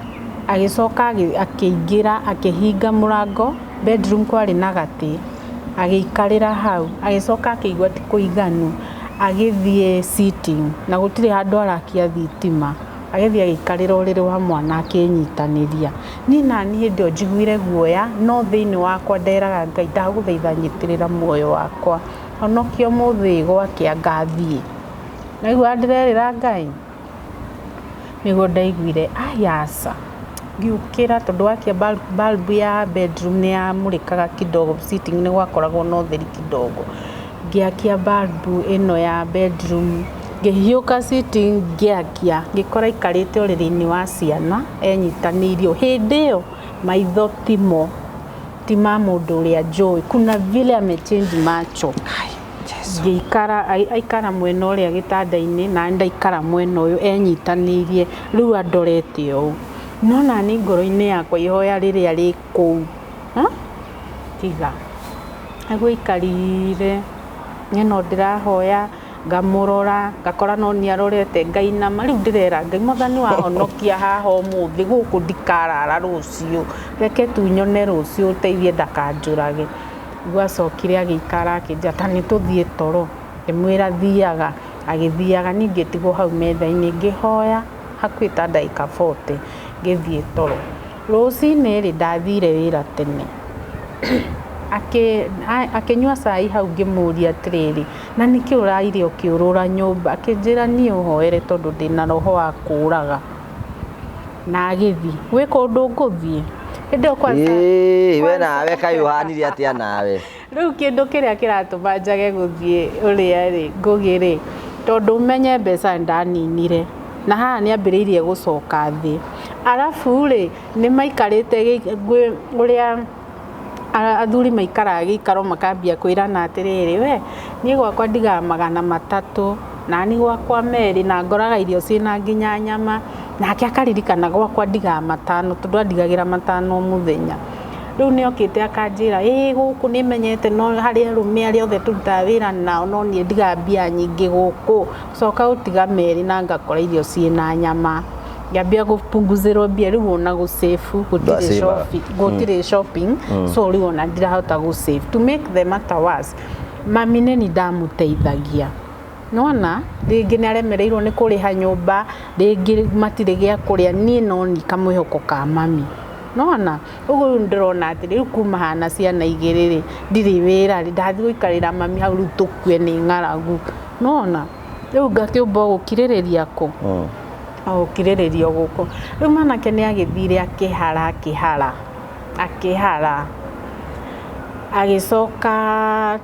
[SPEAKER 1] agĩcoka akĩingĩra, akĩhinga mũrango, bedroom kwarĩ na gatĩ, agĩikarĩra hau, agĩcoka akĩigua ti kũiganu, agĩthiĩ sitting na gũtirĩ handũ arakia thitima. Agĩthiĩ agĩikarĩra ũrĩrĩ wa mwana akĩnyitanĩria. Niĩ nani hĩndĩ ĩyo njiguire guoya, no thĩinĩ wakwa nderaga Ngai, ndagũthaitha nyitĩrĩra muoyo wakwa, honokia ũmũthĩ gwakĩa ngathiĩ. Naigua ndĩrerĩra Ngai, nĩguo ndaiguire ai aca. Ngĩũkĩra tondũ wakia bulb ya bedroom nĩ yamũrĩkaga kidogo, sitting nĩ gwakoragwo na ũtheri kidogo. Ngĩakia bulb ĩno ya bedroom, ngĩhiũka sitting ngĩakia, ngĩkora aikarĩte ũrĩrĩ-inĩ wa ciana enyitanĩirie. Hĩndĩ ĩyo maitho timo, ti ma mũndũ ũrĩa njũĩ. Kuna vile amechange macho. Ngĩikara, aikara mwena ũrĩa gĩtanda-inĩ na ndaikara mwena ũyũ enyitanĩirie, rĩu andorete ũũ. No nani ngoro-inĩ yakwa ihoya rĩrĩa rĩ kũu, tiga. Nĩguo aikarire, niĩ no ndĩrahoya, ngamũrora, ngakora no niĩ arorete, ngainama, rĩu ndĩrera Ngai, Mwathani wahonokia haha ũmũthĩ, gũkũ ndikarara rũciũ, reke tu nyone rũciũ ũteithie ndakanjũrage. Nĩguo acokire agĩikara akĩnjĩra ta nĩ tũthiĩ toro, ngĩmwĩra thiaga, agĩthiaga, niĩ ngĩtigwo hau metha-inĩ ngĩhoya hakuhĩ ta ndagĩka 40 ngĩthiĩ toro. Rũcinĩ rĩ, ndathire wĩra tene. Akĩnyua cai hau ngĩmũria atĩrĩrĩ, na nĩkĩ ũraire ũkĩũrũra nyũmba? Akĩnjĩra niĩ ũhoere tondũ ndĩna roho wa kũraga. Na agĩthiĩ. Gwĩ kũndũ ngũthiĩ. Hĩndĩ ĩyo kwanza
[SPEAKER 2] Ĩĩ, we nawe kaĩ ũhanire atĩa nawe?
[SPEAKER 1] Rĩu kĩndũ kĩrĩa kĩratũma njage gũthiĩ ũrĩa rĩ, Ngũgĩ rĩ, tondũ ũmenye mbeca nĩndaninire na haha nĩ ambĩrĩirie gũcoka thĩ. Arabu rĩ, nĩ maikarĩte ũrĩa athuri maikaraga gĩikaro makambia kwĩrana atĩrĩrĩ, we niĩ gwakwa ndigaga 300, nani gwakwa 2, na ngoraga irio ciĩna nginya nyama. Nake akaririkana gwakwa ndigaga 5, tondũ andigagĩra 5 o mũthenya. Rĩu nĩ okĩte akanjĩra, ĩĩ gũkũ nĩ menyete no harĩ arũme arĩa othe tũrutaga wĩra nao, no niĩ ndigaga mbia nyingĩ gũkũ. Coka gũtiga 2 na ngakora irio ciĩna nyama. Ngĩambia gũpunguzĩrwo mbia, rĩu ona gũsave, gũtirĩ shopping, gũtirĩ shopping, so rĩu ona ndirahota gũsave. To make the matter worse, mami nĩ niĩ ndamũteithagia. Nĩwona, rĩngĩ nĩ aremereirwo nĩ kũrĩha nyũmba, rĩngĩ matirĩ gĩa kũrĩa, niĩ no niĩ kamwĩhoko ka mami. Nĩwona, ũguo rĩu ndĩrona atĩ rĩu kuma hana ciana igĩrĩ rĩ, ndirĩ wĩra rĩ, ndathiĩ gũikarĩra mami hau rĩu tũkue nĩ ng'aragu. Nĩwona, rĩu ngakĩũmba gũkirĩrĩria kũ? O gũkirĩrĩria o gũkũ. Rĩu mwanake nĩ agĩthire akĩhara, akĩhara, akĩhara. Agĩcoka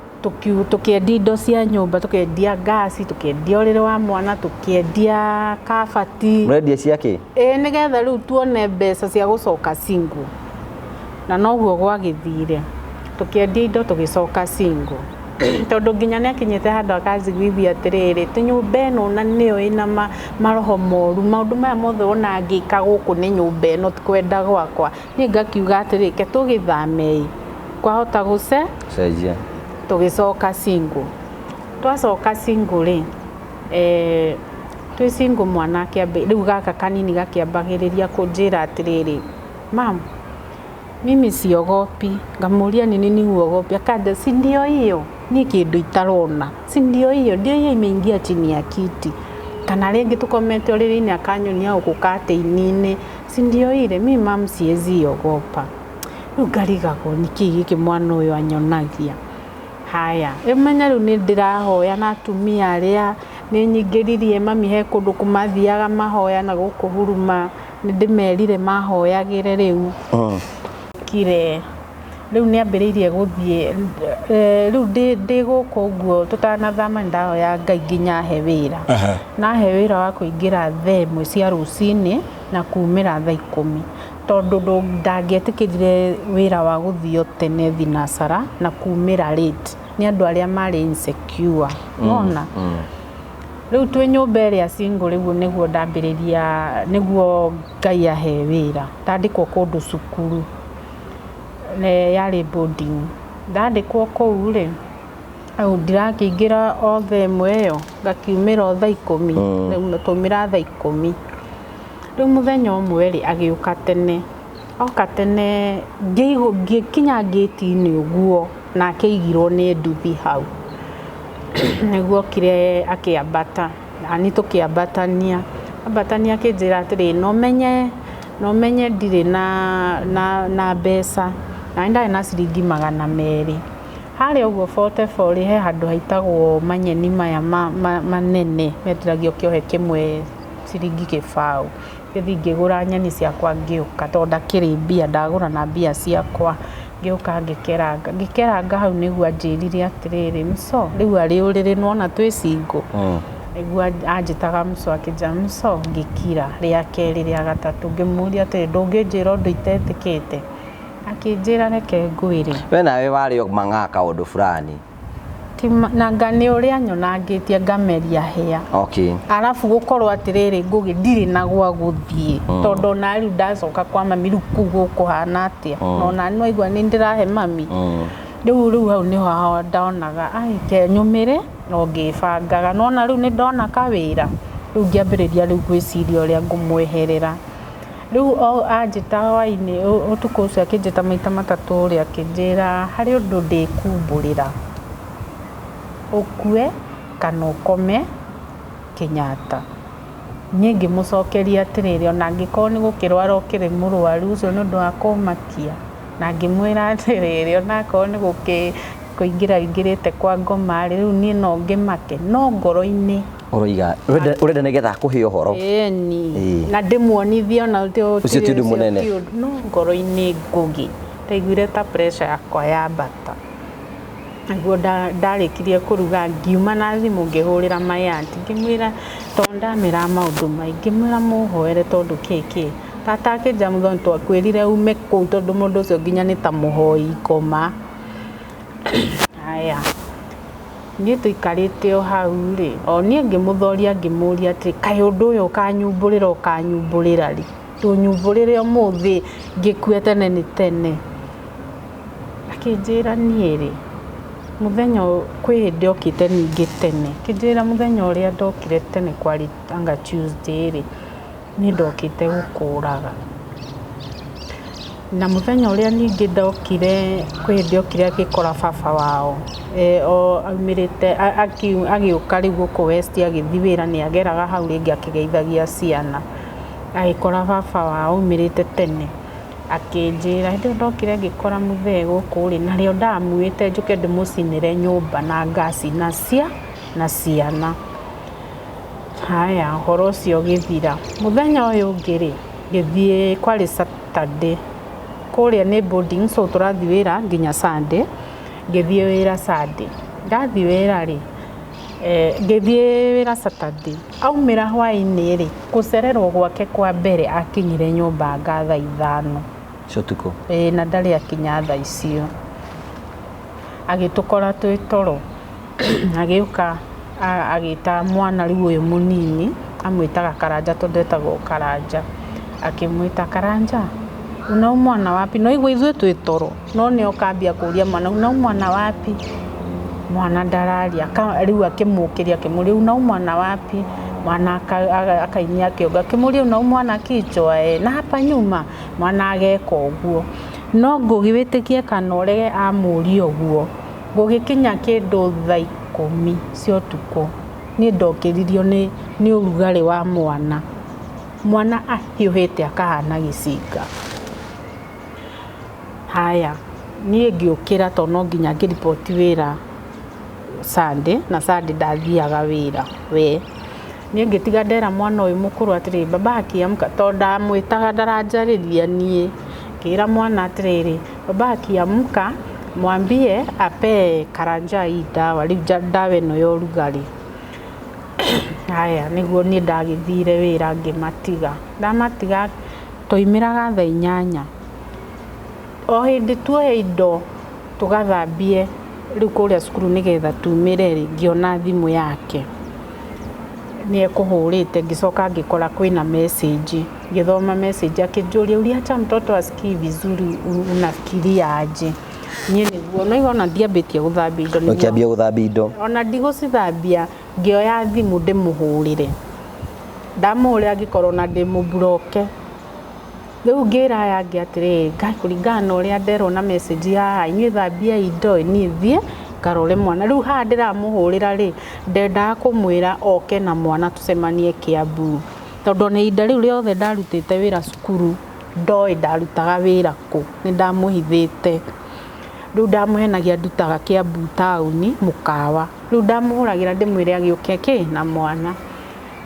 [SPEAKER 1] tũkĩendia indo cia nyũmba, tũkĩendia ngasi, tũkĩendia ũrĩrĩ wa mwana, tũkĩendia kabati.
[SPEAKER 2] Mũrendia cia kĩ?
[SPEAKER 1] Ĩĩ, nĩgetha rĩu tuone mbeca cia gũcoka single. Na noguo gwagĩthire. Tũkĩendia indo tũgĩcoka single. Tondũ nginya nĩ akinyĩte handũ akanjiguithia atĩrĩrĩ, ti nyũmba ĩno na nĩyo ĩna maroho moru, maũndũ maya mothe wona ngĩka gũkũ nĩ nyũmba ĩno ti kwenda gwakwa. Niĩ ngakiuga atĩrĩrĩ, reke tũgĩthame ĩ, kwahota gũce
[SPEAKER 2] Cenjia.
[SPEAKER 1] Tũgĩcoka single. Twacoka single rĩ, twĩ single mwana rĩu gaka kanini gakĩambagĩrĩria kũnjĩra atĩrĩrĩ, mam, mimi siogopi. Ngamũria ni nini huogopi? Akanja, si ndio hiyo, niĩ kĩndũ itarona, si ndio hiyo, ndio hiyo imeingia chini ya kiti. Kana rĩngĩ tũkomete ũrĩrĩ-inĩ akanyonia gũkũ curtain-inĩ, si ndio ile, mi mam siwezi ogopa. Rĩu ngarigagwo nĩkĩ gĩkĩ mwana ũyũ anyonagia. Haya, ũmenye rĩu nĩ ndĩrahoya na atumia arĩa nĩ nyingĩririe mami he kũndũ kũmathiaga mahoya na gũkũ Huruma, nĩ ndĩmerire mahoyagĩre rĩu. Kire rĩu nĩ ambĩrĩirie gũthiĩ, rĩu ndĩ gũkũ ũguo tũtanathama nĩ ndahoya Ngai nginya ahe wĩra. Na ahe wĩra wa kũingĩra thaa 1 cia rũcinĩ na kumĩra thaa 10. Tondũ ndangĩetĩkĩrire wĩra wa gũthio tene thinacara na kumĩra late. Nĩ andũ arĩa marĩ insecure. Nĩwona? Rĩu twĩ nyũmba ĩrĩa single rĩu nĩguo ndambĩrĩria, nĩguo Ngai ahe wĩra. Ndandĩkwo kũndũ cukuru. Yarĩ boarding. Ndandĩkwo kũu rĩ, rĩu ndirakĩingĩra o thaa 1 ĩyo, ngakiumĩra o thaa 10. Rĩu twaumĩra thaa 10. Rĩu mũthenya ũmwe rĩ, agĩũka tene. Oka tene, ngĩkinya ngĩti-inĩ ũguo, nake aigirwo nĩ nduthi hau. Nĩguo okire akĩambata, nani tũkĩambatania. Ambatania akĩnjĩra atĩrĩ, no menye ndirĩ na mbeca, na nĩ ndarĩ na ciringi 200 harĩa ũguo 44. He handũ haitagwo manyeni maya manene mendagio kĩohe kĩmwe ciringi 0. Ngĩthiĩ ngĩgũra nyeni ciakwa, ngĩũka, tondũ ndakĩrĩ mbia, ndagũra na mbia ciakwa. Ngĩũka ngĩkeranga, ngĩkeranga hau nĩguo anjĩrire atĩrĩrĩ, "Mso," rĩu arĩ ũrĩrĩ, nĩwona twĩ single. Nĩguo anjĩtaga mso, akĩnjĩra mso, ngĩkira rĩa kerĩ, rĩa gatatũ, ngĩmũria atĩrĩ, "Ndũngĩnjĩra ũndũ itetĩkĩte?" Akĩnjĩra, "Reke ngwĩre."
[SPEAKER 2] We nawe warĩ o mang'aa kaũndũ fulani.
[SPEAKER 1] Nanga nĩ ũrĩa nyonangĩtie ngameria hĩa. Arabu gũkorwo atĩrĩrĩ, Ngũgĩ, ndirĩ na gwa gũthiĩ, tondũ ona rĩu ndacoka kwa mami, rĩu kũu gũkũhana atĩa? Na ona nĩ waigua nĩ ndĩrahe mami. Rĩu hau nĩho ndonaga ai ke nyũmĩre no ngĩbangaga, nona rĩu nĩ ndona kawĩra, rĩu ngĩambĩrĩria rĩu gwĩciria ũrĩa ngũmweherera. Rĩu o anjĩta hwainĩ, ũtukũ ũcio akĩnjĩta maita matatũ rĩ, akĩnjĩra harĩ ũndũ ndĩkumbũrĩra, ũkue kana ũkome Kenyatta. Niĩ ngĩmũcokeria atĩrĩrĩ, ona angĩkorwo nĩ gũkĩrwara ũkĩrĩ mũrwaru, ũcio nĩ ũndũ wa kũmakia? Na ngĩmwĩra atĩrĩrĩ, onakorwo nĩ kũingĩra ingĩrĩte kwa ngoma rĩ, rĩu niĩ no ngĩmake? No ngoro-inĩ
[SPEAKER 2] Ũroiga ũrenda nĩgetha akũhe ũhoro.
[SPEAKER 1] Ĩni. Na ndĩmuonithie ona
[SPEAKER 2] Ũcio ti ũndũ mũnene.
[SPEAKER 1] Ti ũndũ. No ngoro-inĩ, Ngũgĩ, ndaiguire ta pressure yakwa yambata. Nĩguo ndarĩkirie kũruga, ngiuma na thimũ, ngĩhũrĩra my aunt, ngĩmwĩra, tondũ ndamĩraga maũndũ maingĩ, ngĩmwĩra mũhoere tondũ kĩ kĩ tata akĩnjĩra, "Mũthoni, twakwĩrire ume kũu," tondũ mũndũ ũcio nginya nĩ ta mũhoi ngoma. Haya, niĩ tũikarĩte o hau rĩ, o niĩ ngĩmũthoria, ngĩmũria atĩ, "Kaĩ ũndũ ũyũ ũkanyumbũrĩra, ũkanyumbũrĩra rĩ? Ndũnyumbũrĩre ũmũthĩ, ngĩkue tene nĩ tene." Akĩnjĩra, niĩ rĩ, mũthenya kwĩ hĩndĩ okĩte ningĩ tene, akĩnjĩra mũthenya ũrĩa ndokire tene, kwarĩ anga Tuesday rĩ, niĩ ndokĩte gũkũraga. Na mũthenya ũrĩa ningĩ ndokire, kwĩ hĩndĩ okire agĩkora baba wao o aumĩrĩte agĩũka rĩu gũkũ West agĩthiĩ wĩra, nĩ ageraga hau rĩngĩ akĩgeithagia ciana, agĩkora baba wao aumĩrĩte tene. Akĩnjĩra hĩndĩ ĩyo ndokire ngĩkora mũthee gũkũ rĩ, narĩo ndamuĩte njũke ndĩmũcinĩre nyũmba na ngasi na ciana. Haya, ũhoro ũcio ũgĩthira. Mũthenya ũyũ ũngĩ rĩ, ngĩthiĩ, kwarĩ Saturday, kũrĩa nĩ boarding, so tũrathiĩ wĩra nginya Sunday. Ngĩthiĩ wĩra Sunday. Ndathiĩ wĩra rĩ, ngĩthiĩ wĩra Saturday, aumĩra hwaĩ-inĩ rĩ, gũcererwo gwake kwa mbere akinyire nyũmba anga thaa 5
[SPEAKER 2] cia ũtukũ.
[SPEAKER 1] Ĩĩ, na ndarĩ akinya thaa icio. Agĩtũkora twĩ toro, agĩũka agĩta mwana rĩu ũyũ mũnini, amwĩtaga Karanja tondũ etagwo Karanja. Akĩmwĩta, "Karanja, unaumwa na wapi?" No igua ithuĩ twĩ toro, no nĩ okambia kũria mwana, "Unaumwa na wapi?" Mwana ndararia. Rĩu akĩmũkĩria, akĩmũria, "Unaumwa na wapi?" Mwana akainia kĩongo. Akĩmũria, "Unaumwa na kichwa?" "Eh." "Na hapa nyuma?" Mwana ageka ũguo. No Ngũgĩ, wĩtĩkie kana ũrege, amũria ũguo, gũgĩkinya kĩndũ thaa 10 cia ũtukũ, niĩ ndokĩririo nĩ ũrugarĩ wa mwana. Mwana ahiũhĩte akahana gĩcinga. Haya, niĩ ngĩũkĩra, tondũ no nginya ngĩriboti wĩra Sunday, na Sunday ndathiaga wĩra we. Niĩ ngĩtiga ndera mwana ũyũ mũkũrũ atĩrĩrĩ, "Baba akiamka," tondũ ndamwĩtaga ndaranjarĩria niĩ. Ngĩra mwana atĩrĩrĩ, "Baba akiamka, mwambie apee Karanja hii dawa," rĩu ndawa ĩno ya ũrugarĩ. Haya, nĩguo niĩ ndagĩthire wĩra, ngĩmatiga. Ndamatiga, twaumĩraga thaa 8. O hĩndĩ tuoya indo tũgathambie rĩu kũrĩa cukuru nĩgetha tumĩre rĩ, ngĩona thimũ yake nĩ ekũhũrĩte. Ngĩcoka ngĩkora kwĩna message. Ngĩthoma message, akĩnjũria, "Uliacha mtoto asikii vizuri, unafikiria aje?" Niĩ nĩguo no ona ndiambĩtie gũthambia indo nĩguo
[SPEAKER 2] Ũkĩambia gũthambia indo.
[SPEAKER 1] Ona ndigũcithambia, ngĩoya thimũ ndĩmũhũrĩre. Ndamũhũrĩra, ngĩkorwo na ndĩmũburoke. Rĩu ngĩra aya angĩ atĩrĩrĩ, Ngai, kũringana na ũrĩa nderwo na message haha, inyuĩ thambiai indo, niĩ thiĩ ngarore mwana. Rĩu haha ndĩramũhũrĩra rĩ, ndendaga kũmwĩra oke na mwana tũcemanie Kiambu. Tondũ ona ihinda rĩu rĩothe ndarutĩte wĩra cukuru, ndoĩ ndarutaga wĩra kũ, nĩ ndamũhithĩte. Rĩu ndamũhenagia ndutaga Kiambu taũni mũkawa. Rĩu ndamũhũragĩra ndĩmwĩre agĩũke kĩ na mwana.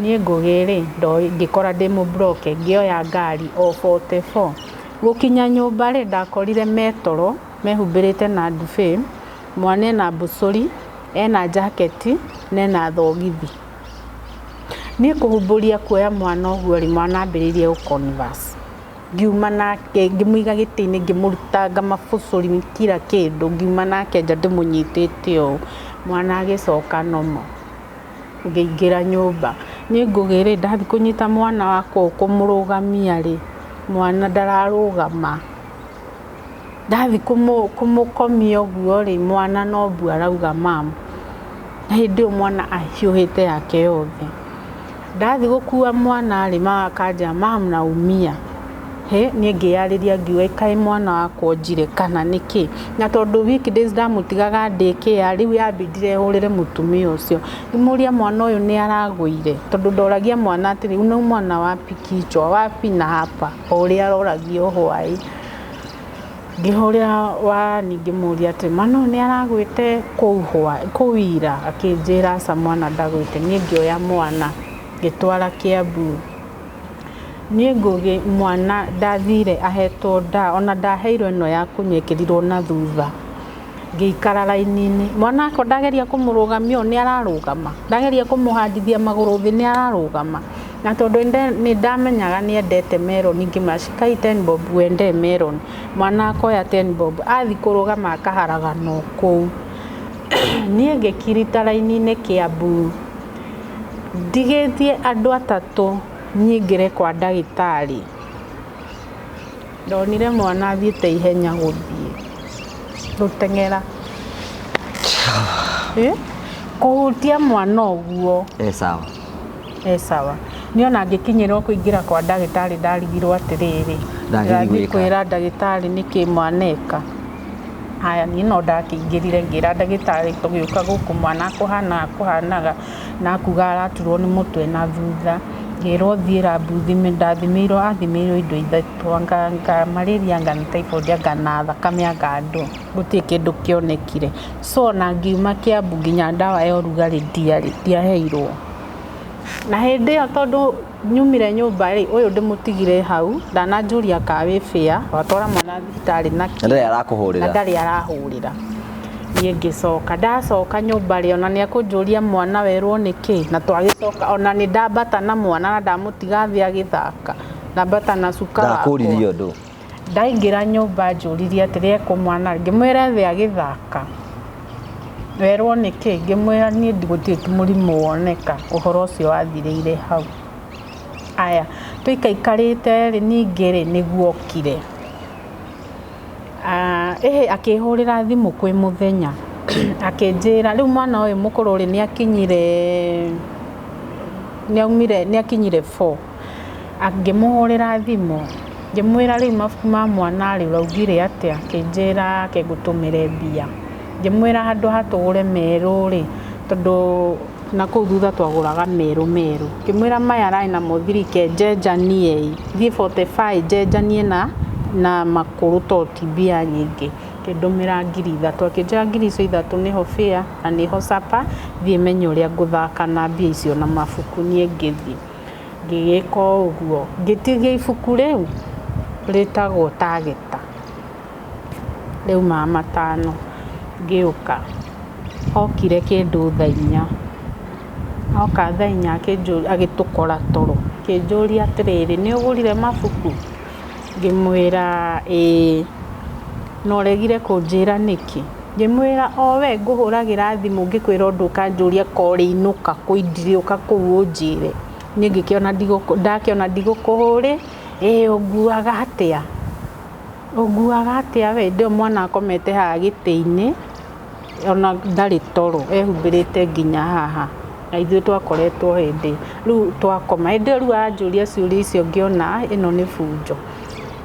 [SPEAKER 1] Niĩ Ngũgĩ rĩ, ndoĩ ngĩkora ndĩ mũbloke, ngĩoya ngari o 44. Gũkinya nyũmba rĩ, ndakorire metoro, mehumbĩrĩte na ndube, mwana ena mbũcũri, ena jaketi, na ena thogithi. Niĩ kũhumbũria kuoya mwana ũguo rĩ, mwana ambĩrĩirie gũ converse. Ngiuma nake, ngĩmũiga gĩtĩ-inĩ, ngĩmũrutanga mabũcũri kila kĩndũ, ngiuma nake nja ndĩmũnyitĩte ũũ. Mwana agĩcoka normal. Ngĩingĩra nyũmba. Niĩ Ngũgĩ rĩ, ndathiĩ kũnyita mwana wakwa ũũ kũmũrũgamia rĩ, mwana ndararũgama. Ndathiĩ kũmũkomia ũguo rĩ, mwana no mbu arauga mum. Na hĩndĩ ĩyo mwana ahiũhĩte yake yothe. Ndathiĩ gũkua mwana rĩ, mama akanjĩra mum naumia. Hĩ, niĩ ngĩyarĩria ngiuga kaĩ mwana wakwa onjire kana nĩkĩ? Na tondũ weekdays ndamũtigaga daycare, rĩu yambindire hũrĩre mũtumia ũcio. Ngĩmũria mwana ũyũ nĩ aragũire, tondũ ndoragia mwana atĩrĩ, unaumwa na wapi kichwa, wapi na hapa, o ũrĩa aroragio hwaĩ. Ngĩhũrĩra wani ngĩmũria atĩrĩ, mwana ũyũ nĩ aragwĩte kũu hwaĩ, kũu ira? Akĩnjĩra aca mwana ndagwĩte. Niĩ ngĩoya mwana ngĩtwara Kiambu. Niĩ Ngũgĩ mwana ndathire ahetwo ndawa, ona ndaheirwo ĩno ya kũnyua ĩkĩrirwo na thutha. Ngĩikara raini-inĩ, mwana wakwa ndageria kũmũrũgamia ũũ nĩ ararũgama, ndageria kũmũhandithia magũrũ thĩ nĩ ararũgama. Na tondũ nĩ ndamenyaga nĩ endete meroni, ngĩmwĩra shika hii 10 bob uendee meroni. Mwana akoya 10 bob, athiĩ kũrũgama akaharagana o kũu. Niĩ ngĩkirita raini-inĩ Kiambu, ndigĩtie andũ atatũ nyingĩre kwa ndagĩtarĩ. Ndonire mwana athiĩte ihenya gũthiĩ, gũteng'era. Kũhutia mwana ũguo.
[SPEAKER 2] E sawa.
[SPEAKER 1] E sawa. Niĩ ona ngĩkinyĩrwo kũingĩra kwa ndagĩtarĩ ndarigirwo atĩrĩrĩ,
[SPEAKER 2] Ndagĩthiĩ
[SPEAKER 1] ndĩrathiĩ
[SPEAKER 2] gwĩka.
[SPEAKER 1] kwĩra ndagĩtarĩ nĩkĩ mwana eka. Haya niĩ no ndakĩingĩrire ngĩra ndagĩtarĩ tũgĩũka gũkũ mwana akũhanaga akũhanaga na akuga araturwo nĩ mũtwe na thutha. Ngĩrwo thiĩ rambu thime, ndathimĩirwo athimĩirwo indo ithatũ, anga malaria anga nĩ typhoid anga na thakame anga ndũ, gũtirĩ kĩndũ kĩonekire. So ona ngiuma Kiambu nginya ndawa ya ũrugarĩ ndiarĩ, ndiaheirwo. Na hĩndĩ ĩyo tondũ nyumire nyũmba rĩ, ũyũ ndĩmũtigire hau, ndananjũria kana wĩ fair, watwara mwana thibitarĩ na
[SPEAKER 2] Na ndarĩ arakũhũrĩra.
[SPEAKER 1] Na ndarĩ arahũrĩra. Niĩ ngĩcoka, ndacoka nyũmba rĩ, ona nĩ akũnjũria mwana werwo nĩkĩ, na twagĩcoka, ona nĩ ndambata na mwana na ndamũtiga thĩ agĩthaka, ndambata na cuka wakwa.
[SPEAKER 2] Ndakũririe ũndũ.
[SPEAKER 1] Ndaingĩra nyũmba anjũririe atĩrĩ ekũ mwana, ngĩmwĩra thĩ agĩthaka. Werwo nĩkĩ? Ngĩmwĩra niĩ gũtirĩ mũrimũ woneka, ũhoro ũcio wathirĩire hau. Aya, tũikaikarĩte rĩ, ningĩ rĩ, nĩguo okire. Ĩhĩ akĩhũrĩra thimũ kwĩ mũthenya, akĩnjĩra rĩu mwana ũyũ mũkũrũ rĩ, nĩ akinyire, nĩ aumire, nĩ akinyire 4. Ngĩmũhũrĩra thimũ, ngĩmwĩra rĩu mabuku ma mwana rĩ, ũraugire atĩa? Akĩnjĩra ake ngũtũmĩre mbia. Ngĩmwĩra handũ ha tũgũre merũ rĩ, tondũ na kũu thutha twagũraga merũ merũ. Ngĩmwĩra maya ararĩ namo 3K njenjanie, thiĩ 45 njenjanie na makũrũ tondũ ti mbia nyingĩ. Akĩndũmĩra 3,000, akĩnjĩra ngiri icio ithatũ nĩho fare na nĩho supper, thiĩ menye ũrĩa ngũthaka na mbia icio na mabuku. Niĩ ngĩthiĩ ngĩgĩka o ũguo, ngĩtigia ibuku rĩu rĩtagwo Tageta, rĩaumaga 500, ngĩũka. Okire kĩndũ thaa inya, oka thaa inya agĩtũkora toro, akĩnjũria atĩrĩrĩ, nĩ ũgũrire mabuku? Ngĩmwĩra ĩĩ. Na ũregire kũnjĩra nĩkĩ? Ngĩmwĩra o we ngũhũragĩra thimũ ngĩkwĩra ũndũ ũkanjũria ko ũrĩinũka kũ ndirĩũka kũu ũnjĩre. Niĩ ngĩkĩona ndakĩona ndigũkũhũrĩ, ĩĩ ũnguaga atĩa? Ũnguaga atĩa we? Hĩndĩ ĩyo mwana akomete haha gĩtĩ-inĩ, ona ndarĩ toro, ehumbĩrĩte nginya haha. Na ithuĩ twakoretwo hĩndĩ, rĩu twakoma. Hĩndĩ ĩyo rĩu anjũria ciũria icio ngĩona ĩno nĩ bunjo.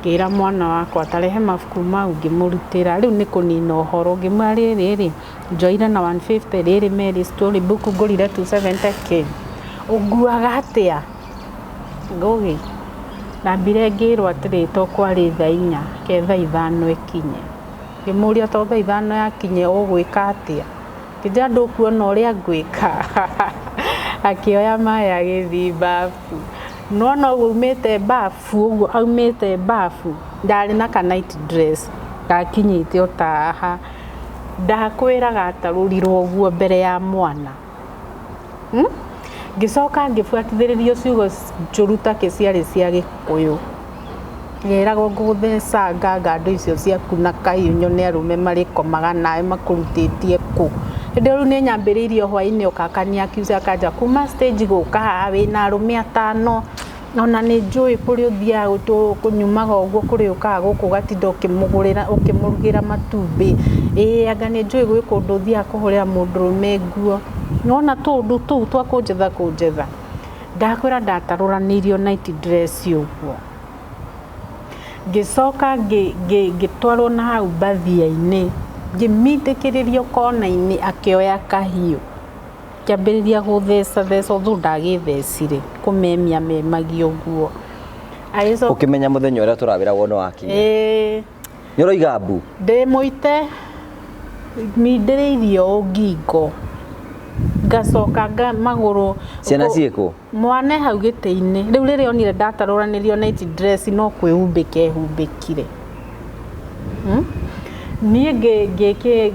[SPEAKER 1] Ngĩra mwana wakwa ta rehe mabuku mau, ngĩmũrutĩra. Rĩu nĩ kũnina ũhoro, ngĩmwĩra rĩrĩ rĩ, njoire na 150, rĩrĩ Mary story book ngũrire 270K. Ũnguaga atĩa? Ngũgĩ, ndambire ngĩrwo atĩrĩ to kwarĩ thaa 4 ke thaa 5 ĩkinye. Ngĩmũria to thaa 5 yakinye ũgwĩka atĩa? Ngĩnjĩra ndũkuona ũrĩa ngwĩka. Akĩoya maĩ agĩthiĩ bafu. Nĩwona ũguo aumĩte bafu ũguo aumĩte bafu ndarĩ na ka night dress gakinyĩte o ta haha. Ndakwĩra gatarũrirwo ũguo mbere ya mwana. Ngĩcoka ngĩbuatithĩrĩrio ciugo njũru ta kĩ ciarĩ cia Gĩkũyũ. Ngeragwo ngũgũthecanga ngandũ icio ciaku na kahiũ nyone arũme marĩkomaga nawe makũrutĩtie kũ. Hĩndĩ ĩyo rĩu nĩ nyambĩrĩirie hwainĩ o kaka nĩ akiuca akanja kuma stage gũka haha wĩna arũme atano ona nĩ njũĩ kũrĩa ũthiaga kũnyumaga ũguo kũrĩa ũkaga gũkũ ũgatinda ũkĩmũgũrĩra ũkĩmũrugĩra matumbĩ. Ĩĩ anga nĩ njũĩ gwĩ kũndũ ũthiaga kũhũrĩra mũndũrũme nguo. Nĩwona tũũndũ tũu twa kũnjetha kũnjetha. Ndakwĩra ndatarũranĩirio night dress ũguo. Ngĩcoka ngĩtwarwo na hau mbathia-inĩ, ngĩmindĩkĩrĩrio kona-inĩ akĩoya kahiũ. Kĩambĩrĩria gũtheca theca ũthũ ndagĩthecire, kũmemia memagia ũguo. Agĩcoka
[SPEAKER 2] Ũkĩmenya mũthenya ũrĩa tũrawĩragwo nĩ wakinya.
[SPEAKER 1] Ĩĩ.
[SPEAKER 2] Nĩ ũroiga mbu?
[SPEAKER 1] Ndĩ mũite, mindĩrĩirio ũũ ngingo. Ngacoka magũrũ.
[SPEAKER 2] Ciana ciĩkũ?
[SPEAKER 1] Mwana e hau gĩtĩ-inĩ. Rĩu rĩrĩa onire ndatarũranĩrio night dress no kwĩhumbĩka ehumbĩkire. Niĩ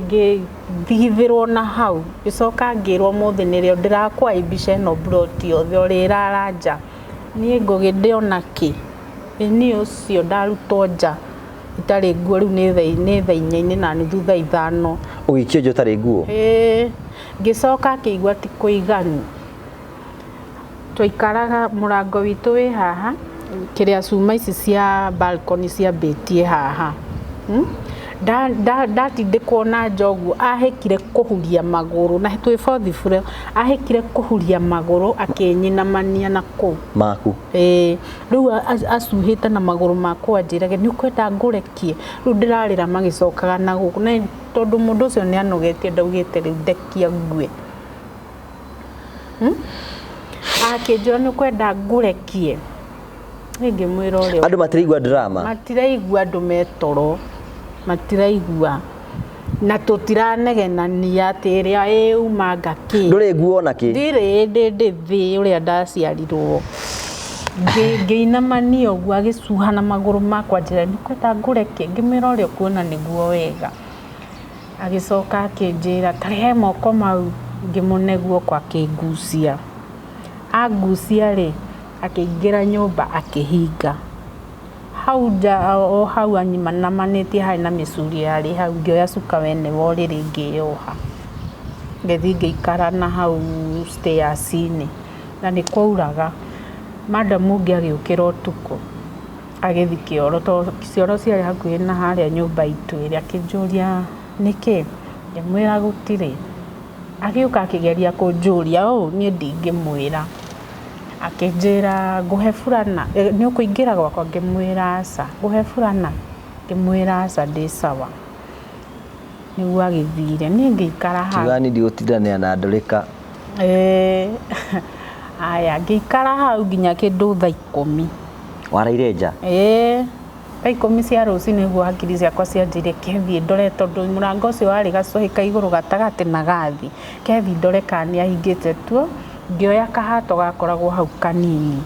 [SPEAKER 1] ngĩthigithĩrwo na hau. Ngĩcoka ngĩrwo ũmũthĩ nĩrĩo ndĩrakwaibisha ĩno mburoti yothe ũrĩrara nja. Niĩ Ngũgĩ ndĩona kĩ? Ĩ niĩ ũcio ndarutwo nja itarĩ nguo rĩu nĩ thaa 4:30 thaa 5.
[SPEAKER 2] Ũgĩikio nja ũtarĩ nguo?
[SPEAKER 1] Ĩĩ. Ngĩcoka akĩigua ti kũiganu. Twaikaraga mũrango witũ wĩ haha, kĩrĩa cuma ici cia balcony ciambĩtie haha. Ndatindĩkwo na nja ũguo ahĩkire kũhuria magũrũ na twĩ fourth floor ahĩkire kũhuria magũrũ akĩnyinamania na kũu.
[SPEAKER 2] Maku?
[SPEAKER 1] Ĩĩ. Rĩu acuhĩte na magũrũ makwa anjĩrage nĩ ũkwenda ngũrekie? Rĩu ndĩrarĩra magĩcokaga na gũkũ na tondũ mũndũ ũcio nĩ anogetie ndaugĩte rĩu ndekia ngue. Akĩnjĩra nĩ ũkwenda ngũrekie? Niĩ ngĩmwĩra ũrĩa.
[SPEAKER 2] Andũ matiraigua drama?
[SPEAKER 1] Matiraigua, andũ metoro. Matiraigua. Na tũtiranegenania atĩ ĩrĩa ĩumanga kĩ.
[SPEAKER 2] Ndũrĩ nguo ona kĩ?
[SPEAKER 1] Ndirĩ, ndĩ thĩ ũrĩa ndaciarirwo. Ngĩinamania ũguo agĩcuha na magũrũ makwa anjĩra nĩ ũkwenda ngũrekie? Ngĩmwĩra ũrĩa ũkuona nĩguo wega. Agĩcoka akĩnjĩra ta rehe moko mau, ngĩmũne guoko akĩngucia. Angucia rĩ, akĩingĩra nyũmba akĩhinga. Hau nja o hau anyinamanĩtie harĩ na mĩcurio yarĩ hau, ngĩoya cuka wene wa ũrĩrĩ ngĩyoha. Ngĩthiĩ ngĩikara na hau stairs-inĩ na nĩ kwauraga. Madam ũngĩ agĩũkĩra ũtukũ agĩthiĩ kĩoro tondũ cioro ciarĩ hakuhĩ na harĩa nyũmba itũ ĩrĩ, akĩnjũria nĩkĩ? Ngĩmwĩra gũtirĩ. Agĩũka akĩgeria kũnjũria ũũ niĩ ndingĩmwĩra. Akĩnjĩra ngũhe burana, nĩ ũkũingĩra gwakwa? Ngĩmwĩra aca. Ngũhe burana? Ngĩmwĩra aca ndĩ sawa. Nĩguo agĩthire. Niĩ ngĩikara hau.
[SPEAKER 2] Kiuga niĩ ndigũtindanĩra na ndũrĩka.
[SPEAKER 1] Ĩĩ. Aya, ngĩikara hau nginya kĩndũ thaa 10.
[SPEAKER 2] Waraire nja?
[SPEAKER 1] Ĩĩ. Thaa 10 cia rũcinĩ nĩguo hakiri ciakwa cianjĩire kethiĩ ndore tondũ mũrango ũcio warĩ gacũhĩ ka igũrũ gatagatĩ na gathi. Kethiĩ ndore kana nĩ ahingĩte tuo. Ngĩoya kahato gakoragwo hau kanini.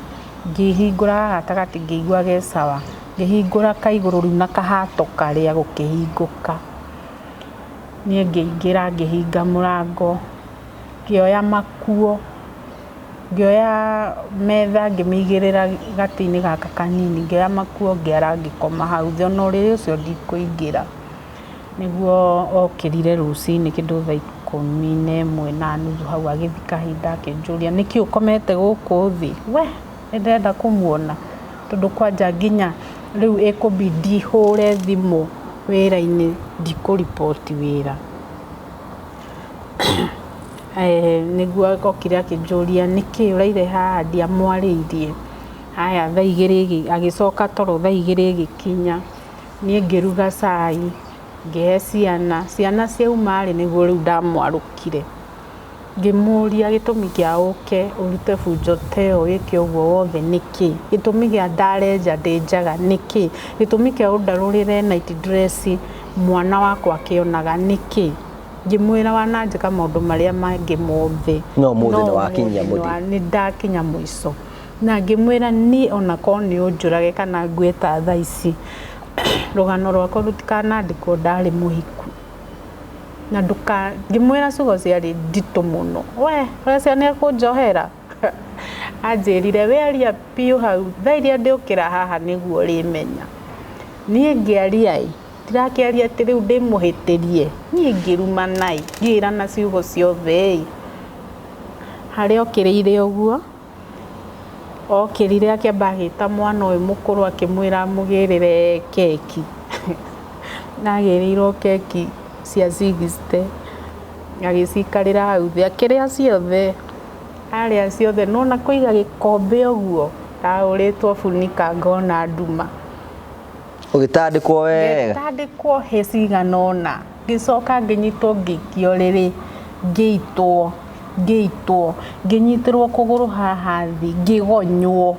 [SPEAKER 1] Ngĩhingũra gatagatĩ ngĩigua ge sawa. Ngĩhingũra ka igũrũ rĩu na kahato karĩa gũkĩhingũka. Niĩ ngĩingĩra ngĩhinga mũrango. Ngĩoya makuo. Ngĩoya metha ngĩmĩigĩrĩra gatĩ-inĩ gaka kanini. Ngĩoya makuo ngĩara ngĩkoma hau thĩ ona ũrĩrĩ ũcio ndikũingĩra. Nĩguo okĩrire rũcinĩ kĩndũ 11:30 hau agĩthiĩ kahinda akĩnjũria nĩkĩ ũkomete gũkũ thĩ? We nĩ ndĩrenda kũmuona tondũ kwanja nginya rĩu ĩkũbidi hũre thimũ wĩra-inĩ ndikũriboti wĩra. Nĩguo okire akĩnjũria nĩkĩ ũraire haha ndiamwarĩirie. Haya thaa 2 agĩcoka toro thaa 2 ĩgĩkinya. Niĩ ngĩruga cai ngĩhe ciana, ciana ciauma rĩ nĩguo rĩu ndamwarũkire. Ngĩmũria gĩtũmi kĩa ũke ũrute bunjo ta ĩyo wĩke ũguo wothe nĩkĩ? Gĩtũmi kĩa ndare nja ndĩ njaga nĩkĩ? Gĩtũmi kĩa ũndarũrĩre night dress mwana wakwa akĩonaga nĩkĩ? Ngĩmwĩra wananjĩka maũndũ marĩa mangĩ mothe
[SPEAKER 2] No ũmũthĩ nĩwakinyia
[SPEAKER 1] ũmũthĩ
[SPEAKER 2] mũthia.
[SPEAKER 1] Nĩndakinya mũico. Na ngĩmwĩra niĩ ona korwo nĩ ũnjũrage kana ngue ta thaa ici, rũgano rwakwa rũtikanandĩkwo ndarĩ mũhiku. Na nduka ngĩmwĩra ciugo ciarĩ nditũ mũno, we ũrecia nĩ ekũnjohera? Anjĩrire we aria biũ hau, thaa iria ndĩũkĩra haha nĩguo ũrĩmenya. Niĩ ngĩaria ĩ, ndirakĩaria atĩ rĩu ndĩmũhĩtĩrie, niĩ ngĩrumana ĩ, ngĩĩrana ciugo ciothe ĩ. Harĩa okĩrĩire ũguo, okĩrire akĩamba agĩta mwana ũyũ mũkũrũ akĩmwĩra amũgĩrĩre keki. Na agĩrĩirwo keki cia 60, agĩcikarĩra hau thĩ, akĩrĩa ciothe, arĩa ciothe, nĩwona kũiga gĩkombe ũguo, ndahũrĩtwo funika ngona nduma.
[SPEAKER 2] Ũgĩtandĩkwo wega.
[SPEAKER 1] Ngĩtandĩkwo hĩ cigana ũna, ngĩcoka ngĩnyitwo ngĩikio ũrĩrĩ, ngĩitwo, ngĩitwo, ngĩnyitĩrwo kũgũrũ haha thĩ, ngĩgonywo.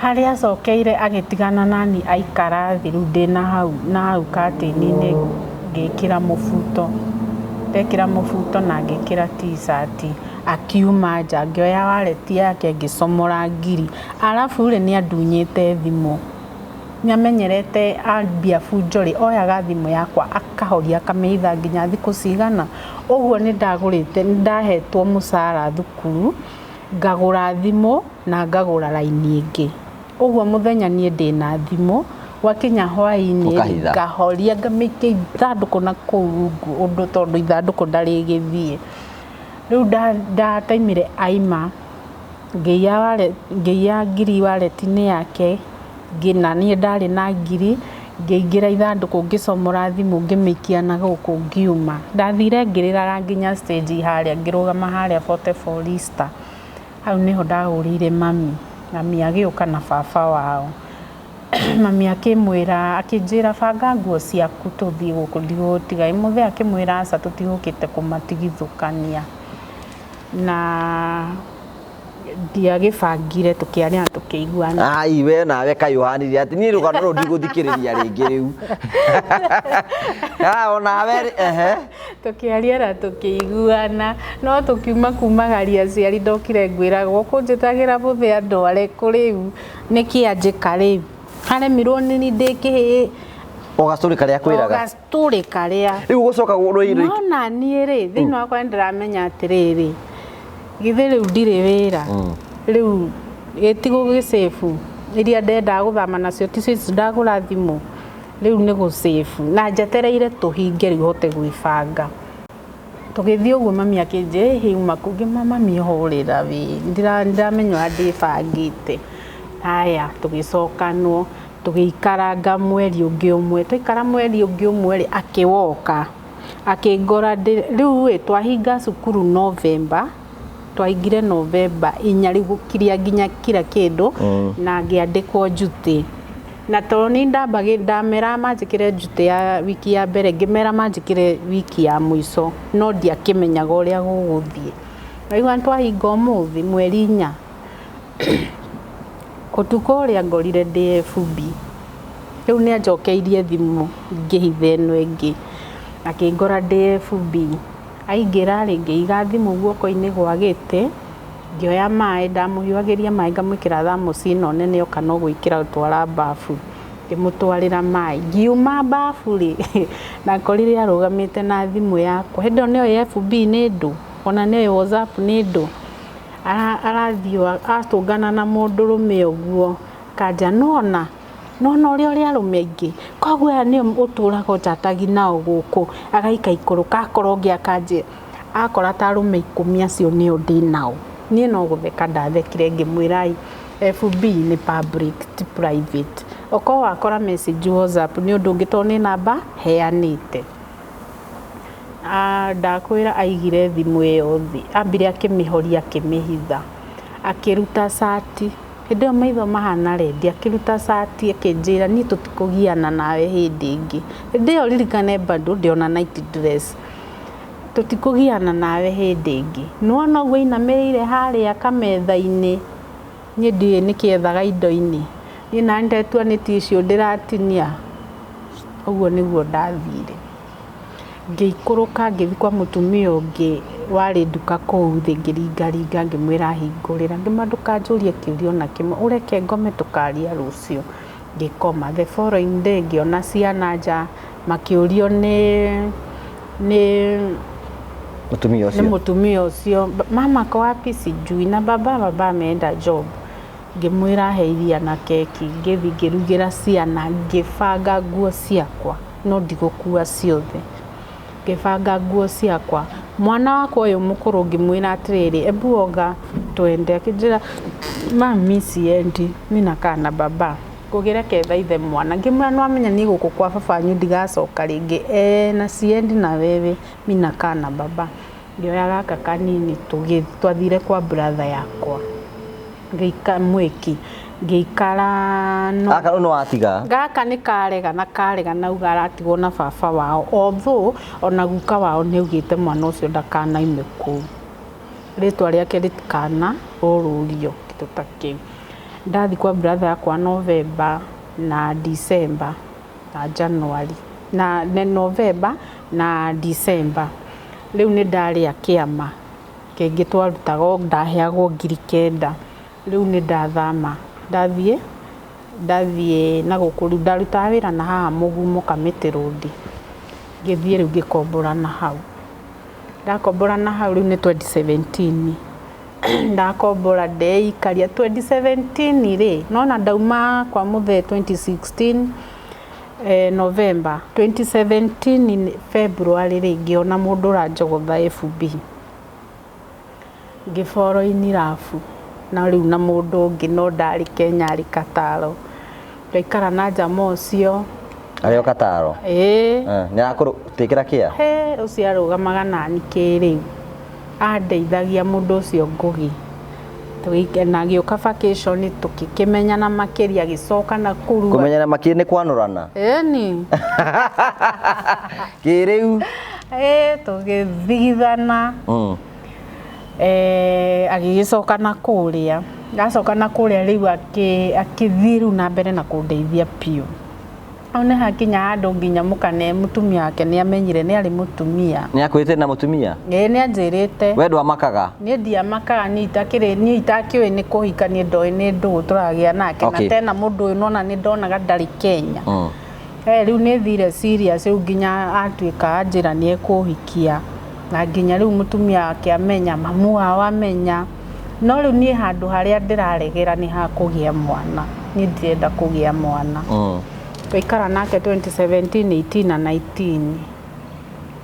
[SPEAKER 1] Harĩa acokeire agĩtigana nani aikara thĩ rĩu ndĩna hau na hau katĩni-inĩ ngĩkĩra mũbuto. Ndekĩra mũbuto na ngĩkĩra t-shirt, akiuma nja, ngĩoya wallet yake ngĩcomora ngiri. Arabu rĩ, nĩ andunyĩte thimũ. Nĩ amenyerete ambia bunjo rĩ, oyaga thimũ yakwa akahoria akamĩhitha nginya thikũ cigana. Ũguo nĩ ndagũrĩte, nĩ ndahetwo mũcara thukuru, ngagũra thimũ na ngagũra raini ĩngĩ. Ũguo mũthenya niĩ ndĩna thimũ, gwakinya hwaĩ-inĩ
[SPEAKER 2] Ũkahitha.
[SPEAKER 1] ngahoria ngamĩikia ithandũkũ na kũu rungu ũndũ tondũ ithandũkũ ndarĩgĩthiĩ. Rĩu ndataimire aima, ngĩiya ngiri wallet-inĩ yake, na niĩ ndarĩ na ngiri, ngĩingĩra ithandũkũ ngĩcomora thimũ ngĩmĩikia na gũkũ ngiuma. Ndathire ngĩrĩraga nginya stage harĩa, ngĩrũgama harĩa 44 Lister. Hau nĩho ndahũrĩire mami, mami agĩũka na baba wao. Mami akĩmwĩra, akĩnjĩra banga nguo ciaku tũthiĩ gũkũ ndigũgũtiga. Mũthee akĩmwĩra aca tũtigũkĩte kũmatigithũkania. Na ndiagĩbangire tũkĩaria na tũkĩiguana.
[SPEAKER 2] Ai we nawe kaĩ ũhanire atĩ niĩ rũgano rũrũ ndigũthikĩrĩria rĩngĩ rĩu. Ah, onawe rĩ, ehe.
[SPEAKER 1] Tũkĩaria na tũkĩiguana, no tũkiuma kumagaria aciari ndokire ngwĩragwo kũnjĩtagĩra mũthee andware kũ rĩu, nĩkĩ anjĩka rĩu? Aremirwo nĩ ndĩ kĩhĩĩ.
[SPEAKER 2] O gacũrĩ karĩa kwĩraga.
[SPEAKER 1] O gacũrĩ karĩa.
[SPEAKER 2] Rĩu gũcoka rũi.
[SPEAKER 1] No na niĩ rĩ, thĩinĩ wakwa nĩ ndĩramenya atĩrĩrĩ, githĩ rĩu ndirĩ wĩra. Rĩu gĩtigũgĩcĩbu iria ndendaga gũthama nacio ticio ici ndagũra thimũ. Rĩu nĩ gũcĩbu na njetereire tũhinge rĩu hote gwĩbanga. Tũgĩthiĩ ũguo mami akĩnjĩra ĩhĩ uma kũ, ngĩmwĩra mami horera wĩ, ndĩramenya ũrĩa ndĩbangĩte. Haya tũgĩcokanwo, tũgĩikaranga mweri ũngĩ ũmwe, twaikara mweri ũngĩ ũmwe rĩ, akĩwoka akĩngora rĩu ĩ twahinga cukuru November, twahingire November inya rĩu gũkiria nginya kila kĩndũ, na ngĩandĩkwo njutĩ. Na tondũ nĩ ndamera manjĩkĩre njutĩ ya wiki ya mbere, ngĩmera manjĩkĩre wiki ya mũico, no ndiakĩmenyaga ũrĩa gũgũthiĩ. Waigua nĩ twahinga ũmũthĩ mweri inya. Ũtukũ ũrĩa ngorire ndĩ FB. Rĩu nĩ anjokeirie thimũ ngĩhitha ĩno ĩngĩ. Akĩngora ndĩ FB. Aingĩra rĩ, ngĩiga thimũ guoko-inĩ gwa gĩtĩ, ngĩoya maĩ, ndamũhiũhagĩria maĩ ngamwĩkĩra thamosi ĩno nene oka no gwĩkĩra twara bafu. Ngĩmũtwarĩra maĩ. Ngiuma bafu rĩ, ndakorire arũgamĩte na thimũ yakwa. Hĩndĩ ĩyo nĩoĩ FB nĩ ndũ, ona nĩoĩ WhatsApp nĩ ndũ. Arathiĩ atũngana na mũndũrũme ũguo, kanja nona nona ũrĩa ũrĩa arũme aingĩ, koguo aya nĩo ũtũraga ũnjatagi nao gũkũ, agaikaikũrũka akora ũngĩ akanjĩra, akora ta arũme ikũmi acio nĩo ndĩnao. Niĩ no gũtheka ndathekire ngĩmwĩra FB nĩ public ti private. Okorwo wakora message WhatsApp nĩ ũndũ ũngĩ tondũ nĩ namba heanĩte. Ndakwĩra aigire thimũ ĩyo thĩ, ambire akĩmĩhoria akĩmĩhitha, akĩruta cati. Hĩndĩ ĩyo maitho mahana rendi, akĩruta cati akĩnjĩra niĩ tũtikũgiana nawe hĩndĩ ĩngĩ. Hĩndĩ ĩyo ririkane bado ndĩona night dress. Tũtikũgiana nawe hĩndĩ ĩngĩ. Nĩwona ũguo ainamĩrĩire harĩa kametha-inĩ, niĩ ndiũĩ nĩkĩ ethaga indo-inĩ. Niĩ nani ndetua nĩ tissue ndĩratinia. Ũguo nĩguo ndathire. Ngĩikũrũka ngĩthiĩ kwa mũtumia ũngĩ warĩ nduka kũu thĩ, ngĩringaringa ngĩmwĩra ahingũrĩra. Ngĩmwĩra ndũkanjũrie kĩũria ona kĩmwe, ũreke ngome tũkaria rũciũ. Ngĩkoma. The following day ngĩona ciana nja makĩũrio nĩ
[SPEAKER 2] Mũtumia
[SPEAKER 1] nĩ
[SPEAKER 2] ũcio.
[SPEAKER 1] Mũtumia ũcio, "Mama ako wapi?" "Sijui." "Na baba?" "Baba ameenda job." Ngĩmwĩra he iria na keki, ngĩthiĩ ngĩrugĩra ciana, ngĩbanga nguo ciakwa, no ndigũkua ciothe. Ngĩbanga nguo ciakwa. Mwana wakwa ũyũ mũkũrũ ngĩmwĩra atĩrĩrĩ, "Ebu oga twende." Akĩnjĩra, "Mami, siendi, mi nakaa na baba." Ngũgĩreke thaithe mwana. Ngĩmwĩra nĩwamenya niĩ gũkũ kwa baba wanyu ndigacoka rĩngĩ. "Eh, na siendi na wewe, mi nakaa na baba." Ngĩoya gaka kanini tũgĩ twathire kwa brother yakwa. Ngĩika mwĩki. Ngĩikara no
[SPEAKER 2] Gaka rĩu nĩ watiga.
[SPEAKER 1] Gaka nĩ karega na karega na uga aratigwo na baba wao, although ona guka wao nĩ augĩte mwana ũcio ndakanaime kũu, rĩtwa rĩake rĩtikana ũrũrio kĩndũ ta kĩu. Ndathi kwa brother yakwa November na December na January na nĩ November na December. Rĩu nĩ ndarĩa kĩama kĩngĩ twarutaga, ndaheagwo 9,000. Rĩu nĩ ndathama, ndathiĩ na gũkũ. Rĩu ndarutaga wĩra na haha Mũgumo Kamĩtĩ Road. Ngĩthiĩ rĩu ngĩkombora na hau. Ndakombora na hau rĩu nĩ 2017 ndakombora ndeikaria. 2017 rĩ, nona ndauma kwa mũthee 2016 November. 2017 February rĩ, ngĩona mũndũ ũranjogotha FB, ngĩ-fall in love na rĩu na mũndũ ũngĩ, no ndarĩ Kenya, arĩ Kataro. Twaikara na jama ũcio.
[SPEAKER 2] Arĩ o Kataro?
[SPEAKER 1] Ĩĩ.
[SPEAKER 2] Nĩ arakũtĩkĩra kĩa?
[SPEAKER 1] He ũcio arũgamaga nani kĩrĩu, andeithagia mũndũ ũcio Ngũgi. Na agĩũka vacation, tũgĩkĩmenyana makĩria, agĩcoka na kũu.
[SPEAKER 2] Kũmenyana makĩria nĩ kwanũrana?
[SPEAKER 1] Ĩni.
[SPEAKER 2] Kĩrĩu.
[SPEAKER 1] Ĩ, tũgĩthigithana. Agĩgĩcoka na kũrĩa, acoka na kũrĩa rĩu akĩthiĩ rĩu na mbere na kũndeithia biũ. Hau nĩ hakinya handũ nginya mũkane mũtumia wake nĩ amenyire nĩ arĩ mũtumia.
[SPEAKER 2] Nĩ akwĩrĩte na mũtumia?
[SPEAKER 1] Ĩĩ, nĩ anjĩrĩte.
[SPEAKER 2] We ndwamakaga?
[SPEAKER 1] Niĩ ndiamakaga, niĩ itakĩrĩ, niĩ itakĩũĩ nĩ kũhika, niĩ ndoĩ nĩ ndũgũ tũragĩa nake. Na tena mũndũ ũyũ nona nĩ ndonaga ndarĩ Kenya. Rĩu nĩ thire serious, rĩu nginya atuĩka anjĩra nĩ ekũhikia, na nginya rĩu mũtumia wake amenya, mamu wao amenya. No rĩu niĩ handũ harĩa ndĩraregera nĩ ha kũgĩa mwana. Niĩ ndirenda kũgĩa mwana. Twaikara nake 2017, 18 na 19.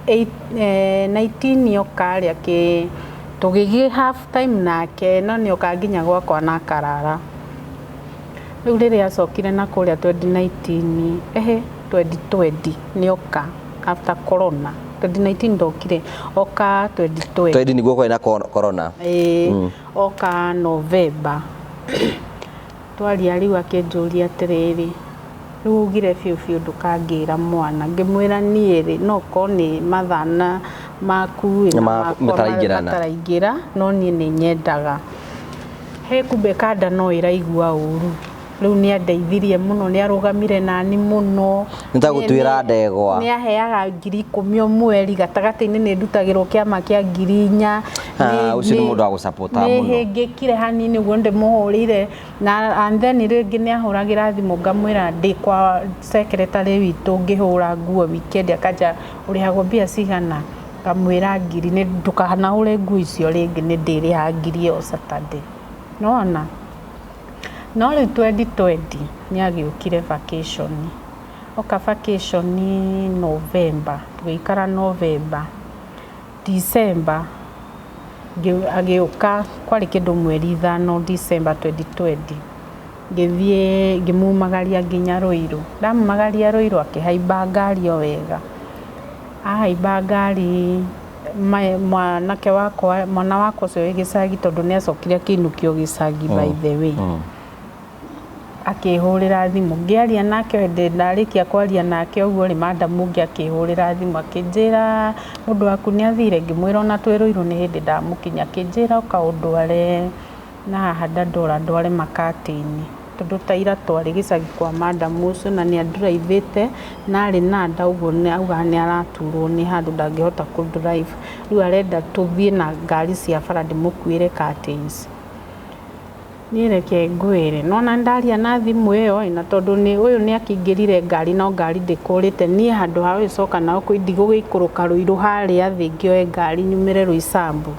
[SPEAKER 1] 19 yoka rĩ, akĩ tũgĩgĩ half time nake, no nĩ oka nginya gwakwa na akarara. Rĩu rĩrĩa acokire na kũrĩa 2019, ehe, 2020 nĩ oka after corona. 2019 ndokire, oka 2020.
[SPEAKER 2] Twendi nĩguo kwarĩ na corona.
[SPEAKER 1] Ĩĩ, oka November. Twaria rĩu akĩnjũria atĩrĩrĩ, "Rĩu ugire biũ biũ ndũkangĩra mwana?" Ngĩmwĩra niĩ rĩ, no korwo nĩ mathana maku ĩ, na makwa
[SPEAKER 2] mataraingĩrana.
[SPEAKER 1] Mataraingĩra, no niĩ nĩ nyendaga. He kumbe kanda no ĩraigua ũru. Rĩu nĩ andeithirie mũno, nĩ arũgamire nani mũno.
[SPEAKER 2] Nĩ ta gũtuĩra ndegwa.
[SPEAKER 1] Nĩ aheaga 10,000 o mweri, gatagatĩ-inĩ nĩ ndutagĩrwo kĩama kĩa 4,000.
[SPEAKER 2] Ah, ũcio nĩ mũndũ wa gũsapota
[SPEAKER 1] Nĩ
[SPEAKER 2] mũno.
[SPEAKER 1] hĩngĩkire hanini ũguo ndĩmũhũrĩire na and then rĩngĩ nĩ ahũragĩra thimũ, ngamwĩra ndĩ kwa secretary witũ ngĩhũra nguo weekend, akanja, "Ũrĩhagwo mbia cigana?" Ngamwĩra ngiri, nĩ ndũkanahũre nguo icio rĩngĩ, nĩ ndĩrĩhaga ngiri ĩyo Saturday. Nĩwona? No rĩu 2020 nĩ agĩũkire vacation. Oka vacation November, tũgĩikara November, December agĩũka, kwarĩ kĩndũ mweri 5 December 2020. Ngĩthiĩ ngĩmumagaria nginya Ruiru. Ndamumagaria Ruiru akĩhaimba ngari o wega. Ahaimba ngari, mwanake wakwa, mwana wakwa ũcio wĩ gĩcagi, tondũ nĩ acokire akĩinũkio gĩcagi by the way. Akĩhũrĩra thimũ ngĩaria nake, hĩndĩ ndarĩkia kwaria nake ũguo rĩ, madam ũngĩ akĩhũrĩra thimũ akĩnjĩra, "Mũndũ waku nĩ athire?" Ngĩmwĩra, "Ona twĩ Ruiru nĩ hĩndĩ ndamũkinyia." Akĩnjĩra, "Ũka ũndware na haha Dandora, ndware makatĩini." Tondũ ta ira twarĩ gĩcagi kwa madam ũcio na nĩ anduraibĩte na arĩ na nda, ũguo augaga nĩ araturwo nĩ handũ ndangĩhota kũ drive. Rĩu arenda tũthiĩ na ngari cia bara ndĩmũkuĩre curtains. Niĩ reke ngwĩre, nĩwona nĩndaria na thimũ ĩyo ĩ, na tondũ nĩ ũyũ nĩ akĩingĩrire ngari no ngari ndĩkũrĩte, niĩ handũ ha gũgĩcoka na gũkũ ndigũgĩikũrũka Rũirũ harĩa thĩ ngĩoe ngari nyumĩre Roysambu.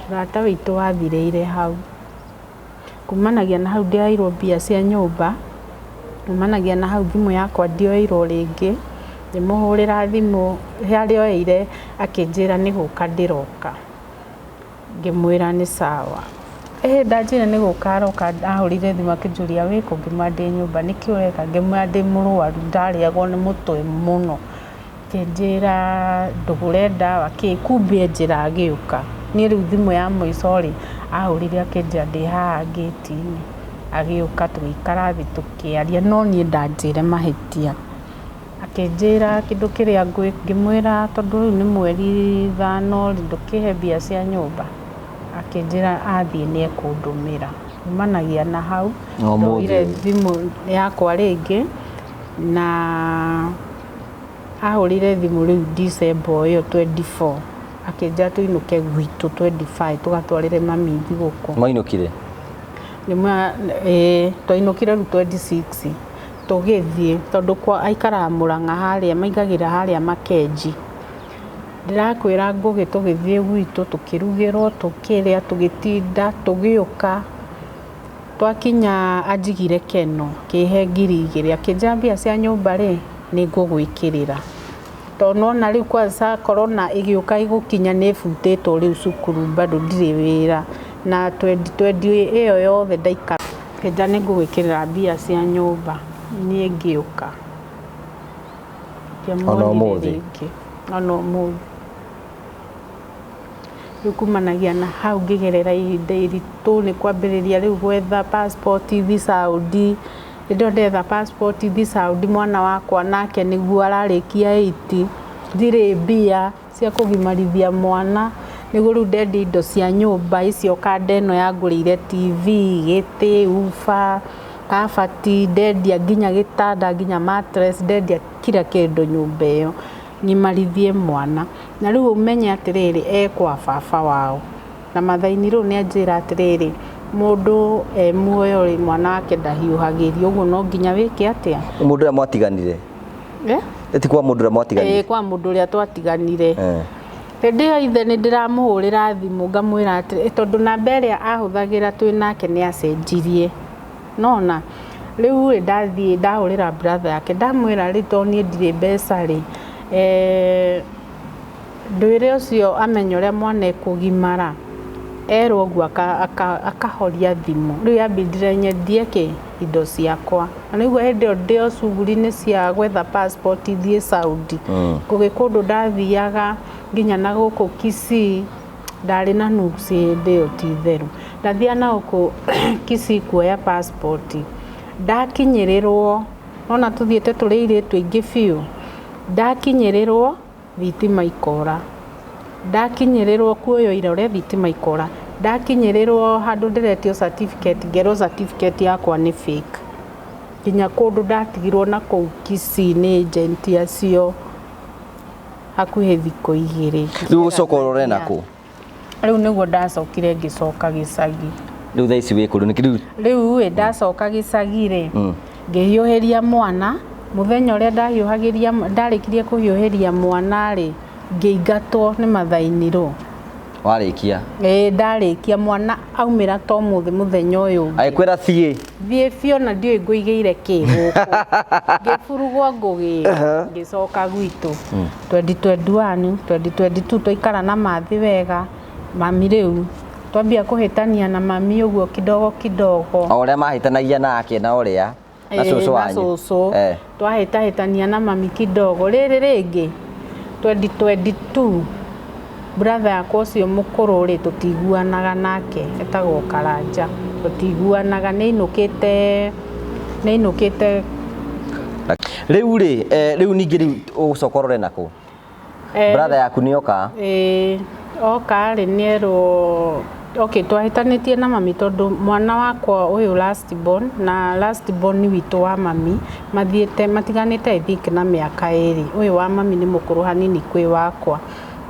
[SPEAKER 1] Ũrata witũ wathirĩire hau. Kumanagia na hau ndĩoeirwo mbia cia nyũmba, kumanagia na hau thimũ yakwa ndĩoeirwo rĩngĩ, ngĩmũhũrĩra thimũ harĩa oeire akĩnjĩra nĩ gũka ndĩroka. Ngĩmwĩra nĩ sawa. Ĩhĩ ndanjĩrire nĩ gũka aroka, ahũrĩire thimũ akĩnjũria wĩkũ, ngĩmwĩra ndĩ nyũmba, nĩkĩ ũreka, ngĩmwĩra ndĩ mũrwaru ndarĩagwo nĩ mũtwe mũno. Akĩnjĩra ndũgũre ndawa kĩ, kumbe e njĩra agĩũka. Niĩ rĩu thimũ ya mũico rĩ, ahũrire akĩnjĩra ndĩ haha ngĩti-inĩ, agĩũka tũgĩikara thĩ tũkĩaria no niĩ ndanjĩre mahĩtia. Akĩnjĩra kĩndũ kĩrĩa ngĩmwĩra tondũ rĩu nĩ mweri ithano rĩ, ndũkĩhe mbia cia nyũmba. Akĩnjĩra athiĩ nĩ ekũndũmĩra. Kumanagia na hau, ndoire thimũ yakwa rĩngĩ na ahũrĩire thimũ rĩu December ĩyo 24 akĩnjĩra tũinũke gwitũ 25 tũgatwarĩre mami thigũkũ.
[SPEAKER 2] Mwainũkire?
[SPEAKER 1] Ĩĩ, twainũkire rĩu 26. Tũgĩthiĩ tondũ kwa aikaraga Mũrang'a harĩa maigagĩra harĩa Makenji. Ndĩrakwĩra Ngũgĩ tũgĩthiĩ gwitũ tũkĩrugĩrwo tũkĩrĩa tũgĩtinda tũgĩũka. Twakinya anjigire keno akĩhe 2000 akĩnjĩra mbia cia nyũmba rĩ nĩ ngũgwĩkĩrĩra. Tondũ nĩwona rĩu kwanza corona ĩgĩũka ĩgũkinya nĩ butĩtwo rĩu cukuru bado ndirĩ wĩra na twendi twendi ĩyo yothe ndaikara. Akĩnjĩra nĩ ngũgwĩkĩrĩra mbia cia nyũmba niĩ ngĩũka. Ndiamuonire rĩngĩ ona ũmũthĩ. Rĩu kumanagia na hau ngĩgerera ihinda iritũ nĩ kwambĩrĩria rĩu gwetha passport thiĩ Saudi. Hĩndĩ ĩyo ndetha passport thiĩ Saudi mwana wakwa nake nĩguo ararĩkia eight, ndirĩ mbia cia kũgimarithia mwana. Nĩguo rĩu ndendia indo cia nyũmba icio kanda ĩno yangũrĩire TV, gĩtĩ, woofer, kabati, ndendia nginya gĩtanda nginya mattress, ndendia kila kĩndũ nyũmba ĩyo ngimarithie mwana. Na rĩu ũmenye atĩrĩrĩ, e kwa baba wao. Na Mathaini rĩu nĩ anjĩra atĩrĩrĩ, mũndũ e muoyo rĩ, mwana wake ndahiũhagĩrio, ũguo no nginya wĩke atĩa?
[SPEAKER 2] Mũndũ ũrĩa mwatiganire?
[SPEAKER 1] Eh?
[SPEAKER 2] Ti kwa mũndũ ũrĩa mwatiganire?
[SPEAKER 1] Ĩĩ, kwa mũndũ ũrĩa twatiganire. Hĩndĩ ĩyo ithe nĩ ndĩramũhũrĩra thimũ ngamwĩra atĩrĩ, tondũ namba ĩrĩa ahũthagĩra twĩ nake nĩ acenjirie. Nona rĩu rĩ, ndathiĩ ndahũrĩra brother yake ndamwĩra rĩ, tondũ niĩ ndirĩ mbeca rĩ, ndwĩre ũcio amenye ũrĩa mwana ekũgimara, erwo ũguo akahoria thimũ. Rĩu yambindire nyendie kĩ? Indo ciakwa. Na nĩguo hĩndĩ ĩyo ndĩ o cuguri-inĩ cia gwetha passport thiĩ Saudi. Ngũgĩ kũndũ ndathiaga nginya na gũkũ Kisii, ndarĩ na nuksi hĩndĩ ĩyo ti itherũ. Ndathiaga na gũkũ Kisii kuoya passport, ndakinyĩrĩrwo, nĩwona tũthiĩte tũrĩ airĩtu aingĩ biũ, ndakinyĩrĩrwo thitima ikora. Ndakinyĩrĩrwo kuoywo irore thitima ikora. Ndakinyĩrĩrwo handũ ndĩretio certificate ngerwo certificate yakwa nĩ fake. Nginya kũndũ ndatigirwo na kũu Kisii nĩ agent acio hakuhĩ thikũ igĩrĩ.
[SPEAKER 2] Rĩu ũgũcoka ũrore nakũ?
[SPEAKER 1] Rĩu nĩguo ndacokire ngĩcoka gĩcagi.
[SPEAKER 2] Rĩu thaa ici wĩ kũ? Rĩu
[SPEAKER 1] Rĩu ĩ ndacoka gĩcagi rĩ, ngĩhiũhĩria mwana, mũthenya ũrĩa ndahiũhagĩria ndarĩkirie kũhiũhĩria mwana rĩ, ngĩingatwo nĩ Mathainirũ.
[SPEAKER 2] Warĩkia?
[SPEAKER 1] Ĩĩ ndarĩkia mwana aumĩra ta ũmũthĩ mũthenya ũyũ ũngĩ.
[SPEAKER 2] Agĩkwĩra thiĩ?
[SPEAKER 1] Thiĩ biũ na ndiũĩ ngũigĩire kĩ gũkũ. Ngĩburugwo ngũgĩ, ngĩcoka gwitũ. 2021, 2022 twaikara na mathĩ wega, mami rĩu twambia kũhĩtania na mami ũguo kidogo kidogo.
[SPEAKER 2] O ũrĩa mahĩtanagia nake na ũrĩa na cũcũ
[SPEAKER 1] na
[SPEAKER 2] wanyu.
[SPEAKER 1] cũcũ. Twahĩtahĩtania na mami kidogo. Rĩrĩ rĩngĩ 2022 brother yakwa ũcio mũkũrũ rĩ, tũtiguanaga nake, etagwo Karanja. Tũtiguanaga, nĩ ainũkĩte Nĩ ainũkĩte.
[SPEAKER 2] Rĩu rĩ, rĩu ningĩ rĩu ũgũcoka ũrore nakũ? Brother yaku nĩ oka?
[SPEAKER 1] Ĩĩ, oka rĩ, nĩerwo okay, twahĩtanĩtie na mami tondũ mwana wakwa ũyũ last born na last born witũ wa mami mathiĩte matiganĩte, I think, na mĩaka 2. Ũyũ wa mami nĩ mũkũrũ hanini kwĩ wakwa.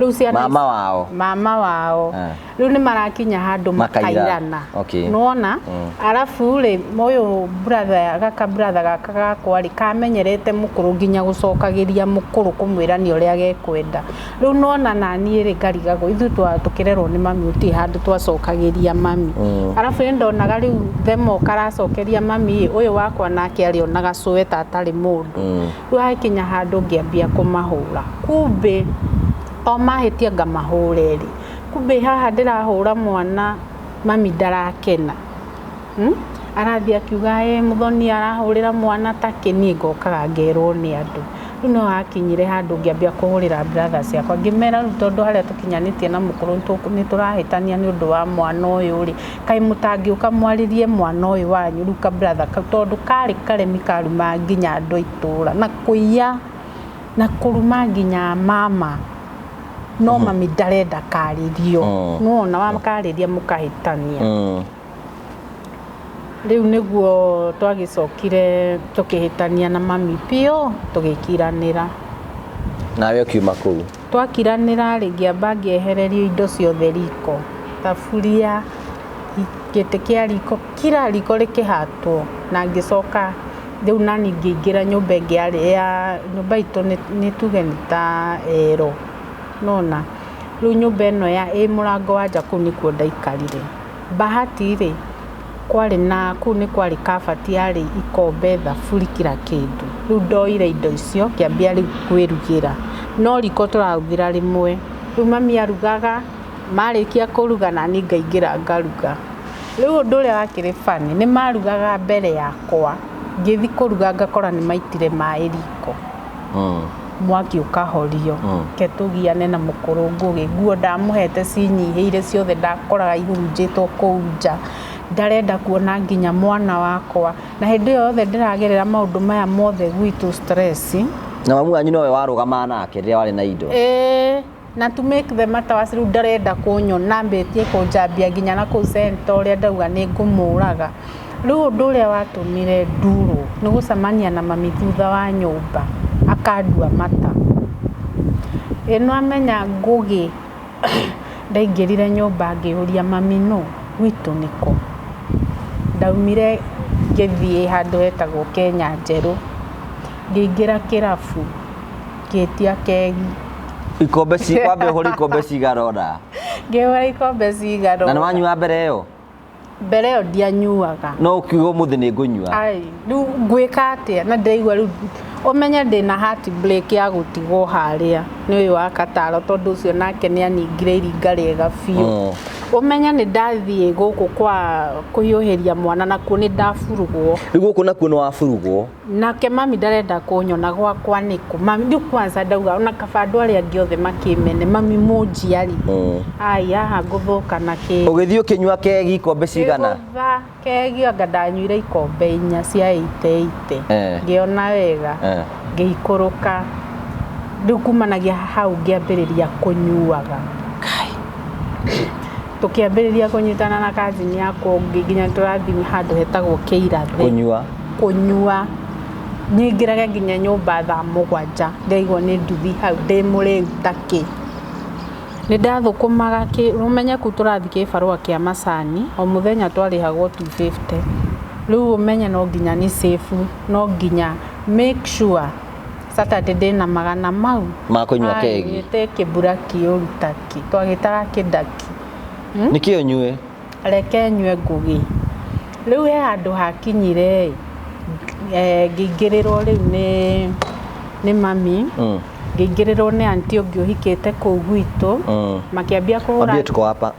[SPEAKER 1] Rĩu ciana
[SPEAKER 2] Mama wao.
[SPEAKER 1] Mama wao. Rĩu nĩ marakinya handũ
[SPEAKER 2] makaira.
[SPEAKER 1] Makairana. Nĩwona, arabu rĩ, ũyũ brother gaka, brother gaka gakwa rĩ, kamenyerete mũkũrũ nginya gũcokagĩria mũkũrũ kũmwĩra nĩ ũrĩa gekwenda. Rĩu nona naniĩ rĩ, ngarigagwo ithuĩ tũkĩrerwo nĩ mami, gũtirĩ handũ twacokagĩria mami. Arabu nĩ ndonaga rĩu themo karacokeria mami ĩ, ũyũ wakwa nake arĩonaga cũwe ta atarĩ mũndũ. Rĩu hakinya handũ ngĩambia kũmahũra, kumbe o mahĩtia ngamahũra ĩrĩ, kumbe haha ndĩrahũra mwana mami ndarakena. Arathiĩ akiuga, "Ĩ Mũthoni arahũrĩra mwana takĩ?" Niĩ ngokaga ngerwo nĩ andũ. Rĩu no hakinyire handũ ngĩambia kũhũrĩra brothers ciakwa, ngĩmera rĩu tondũ harĩa tũkinyanĩtie na mũkũrũ nĩ tũrahĩtania nĩ ũndũ wa mwana ũyũ rĩ, kaĩ mũtangĩũka mwarĩrie mwana ũyũ wanyu? Rĩu ka brother kau, tondũ karĩ karemi, karumaga nginya andũ a itũũra na kũiya na kũruma nginya mama, no mami ndarenda karĩrio. Nĩwona wakarĩria mũkahĩtania. Rĩu nĩguo twagĩcokire tũkĩhĩtania na mami biũ, tũgĩkiranĩra.
[SPEAKER 2] Nawe ũkiuma kũu.
[SPEAKER 1] Twakiranĩra rĩ, ngĩamba ngĩehererio indo ciothe riko, thaburia, gĩtĩ kĩa riko, kila riko rĩkĩhatwo, na ngĩcoka rĩu nani ngĩingĩra nyũmba ĩngĩ yarĩ ya nyũmba itũ, nĩ tuge nĩ ta ero nona. Rĩu nyũmba ĩno ya ĩ mũrango wa nja, kũu nĩkuo ndaikarire. Bahati rĩ, kwarĩ na kũu nĩ kwarĩ kabati yarĩ ikombe, thaburi, kila kĩndũ. Rĩu ndoire indo icio, ngĩambia rĩu kwĩrugĩra, no riko tũrahũthĩra rĩmwe. Rĩu mami arugaga, marĩkia kũruga nani ngaingĩra ngaruga. Rĩu ũndũ ũrĩa wakĩrĩ funny, nĩ marugaga mbere yakwa, ngĩthi kũruga ngakora nĩ maitire maĩ riko, mwaki ũkahorio. Ke tũgiane na mũkũrũ Ngũgĩ, nguo ndamũhete cinyihĩire ciothe, ndakoraga ihurunjĩtwo kũu nja, ndarenda kuona nginya mwana wakwa. Na hĩndĩ ĩyo yothe ndĩragerera maũndũ maya mothe gwitũ, stress.
[SPEAKER 2] Na mamu wanyu nowe warũgamaga nake rĩrĩa warĩ na indo?
[SPEAKER 1] Ĩĩ, na to make the matter worse, rĩu ndarenda kũnyona, ambĩtie kũnjambia nginya na kũu center ũrĩa ndauga nĩ ngũmũraga. Rĩu ũndũ ũrĩa watũmire ndurwo nĩ gũcemania na mami thutha wa nyũmba, akandua mata. Ĩ nĩwamenya Ngũgĩ, ndaingĩrire nyũmba ngĩũria mami, nũ gwitũ nĩkũ? Ndaumire ngĩthiĩ handũ hetagwo Kenya Njerũ, ngĩingĩra kĩrabu, ngĩtia kegi.
[SPEAKER 2] Ikombe ci wambe ũhũre ikombe cigana ũna?
[SPEAKER 1] Ngĩhũra ikombe cigana
[SPEAKER 2] Na nĩ
[SPEAKER 1] ũna.
[SPEAKER 2] Wanyua mbere ĩyo?
[SPEAKER 1] Mbere ĩyo ndianyuaga.
[SPEAKER 2] No ũkiuga ũmũthĩ nĩ ngũnyua.
[SPEAKER 1] Ai, rĩu ngwĩka atĩa na ndĩraigua rĩu ũmenye ndĩna heart break ya gũtigwo harĩa nĩ ũyũ wa Kataro, tondũ ũcio nake nĩ aningire iringa rĩega biũ. Ũmenye nĩ ndathiĩ gũkũ kwa kũhiũhĩria mwana, nakuo nĩ ndaburugwo.
[SPEAKER 2] Rĩu gũkũ nakuo nĩ waburugwo?
[SPEAKER 1] Nake mami ndarenda kũnyona. Gwakwa nĩkũ mami? Rĩu kwanza ndauga ona kaba andũ arĩa angĩ othe makĩmene, mami mũnjiari. Ai, haha ngũthũka na kĩ?
[SPEAKER 2] Ũgĩthiĩ ũkĩnyua kegi ikombe cigana?
[SPEAKER 1] Ngĩgũtha kegi, anga ndanyuire ikombe 4 cia 80 80. Ngĩona wega. Ngĩikũrũka. Rĩu kumanagia hau ngĩambĩrĩria kũnyuaga. Tũkĩambĩrĩria kũnyitana na cousin yakwa ũngĩ nginya tũrathiĩ handũ hetagwo Kĩirathe.
[SPEAKER 2] Kũnyua.
[SPEAKER 1] Kũnyua, nyingĩraga nginya nyũmba thaa 7, ndĩraigua nĩ nduthi hau ndĩ mũrĩu takĩ. Nĩ ndathũkũmaga kĩ ũmenye kũu tũrathiĩ kĩbarũa kĩa macani, o mũthenya twarĩhagwo 250. Rĩu ũmenye no nginya nĩ save, no nginya make sure Saturday ndĩna magana mau
[SPEAKER 2] Ma kũnyua kegi.
[SPEAKER 1] Gĩte kĩmburaki ũru taki, twagĩtaga kĩndaki.
[SPEAKER 2] Nĩkĩ ũnyue?
[SPEAKER 1] Reke nyue Ngũgĩ. Rĩu he handũ hakinyire ngĩingĩrĩrwo rĩu nĩ mami, ngĩingĩrĩrwo nĩ anti ũngĩ ũhikĩte kũu gwitũ. Makĩambia kũhũra
[SPEAKER 2] Mwambie tuko hapa.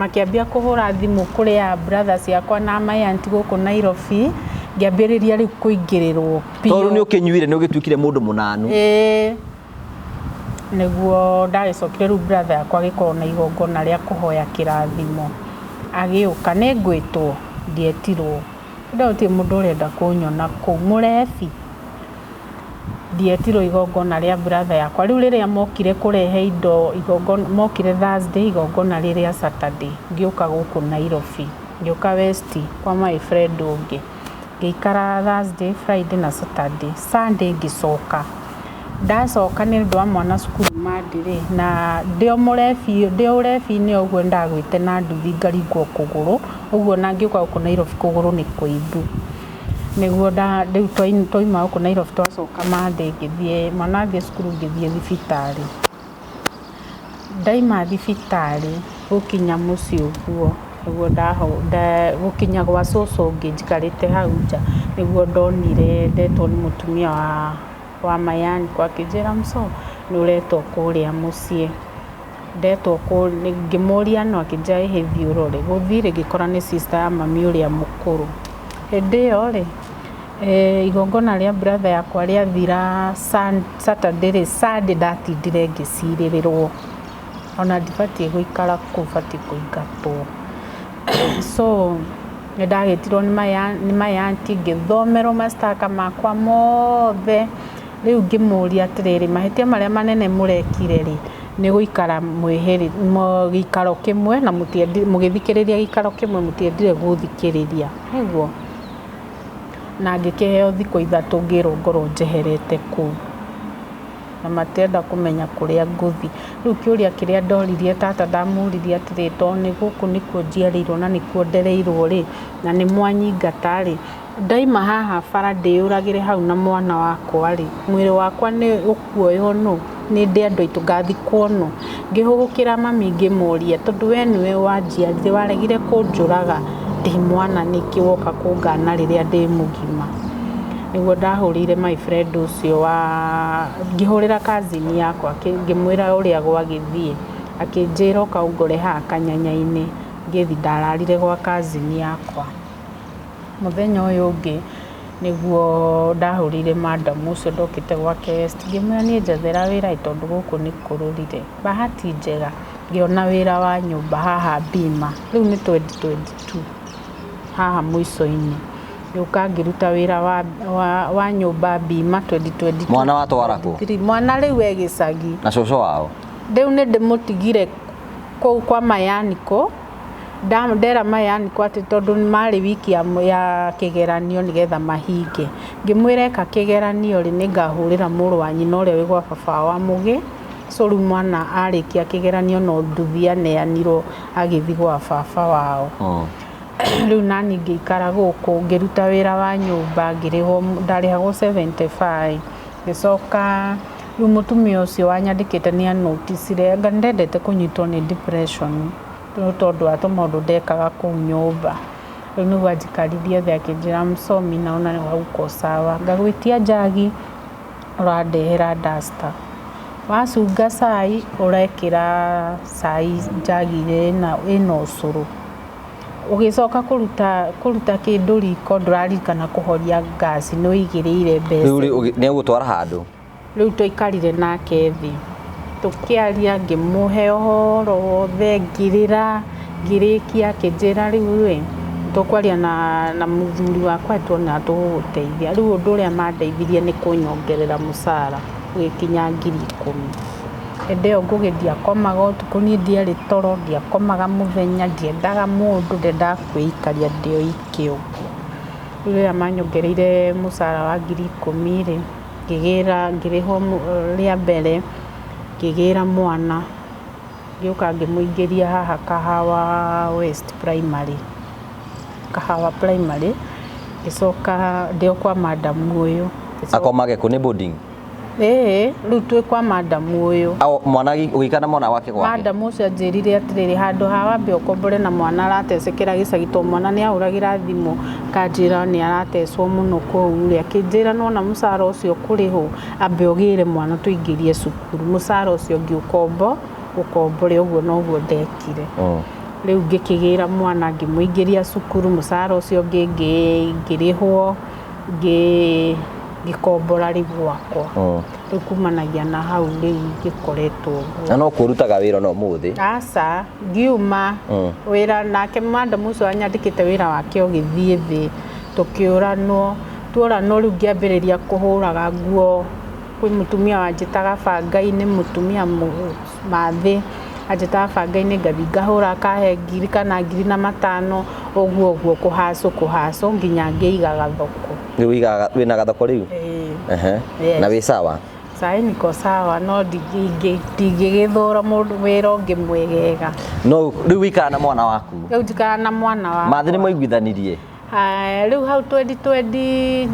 [SPEAKER 1] Makĩambia kũhũra thimũ kũrĩ a brothers ciakwa na my aunty gũkũ Nairobi, ngĩambĩrĩria rĩu kũingĩrĩrwo
[SPEAKER 2] Tondũ nĩ
[SPEAKER 1] biũ.
[SPEAKER 2] Ũkĩnyuire nĩ ũgĩtuĩkire mũndũ mũnanu.
[SPEAKER 1] Ĩĩ, nĩguo ndagĩcokire rĩu brother yakwa agĩkorwo na igongona rĩa kũhoya kĩrathimo, agĩũka nĩ ngwĩtwo, ndietirwo. Hĩndĩ ĩyo gũtirĩ mũndũ ũrenda kũnyona kũu. Mũrebi ndietirwo igongona rĩa brother yakwa. Rĩu rĩrĩa mokire kũrehe indo igongona, mokire Thursday igongona rĩrĩa Saturday, ngĩũka gũkũ Nairobi. Ngĩũka West kwa my friend ũngĩ. Ngĩikara Thursday, Friday na Saturday. Sunday ngĩcoka. Ndacoka nĩ ũndũ wa mwana cukuru Monday rĩ, na ndĩ o mũrebi, ndĩ o ũrebi-inĩ ũguo nĩndagwĩte na nduthi ngaringwo kũgũrũ, ũguo ona ngĩũka gũkũ Nairobi kũgũrũ nĩ kũimbu. Nĩguo rĩu twauma gũkũ Nairobi twacoka Monday ngĩthiĩ, mwana athiĩ cukuru ngĩthiĩ thibitarĩ. Ndaima thibitarĩ gũkinya mũciĩ ũguo, nĩguo gũkinya gwa cũcũ ũngĩ njikarĩte hau nja, nĩguo ndonire ndetwo nĩ mũtumia wa Mayaniko akĩnjĩra Mso, nĩ ũretwo kũrĩa mũciĩ. Ndetwo ngĩmũria no akĩnjĩra ĩhĩ thiĩ ũrore. Gũthiĩ rĩ, ngĩkora nĩ sister ya mami ũrĩa mũkũrũ. Hĩndĩ ĩyo rĩ, igongona rĩa brother yakwa rĩathira Saturday rĩ, Sunday ndatindire ngĩcirĩrĩrwo. Ona ndibatiĩ gũikara kũu, batiĩ kũingatwo. So nĩ ndagĩtirwo nĩ my auntie ngĩthomerwo mashtaka makwa mothe. Rĩu ngĩmũria atĩrĩrĩ, mahĩtia marĩa manene mũrekire rĩ, nĩ gũikara gĩikaro kĩmwe na mũgĩthikĩrĩria gĩikaro kĩmwe mũtiendire gũthikĩrĩria. Nĩguo? Na ngĩkĩheo thikũ 3 ngĩrwo ngorwo njeherete kũu. Na matienda kũmenya kũrĩa ngũthiĩ. Rĩu kĩũria kĩrĩa ndoririe tata ndamũririe atĩrĩ, tondũ nĩ gũkũ nĩkuo njiarĩirwo na nĩkuo ndereirwo rĩ, na nĩ mwanyingata rĩ, ndaima haha bara ndĩyũragĩre hau na mwana wakwa rĩ, mwĩrĩ wakwa nĩ ũkuoywo nũ? Nĩ ndĩ andũ aitũ ngathikwo nũ? Ngĩhũgũkĩra mami ngĩmũria, tondũ we nĩwe wanjiarire, waregire kũnjũraga ndĩ mwana nĩkĩ woka kũngana rĩrĩa ndĩ mũgima? Nĩguo ndahũrĩire my friend ũcio wa, ngĩhũrĩra cousin yakwa, ngĩmwĩra ũrĩa gwagĩthiĩ. Akĩnjĩra ũka ũngore haha kanyanya-inĩ. Ngĩthiĩ ndararire gwa cousin yakwa. Mũthenya ũyũ ũngĩ nĩguo ndahũrĩire madam ũcio ndokĩte gwake West, ngĩmwĩra niĩ njethera wĩra tondũ gũkũ nĩ kũrũrire. Bahati njega ngĩona wĩra wa nyũmba haha Bima, rĩu nĩ 2022 haha mũico-inĩ. Ngĩũka ngĩruta wĩra wa nyũmba Bima 2022.
[SPEAKER 2] Mwana watwara kũ?
[SPEAKER 1] Mwana rĩu e gĩcagi.
[SPEAKER 2] Na cũcũ wao?
[SPEAKER 1] Rĩu nĩ ndĩmũtigire kũu kwa Mayaniko. Ndera Mayaniko atĩ tondũ marĩ wiki ya kĩgeranio nĩgetha mahinge. Ngĩmwĩra eka kĩgeranio rĩ, nĩngahũrĩra mũrũ wa nyina ũrĩa wĩ gwa baba wa mũgĩ. So rĩu mwana arĩkia kĩgeranio no nduthi aneanirwo agĩthiĩ gwa baba wao. Rĩu nani ngĩikara gũkũ ngĩruta wĩra wa nyũmba, ngĩrĩhwo, ndarĩhagwo 75. Ngĩcoka rĩu mũtumia ũcio wanyandĩkĩte nĩ anoticire, anga nĩndendete kũnyitwo nĩ depression tondũ wa tũmaũndũ ndekaga kũu nyũmba. Rĩu nĩguo anjikaririe thĩ akĩnjĩra msomi, naona hauko sawa. Ngagwĩtia njagi ũrandehera duster. Wacunga cai ũrekĩra cai njagi ĩna ũcũrũ. Ũgĩcoka kũruta kĩndũ riko ndũraririkana kũhoria ngasi nĩ ũigĩrĩire mbeca.
[SPEAKER 2] Rĩu nĩ egũtwara handũ?
[SPEAKER 1] Rĩu twaikarire nake thĩ tũkĩaria, ngĩmũhe ũhoro wothe, ngĩrĩra, ngĩrĩkia, akĩnjĩra rĩu rĩ, tũkwaria na mũthuri wakwa tuona tũgũgũteithia. Rĩu ũndũ ũrĩa mandeithirie nĩ kũnyongerera mũcara ũgĩkinya 10,000. Hĩndĩ ĩyo Ngũgĩ ndiakomaga ũtukũ, niĩ ndiarĩ toro, ndiakomaga mũthenya, ndiendaga mũndũ, ndendaga kwĩikaria ndĩ oike ũguo. Rĩu rĩrĩa manyongereire mũcara wa 10,000 rĩ, ngĩgĩra, ngĩrĩhwo rĩa mbere, ngĩgĩra mwana, ngĩũka ngĩmũingĩria haha Kahawa West Primary. Kahawa Primary, ngĩcoka ndĩ o kwa madam ũyũ.
[SPEAKER 2] Akomage kũ nĩ boarding?
[SPEAKER 1] Ĩĩ, rĩu twĩ kwa madam ũyũ.
[SPEAKER 2] Mwana ũgĩikara na mwana wake gwake?
[SPEAKER 1] Madam ũcio anjĩrire atĩrĩrĩ, handũ ha wambe ũkombore na mwana aratecekera gĩcagi tondũ mwana nĩ ahũragĩra thimũ akanjĩra nĩ aratecwo mũno kũu rĩ, akĩnjĩra nĩwona mũcara ũcio ũkũrĩhwo, ambe ũgĩre mwana tũingĩrie cukuru, mũcara ũcio ũngĩ ũkombore, ũguo noguo ndekire. Rĩu ngĩkĩgĩra mwana ngĩmũingĩria cukuru, mũcara ũcio ũngĩ ngĩrĩhwo, ngĩkombora rĩu gwakwa. Rĩu kumanagia na hau rĩu ngĩkoretwo ũguo.
[SPEAKER 2] Na no kũrutaga wĩra no ũmũthĩ?
[SPEAKER 1] Tũkĩũranwo, tuoranwo rĩu ngĩambĩrĩria kũhũraga nguo. Kwĩ mũtumia wanjĩtaga banga-inĩ, mũtumia mathĩ anjĩtaga banga-inĩ, ngathiĩ ngahũra akahe ngiri kana 1500, ũguo ũguo, kũhacũ kũhacũ nginya ngĩiga gathoko.
[SPEAKER 2] Rĩu ũigaga wĩna gathoko rĩu?
[SPEAKER 1] Ĩĩ.
[SPEAKER 2] Ehe.
[SPEAKER 1] Yes.
[SPEAKER 2] Na wĩ sawa?
[SPEAKER 1] Sahi niko sawa, no ndingĩgĩthũra mũndũ wĩra ũngĩ mwegega.
[SPEAKER 2] No rĩu wĩikara na mwana waku?
[SPEAKER 1] Rĩu njikara na mwana wakwa.
[SPEAKER 2] Mathĩ nĩ mwaiguithanirie?
[SPEAKER 1] Haya, rĩu hau 2023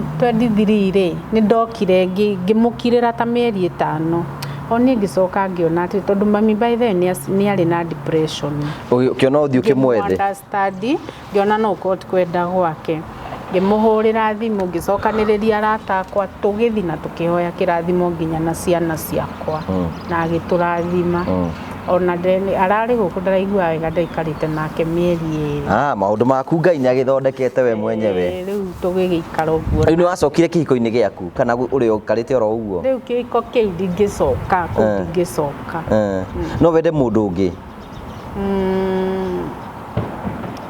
[SPEAKER 1] rĩ, nĩ ndokire ngĩmũkirĩra ta mĩeri 5. O niĩ ngĩcoka ngĩona atĩ tondũ mami by then nĩ arĩ na depression.
[SPEAKER 2] Ũkĩona ũthiĩ ũkĩmwethe?
[SPEAKER 1] Ngĩmũ-understand, ngĩona no ũkorwo ti kwenda gwake. Ngĩmũhũrĩra thimũ, ngĩcokanĩrĩria arata akwa, tũgĩthiĩ na tũkĩhoya kĩrathimo nginya na ciana ciakwa. Na agĩtũrathima. Ona ararĩ gũkũ ndaraiguaga wega, ndaikarĩte nake mĩeri 2.
[SPEAKER 2] Ah, maũndũ maku Ngai nĩ agĩthondekete we mwenyewe.
[SPEAKER 1] Rĩu tũgĩgĩikara ũguo.
[SPEAKER 2] Rĩu nĩ wacokire kĩhiko-inĩ gĩaku kana ũrĩa ũikarĩte oro ũguo?
[SPEAKER 1] Rĩu kĩhiko kĩu ndingĩcoka, kũu ndingĩcoka.
[SPEAKER 2] No wende mũndũ ũngĩ?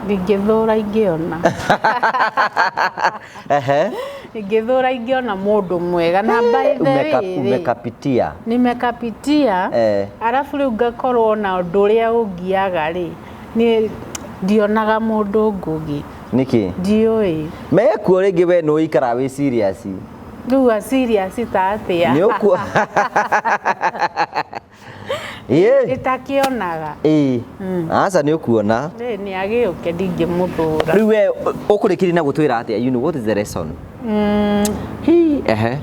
[SPEAKER 1] Ndingĩthũra ingĩona.
[SPEAKER 2] Ehe.
[SPEAKER 1] Ingĩthũra ingĩona mũndũ mwega. Na by the way rĩ,
[SPEAKER 2] Umekapitia.
[SPEAKER 1] Nimekapitia. Arabu rĩu ngakorwo na ũndũ ũrĩa ũngiaga rĩ, niĩ ndionaga mũndũ Ngũgĩ.
[SPEAKER 2] Nĩkĩ?
[SPEAKER 1] Ndiũĩ.
[SPEAKER 2] Mekuo rĩngĩ we nĩ ũikaraga wĩ serious.
[SPEAKER 1] Rĩu a serious ta atĩa?
[SPEAKER 2] Nĩ ũkuo. Ĩĩ.
[SPEAKER 1] Itakĩonaga.
[SPEAKER 2] Ĩĩ. Aca nĩ ũkuona.
[SPEAKER 1] Rĩ nĩ agĩũke ndingĩmũthũra.
[SPEAKER 2] Rĩu we ũkũrĩkĩria na gũtwĩra atĩa? You know what is the lesson? Hi, ehe.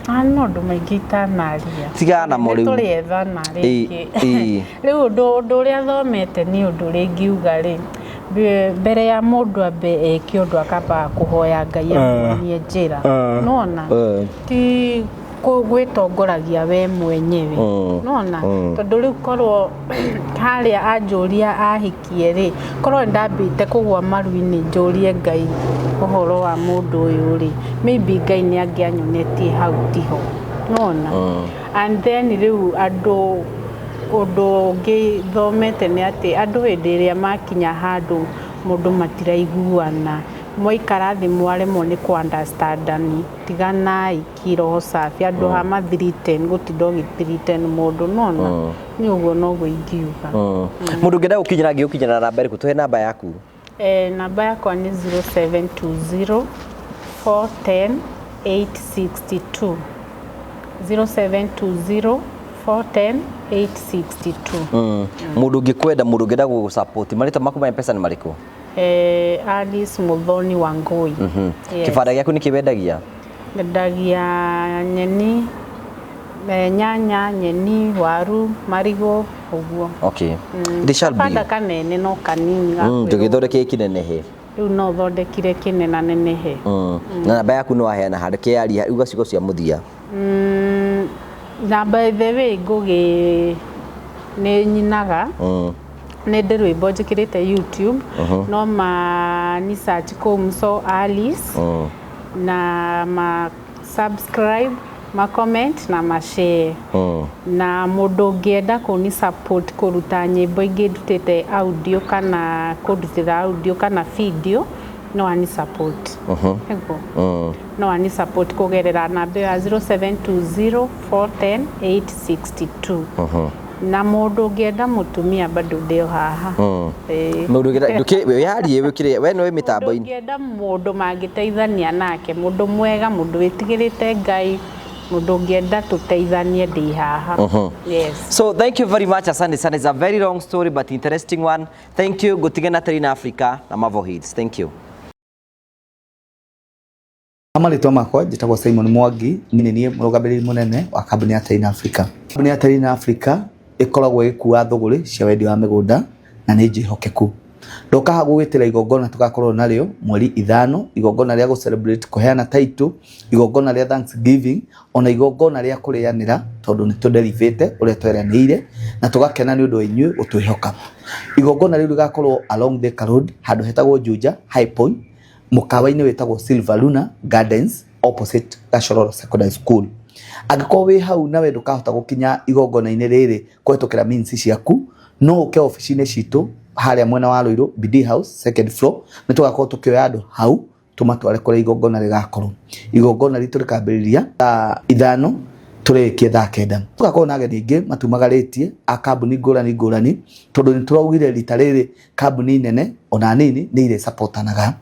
[SPEAKER 1] Ah, no ũndũ maingĩ itanaria.
[SPEAKER 2] Tigana namo rĩu.
[SPEAKER 1] Nĩtũrĩethana rĩngĩ.
[SPEAKER 2] Ĩĩ.
[SPEAKER 1] Rĩu ũndũ ũrĩa thomete nĩ ũndũ ũrĩa ingiuga rĩ, mbere ya mũndũ ambe eke ũndũ akambaga kũhoya Ngai amuonie njĩra. Nĩwona? Ti gwĩtongoragia we mwenyewe. Nĩwona? Tondũ rĩu korwo harĩa anjũria ahikie rĩ, korwo nĩndambĩte kũgũa maru-inĩ njũrie Ngai ũhoro wa mũndũ ũyũ rĩ, maybe Ngai nĩ angĩanyonetie hau tiho. Nĩwona? And then rĩu andũ ũndũ ũngĩ thomete nĩ atĩ andũ hĩndĩ ĩrĩa makinya handũ mũndũ matiraiguana, mwaikara thĩ mwaremwo nĩ kũ-understandani, tiganai kiroho safi, andũ ha ma-threaten, gũtinda ũgĩ-threaten mũndũ, nĩwona? Nĩ ũguo noguo ingiuga.
[SPEAKER 2] Mũndũ ũngĩenda gũkinyĩra angĩgũkinyĩra na namba ĩrĩkũ? Tũhe namba yaku.
[SPEAKER 1] Namba yakwa nĩ 0720 410 862. 0720 410 862.
[SPEAKER 2] Mũndũ ũngĩkwenda, mũndũ ũngĩenda gũgũ-support, marĩtwa maku ma M-Pesa nĩ marĩkũ?
[SPEAKER 1] Alice Muthoni Wangui. Yes.
[SPEAKER 2] Kĩbanda gĩaku nĩ kĩ wendagia?
[SPEAKER 1] Nyendagia nyeni, nyanya, nyeni, waru, marigũ, ũguo.
[SPEAKER 2] Okay. It shall be.
[SPEAKER 1] Kabanda kanene no kanini ga kwĩrwo.
[SPEAKER 2] Ndũgĩthondeke kĩnenehe.
[SPEAKER 1] Rĩu no thondekire kĩnenanenehe.
[SPEAKER 2] Na namba yaku nĩ waheana handũ kĩaria, uga ciugo cia mũthia.
[SPEAKER 1] Na by the way Ngũgĩ nĩ nyinaga. Nĩ ndĩ rwĩmbo njĩkĩrĩte YouTube. No ma ni search kũu Mso Alice. Na ma subscribe, ma comment na ma share. Na mũndũ ũngĩenda kũni support kũruta nyĩmbo ingĩ ndutĩte audio kana kũndutĩra audio kana video, no ani support. Nĩguo. No ani support kũgerera namba ya 0720 410 862. Na mũndũ ũngĩenda mũtumia bado ndĩ o haha.
[SPEAKER 2] Mũndũ ũngĩenda, wĩyarie wĩkĩre, we nĩwe mĩtambo-inĩ.
[SPEAKER 1] Mũndũ ũngĩenda mũndũ mangĩteithania nake, mũndũ mwega, mũndũ wĩtigĩrĩte Ngai, mũndũ ũngĩenda tũteithanie ndĩ haha. Yes.
[SPEAKER 2] So thank you very much, asante sana. It's a very long story but interesting one. Thank you. Ngutige na Terina Africa na Marvel Hits. Thank you.
[SPEAKER 3] Marĩtwa makwa njĩtagwo Simon Mwangi, niĩ nĩ niĩ mũrũgamĩrĩri mũnene wa kambuni ya Terina Africa. Kambuni ya Terina Africa ĩkoragwo ĩgĩkua thũgũrĩ cia wendia wa mĩgũnda na nĩ njĩhokeku. Ndoka haha gũgĩtĩra igongona tũgakorwo narĩo mweri 5, igongona rĩa gũ celebrate kũheana title, igongona rĩa Thanksgiving, ona igongona rĩa kũrĩanĩra tondũ nĩ tũderivĩte ũrĩa tweranĩire na tũgakena nĩ ũndũ wa inyuĩ gũtwĩhoka. Igongona rĩu rĩgakorwo along Thika Road, handũ hetagwo Juja High Point, mũkawa-inĩ wĩtagwo Silver Luna Gardens opposite Gachororo Secondary School. Angĩkorwo wĩ hau nawe ndũkahota gũkinya igongona-inĩ rĩrĩ kũhetũkĩra means ciaku, no ũke obici-inĩ citũ harĩa mwena wa Ruiru, BD House second floor, nĩ tũgakorwo tũkĩoya andũ hau Tũmatware kũrĩa igongona rĩgakorwo. Igongona ritũ rĩkambĩrĩria thaa 5, tũrĩkie thaa 9. Tũgakorwo na ageni aingĩ matumagarĩtie a kambuni ngũrani ngũrani, tondũ nĩ tũraugire rita rĩrĩ kambuni nene ona nini nĩ irĩ supportanaga.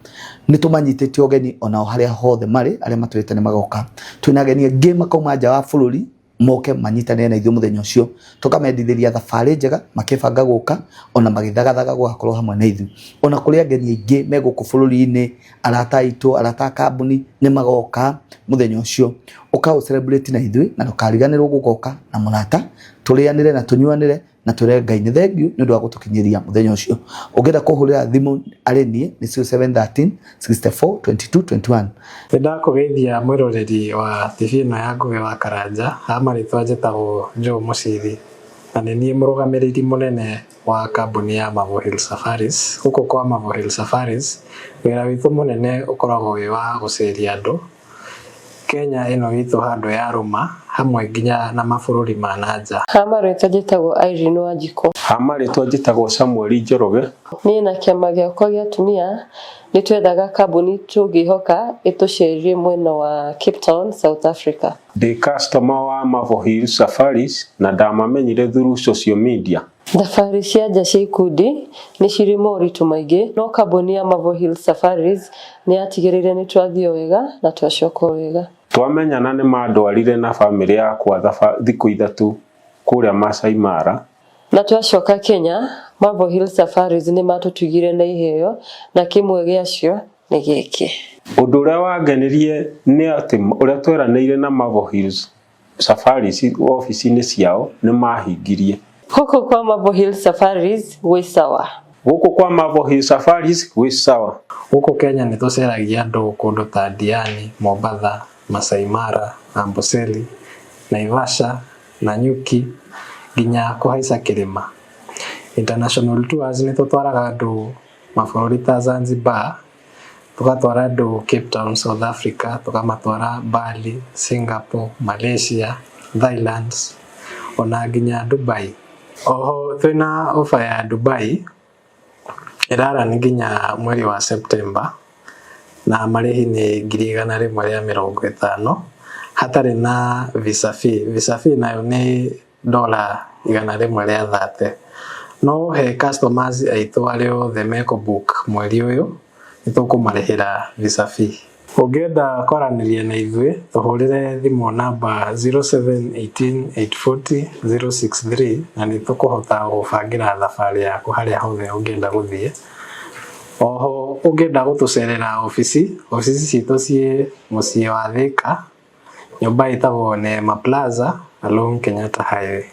[SPEAKER 3] Nĩ tũmanyitĩte ũgeni onao harĩa hothe marĩ, arĩa matwĩrĩte nĩ magoka. Twĩna ageni angĩ makauma nja wa bũrũri moke manyitanĩre na ithuĩ mũthenya ũcio, tũkamendithĩria thabarĩ njega makĩbanga gũka ona magĩthagathaga gũgakorwo hamwe na ithuĩ. Ona kũrĩ ageni aingĩ me gũkũ bũrũri-inĩ, arata aitũ, arata a kambuni nĩ magoka mũthenya ũcio. Ũka ũ celebrate na ithuĩ na ndũkariganĩrwo gũgoka na mũrata, tũrĩanĩre na tũnyuanĩre na twĩre Ngai nĩ thengiũ nĩ ũndũ wa gũtũkinyĩria mũthenya ũcio. Ũngĩenda kũhũrĩra thimũ arĩ niĩ nĩ 0713 64 22 21.
[SPEAKER 4] Nĩ ndakũgeithia mwĩroreri wa TV ĩno ya Ngũgĩ wa Karanja. Ha marĩtwa njĩtagwo Joe Mũciri na nĩ niĩ mũrũgamĩrĩri mũnene wa kambuni ya Marvel Hill Safaris. Gũkũ kwa Marvel Hill Safaris, wĩra witũ mũnene ũkoragwo wĩ wa gũceria andũ Kenya ĩno itũ handũ ya rũma hamwe nginya na mabũrũri ma na nja.
[SPEAKER 5] Ha marĩtwa njĩtagwo Irene Wanjikũ.
[SPEAKER 6] Ha marĩtwa njĩtagwo Samuel Njoroge.
[SPEAKER 5] Niĩ na kĩama gĩakwa gĩa atumia nĩ twethaga kambuni tũngĩhoka ĩtũcerie mwena wa Cape Town, South Africa.
[SPEAKER 6] Ndĩ customer wa Marvel Hill Safaris na ndamamenyire through social media.
[SPEAKER 5] Thabarĩ cia nja cia ikundi nĩ cirĩ moritũ maingĩ, no kambuni ya Marvel Hill Safaris nĩ yatigĩrĩire nĩ twathiĩ o wega na twacoka o wega.
[SPEAKER 6] Twamenyana nĩ mandwarire na bamĩrĩ yakwa thikũ 3 kũrĩa Masai Mara.
[SPEAKER 5] Na twacoka Kenya, Marvel Hill Safaris nĩ matũtugire na iheo na kĩmwe gĩacio nĩ gĩkĩ.
[SPEAKER 6] Ũndũ ũrĩa wangenirie nĩ atĩ ũrĩa tweranĩire na Marvel Hills Safaris obici-inĩ ciao nĩ mahingirie.
[SPEAKER 5] Gũkũ kwa Marvel Hill Safaris gwĩ sawa.
[SPEAKER 6] Gũkũ kwa Marvel Hill Safaris gwĩ sawa.
[SPEAKER 4] Gũkũ Kenya nĩ tũceragia andũ kũndũ ta Diani, Mombatha, Masai Mara, Amboseli, Naivasha, Nanyuki nginya kũhaica kĩrĩma. International tours nĩ tũtwaraga andũ mabũrũri ta Zanzibar, tũgatwara andũ Cape Town, South Africa, tũkamatwara Bali, Singapore, Malaysia, Thailand ona nginya Dubai. Oho twĩna offer ya Dubai ĩrarani nginya mweri wa September na marĩhi nĩ 150,000 hatarĩ na visa fee. Visa fee nayo nĩ $130. No he customers aitũ arĩa othe mekũ book mweri ũyũ nĩ tũkũmarĩhĩra visa fee. Ũngĩenda kwaranĩria na ithuĩ tũhũrĩre thimũ namba 0718 840 063 na nĩ tũkũhota gũbangĩra thabarĩ yaku harĩa hothe ũngĩenda gũthiĩ. Oho ũngĩenda gũtũcerera obici, obici citũ ciĩ mũciĩ wa Thika, nyũmba ĩtagwo Neema Plaza along Kenyatta Highway.